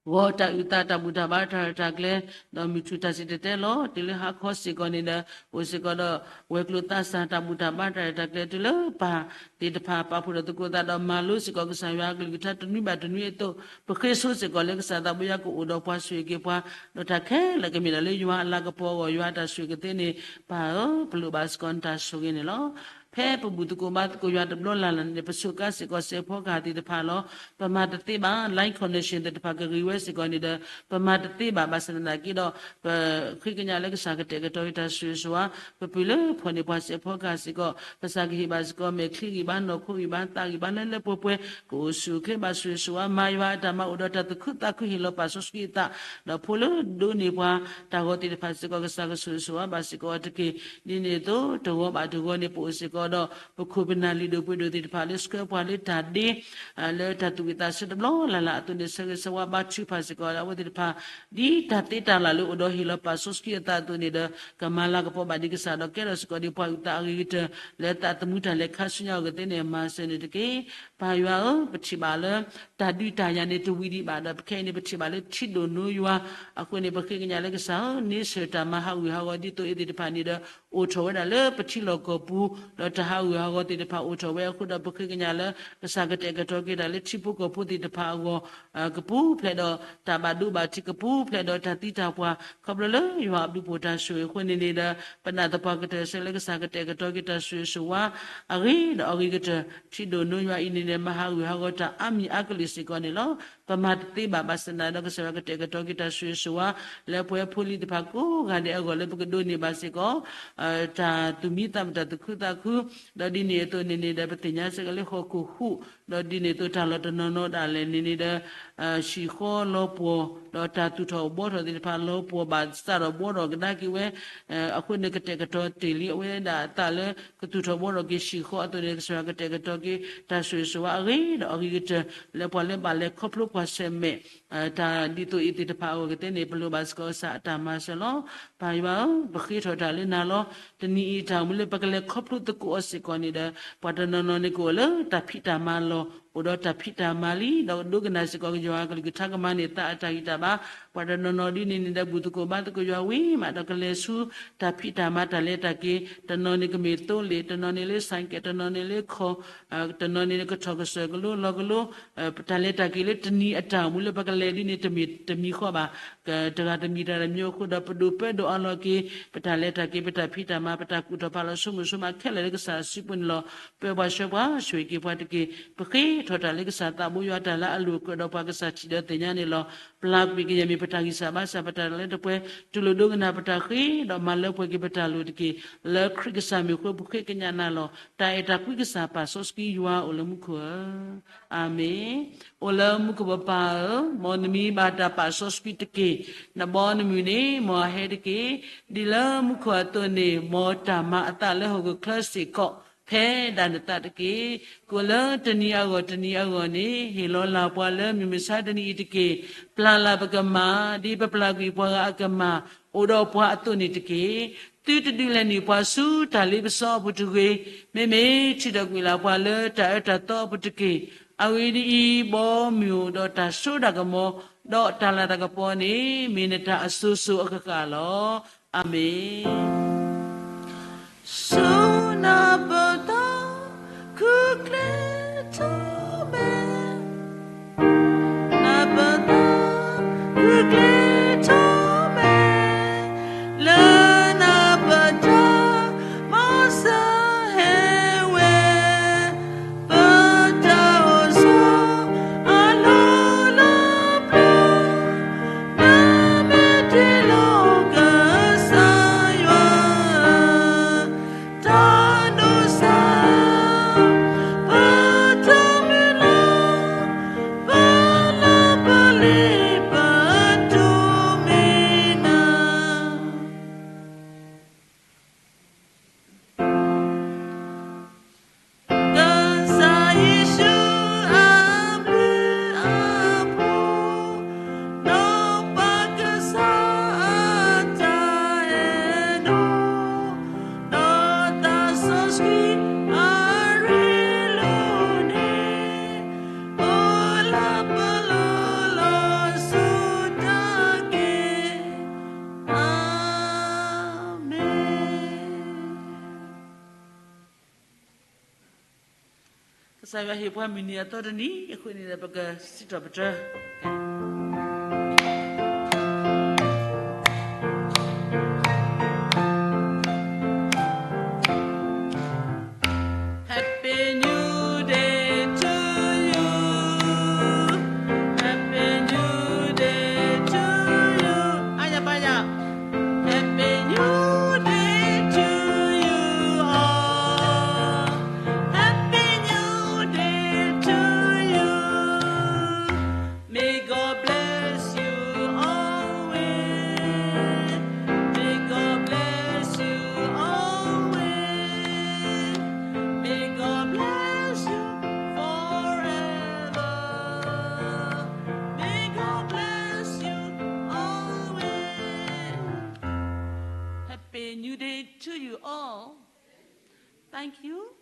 ဂီၤတၢ်အုၣ်သးတၢ်ဘူၣ်တၢ်ဘါတၢ်ရဲၣ်တၢ်ကျဲၤ, ဒီးမုၢ်ထူၣ်တၢ်စံၣ်တဲၤတဲလီၤ တုၤလၢဟါခီစ့ၢ်ကီးန့ၣ်ဒီး အိၣ်စ့ၢ်ကီးဒီး ဝဲၤကျိၤသးစၢ်တၢ်ဘူၣ်တၢ်ဘါတၢ်ရဲၣ်တၢ်ကျဲၤ တုၤလၢပၢ်သ့ၣ်တဖၣ်ပာ်ဖှိၣ်ဒီးသကိးသးဒီးမၤလိစ့ၢ်ကီးကစၢ်ယွၤအကလုၢ်ကထါတနွံဘၣ်တနွံအသိး, ပဃ့ဆိစ့ၢ်ကီးလၢကစၢ်သးဘိယွၤကအိၣ်ဒီးပှၤဆိၣ်ဂ့ၤက့ၤပှၤ, ဒီးတၢ်ခဲလၢာ်ကမ့ၢ်ဒၣ်လၢယွၤအလၤကပီၤအဂီၢ် ယွၤအတၢ်ဆိၣ်ဂ့ၤကသ့န့ၣ်, ပၢ်ဧၢ, ပလိၣ်ဘၣ်စ့ၢ်ကီးနတၢ်ဆိၣ်ဂ့ၤန့ၣ်လီၤ. ဖဲပဘူၣ်သကိးဘါသကိးယွၤတဘျီလၢ်လၢ်န့ၣ် ပဆိးကါစ့ၢ်ကီးစဲးဖီကဟၣ်သ့ၣ်တဖၣ်လီၤ. ပမၤတသ့ဘၣ်, line connection သ့ၣ်တဖၣ်ကဂ့ၤဝဲစ့ၢ်ကီးန့ၣ်ဒီး ပမၤတသ့ဘၣ်. ဘၣ်ဆၣ်သနာ်က့ဒီး ပဃ့ကညးလၢကစၢ်ကတဲာ်ကတီၤက့ၤတၢ်ဆိၣ်ဂ့ၤဆိၣ်ဝါ, ပပၢၤလၢဖီၣ်န့ၢ်ပှၤစဲးဖီကဟၣ်စ့ၢ်ကီး, ကစၢ်ကဟ့ၣ်ဘၣ်စ့ၢ်ကီး မဲာ်ချံဂံၢ်ဘါ နီၢ်ခိဂံၢ်ဘါ သးဂံၢ်ဘါလၢလၢပှဲၤပှဲၤ, ကအိၣ်ဆူၣ်အိၣ်ချ့ဘၣ်ဆိၣ်ဂ့ၤဆိၣ်ဝါ, မၤယွၤအတၢ်မၤအိၣ်ဒီးတၢ်သူၣ်ခုသးခု ဟ့ၣ်လီၤပာ်စီဆှံအသး, ဒီးဖိလၢဒိးန့ၢ်ပှၤတၢ်ဂီၤသ့ၣ်တဖၣ်စ့ၢ်ကီး ကစၢ်ကဆိၣ်ဂ့ၤဆိၣ်ဝါဘၣ်စ့ၢ်ကီးအီၤတက့ၢ်. ဒ်န့ၣ်အသိး တဂီၤဘၣ်တဂီၤန့ၣ် ပအိၣ်စ့ၢ်ကီးဒီး ပခိၣ်ပနၢ်လုၢ်ဒိၣ်ပှ့ၤဒိၣ်သ့ၣ်တဖၣ်လၢဆှၢပှၤလၢတၢ်ဒ့ လၢတၢ်သူၣ်ဝံၣ်သးဆၢတဘျီလၢ်လၢ်အသိးန့ၣ် ဆၢဂ့ၤဆၢဝါဘါထုကဖၣ်စ့ၢ်ကီးအဝဲသ့ၣ်တဖၣ် ဒ်တၢ်သ့တၢ်လၢ်လၢအိၣ်ဒီးဟ့ၣ်လီၤပာ်စီဆှံအသးအသိးန့ၣ်ဒီး ကမၤလၤကပီၤဘၣ်ဒံးကစၢ်ဒီးကဲထီၣ်စ့ၢ်ကီးဒံးပှၤအုၣ်သးအဂ့ၤကတၢၢ် လၢသးသမူတၢ်လဲၤခါဆူညါအဂ့ၢ်သ့ၣ်န့ၣ် မၤစၢၤန့ၣ်တက့ၢ်. ပၢ်ယွၤဧၢ, ပထံၣ်ဘၣ်လၢ တၢ်ဒုးတၢ်ယၤန့ၣ်တဝံၤဒံးဘၣ်ဒီး ပခဲအံၤန့ၣ် ပထံၣ်ဘၣ်လၢထံဒိၣ်နိယွၤအဃိန့ၣ် ပဃ့ကညးလၢကစၢ်ဧၢ, န့ဆၢၣ်တၢ်မၤဟးဂူာ်ဟးဂီၤဒ်သိးအံၤသ့ၣ်တဖၣ်န့ၣ်ဒီး အိၣ်ထီၣ်ဝဲဒၣ်လၢပထံလီၢ်ကီၢ်ပူၤ ဒီးတၢ်ဟးဂူာ်ဟးဂီၤသ့ၣ်တဖၣ်အိၣ်ထီၣ်ဝဲအဃိဒီး ပဃ့ကညးလၢ ကစၢ်ကတဲာ်ကတီၤက့ၤတၢ်လၢထံဖိကီၢ်ဖိသ့ၣ်တဖၣ်အဂီၢ် ကပူၤဖျဲးဒီးတၢ်ဘၣ်ဒိဘၣ်ထံး ကပူၤဖျဲးဒီးတၢ်သံတၢ်ပှၢ် ခီဖျိလၢယွၤအဘျုးအဖှိၣ်တၢ်ဆိၣ်ဂ့ၤအဃိန့ၣ်န့ၣ်ဒီး ပနာ်သပှၢ်ကတၢၢ်ဆၢလၢကစၢ်ကတဲာ်ကတီၤက့ၤတၢ်ဆိၣ်ဂ့ၤဆိၣ်ဝါ အဂ့ၤဒီးအဂ့ၤကတၢၢ် ထံဒိၣ်နိယွၤအံၤန့ၣ်န့ၣ် မၤဟးဂူာ်ဟးဂီၤတၢ်အါမံၤအါကလုာ်စ့ၢ်ကီးန့ၣ်လီၤ. ပမၤတသ့ဘၣ် ဘၣ်ဆၣ်သနာ်ဒီး ကစၢ်ယွၤကတဲာ်ကတီၤက့ၤတၢ်ဆိၣ်ဂ့ၤဆိၣ်ဝါ လၢပဝဲဖိလံၤတဖၣ်ကိးဂၤဒဲးအဂီၢ်လၢပကဒိးန့ၢ်ဘၣ်စ့ၢ်ကီး တၢ်သူၣ်မံသးမုာ်တၢ်သူၣ်ခုသးခု ဒီးဒ်န့ၣ်အသိးန့ၣ်န့ၣ်ဒီး ပသ့ၣ်ညါစ့ၢ်ကီးလၢဟီၣ်ခိၣ်ဟူး ဒီးဒ်န့ၣ်အသိးတၢ်လီၢ်တနီၤနီၤဒၣ်လဲာ်န့ၣ်န့ၣ်ဒီး ဟံၣ်ဃီလီၤပှီၢ် ဒီးတၢ်သူၣ်ထီၣ်ဘှီထီၣ်သ့ၣ်တဖၣ်လီၤပှီၢ် ဘၣ်စးထီၣ်ဘှီထီၣ်ကဒါက့ၤဝဲ အဃိန့ၣ် ကတဲာ်ကတီၤတ့ၢ်လံအဝဲဒၣ်အသးလၢ ကသူၣ်ထီၣ်ဘှီထီၣ်က့ၤဟံၣ်ဃီအသိးန့ၣ် ကစၢ်ယွၤကတဲာ်ကတီၤက့ၤ တၢ်ဆိၣ်ဂ့ၤဆိၣ်ဝါအဂ့ၤဒီးအဂ့ၤကတၢၢ် လၢပှၤလၢဘၣ်လဲၤခီဖျိကွၢ်ဆၢၣ်မဲာ် တၢ်ဒ်သိးအံၤသ့ၣ်တဖၣ်အဂီၢ်ကသ့န့ၣ် ပလိၣ်ဘၣ်စ့ၢ်ကီးကစၢ်အတၢ်မၤစၢၤလီၤ. ပၢ်ယွၤဧၢ, ပဃ့ထီၣ်တၢ်လၢနၤလီၤ. တနံၤအံၤတၢ်အိၣ်မူလၢပကလဲၤခီဖျိသကိးအီၤစ့ၢ်ကီးန့ၣ်ဒီး ပှၤတနီၤနီၤန့ၣ်ကအိၣ်လၢတၢ်ဖံးတၢ်မၤလီၢ် အိၣ်ဒီးတၢ်ဖံးတၢ်မၤလံ ဒီးဒိကနၣ်စ့ၢ်ကီးယွၤအကလုၢ်ကထါကမၤန့ၢ်သးအတၢ်ဂံၢ်တၢ်ဘါ ပှၤတနီၤနီၤဒ်န့ၣ်န့ၣ်ဒီး ဘူၣ်သကိးဘါသကိးယွၤဝံၤမးဒီး ကလဲၤဆူတၢ်ဖံးတၢ်မၤတၢ်လဲၤတၢ်က့ၤ တနီၤန့ၣ်ကမ့ၢ်သိလ့ၣ် တနီၤန့ၣ်လၢ ဆိုင်ကယ် တနီၤန့ၣ်လၢခီၣ် တနီၤန့ၣ်ကထီၣ်ကစၢၢ်ကလိလီၤကလိ ပတၢ်လဲၤတၢ်က့ၤလၢတနံၤအတၢ်အိၣ်မူလၢပကလဲၤဒ်န့ၣ် တမ့ၢ်တမံၤဃီဘၣ် တဂၤတမံၤတဂၤတမံၤအဃိဒီး ပဒိၣ်ပၢဒိၣ်အါလီၤက့ၤ ပတၢ်လဲၤတၢ်က့ၤ ပတၢ်ဖံးတၢ်မၤ ပတၢ်ကူၣ်ထီၣ်ဖးလီၤဆိကမိၣ်ဆိကမးခဲလၢာ်လၢကစၢ်စုပူၤန့ၣ်လီၤ. ပၢပှၤဆှၢပှၤ ဆိၣ်ဂ့ၤက့ၤပှၤတက့ၢ်. ပဃ့ထီၣ်တၢ်လၢကစၢ်သးဘိယွၤတၢ်လၢအလိာ်ကြၢးဒီးပှၤကစၢ်ထံၣ်ဒီးသ့ၣ်ညါန့ၣ်လီၤ. ပျၢ်ကွံာ်ကယဲၢ်မ့ၢ်ပတၢ်ဂံၢ်စၢ်ဘါစၢ် ပတၢ်လၢတပှဲၤ တူၢ်လိာ်ဒိကနၣ်ပတၢ်ဃ့ ဒီးမၤလၢပှဲၤက့ၤပတၢ်လိၣ်တက့ၢ်. လၢခရံာ်ကစၢ်မံၤအဃိ ပဃ့ကညးနၤလီၤ. တၢ်အဲၣ်တၢ်ကွံကစၢ်ပာ်စီဆှံယွၤအိၣ်လၢမူခိၣ်ဧၢ အၤမ့ၣ်. အိၣ်လၢမူခိၣ်ပပၢ်ဧၢ, မ်နမံၤဘၣ်တၢ်ပာ်စီဆှံတက့ၢ်. နဘီနမုၢ်န့ၣ် မ်အဟဲတက့ၢ်. ဒ်လၢမူခိၣ်အသိးန့ၣ် မ်တၢ်မၤအသးလၢဟီၣ်ခိၣ်ချၢစ့ၢ်ကီး ဖဲဒၣ်နသးတက့ၢ်. ကိးလၢတနံၤအဂီၢ်တနံၤအဂီၢ်န့ၣ် ဟ့ၣ်လီၤလၢ်ပှၤလၢမုၢ်မဆါတနံၤအံၤတက့ၢ်. ပျၢ်လၢ်ပကမၢ် ဒ်ပပျၢ်ကွံာ်ပှၤဂၤအကမၢ် အိၣ်ဒီးပှၤအသိးန့ၣ်တက့ၢ်. သုတဒုးလဲၤနုာ်ပှၤဆူတၢ်လ့ပစီအပူၤတဂ့ၤ, မ့မ့ၢ်ထုးထီၣ်ကွံာ်လၢ်ပှၤလၢတၢ်အၢတၢ်သီအပူၤတက့ၢ်. အဂ့ၢ်ဒ်အံၤ, ဘီမုၢ်အိၣ်ဒီးတၢ်စိတၢ်ကမီၤ, ဒီးတၢ်လၤတၢ်ကပီၤန့ၣ် မ့ၢ်နတၢ်အစိၤစိၤအဃၣ်ဃၣ်လီၤ. အၤမ့ၣ်. ဆူနၢ်ပၢၢ်တၢ် ခုၣ်ကျဲထီၣ်မဲာ်, နၢ်ပၢၢ်တၢ် ခုၣ်ကျဲထီၣ်မဲာ်, လၢနၢ်ပၢၢ်တၢ် မၤစၢၤဟဲဝဲ ပတၢ်အိၣ်ဆိး အလီၢ်လၢပျၢၤ, နမ့ၢ်တ့လီၤကစၢ်ယွၤ တၢ်ဒိးစၢ် ပတၢ်မုၢ်လၢ်, ပလၢပလ့ပတိမ့ၢ်နၤ ကစၢ်ယ့ၣ်ၡူးအဘျုးအဖှိၣ်, ဒီးပၢ်ကစၢ်အတၢ်အဲၣ်ဒိး, ဒီးသးစီဆှံအရ့လိာ်န့ၣ်, အိၣ်လၢပလိၤလီၤစိၤတက့ၢ်. အၤမ့ၣ်. ကစၢ်ယွၤဟ့ၣ်ပှၤမုၢ်နံၤအသီတနံၤအဃိန့ၣ်ဒီး ပကစံးထီၣ်ပတြၢၤ. Happy New Day to you all. Thank you.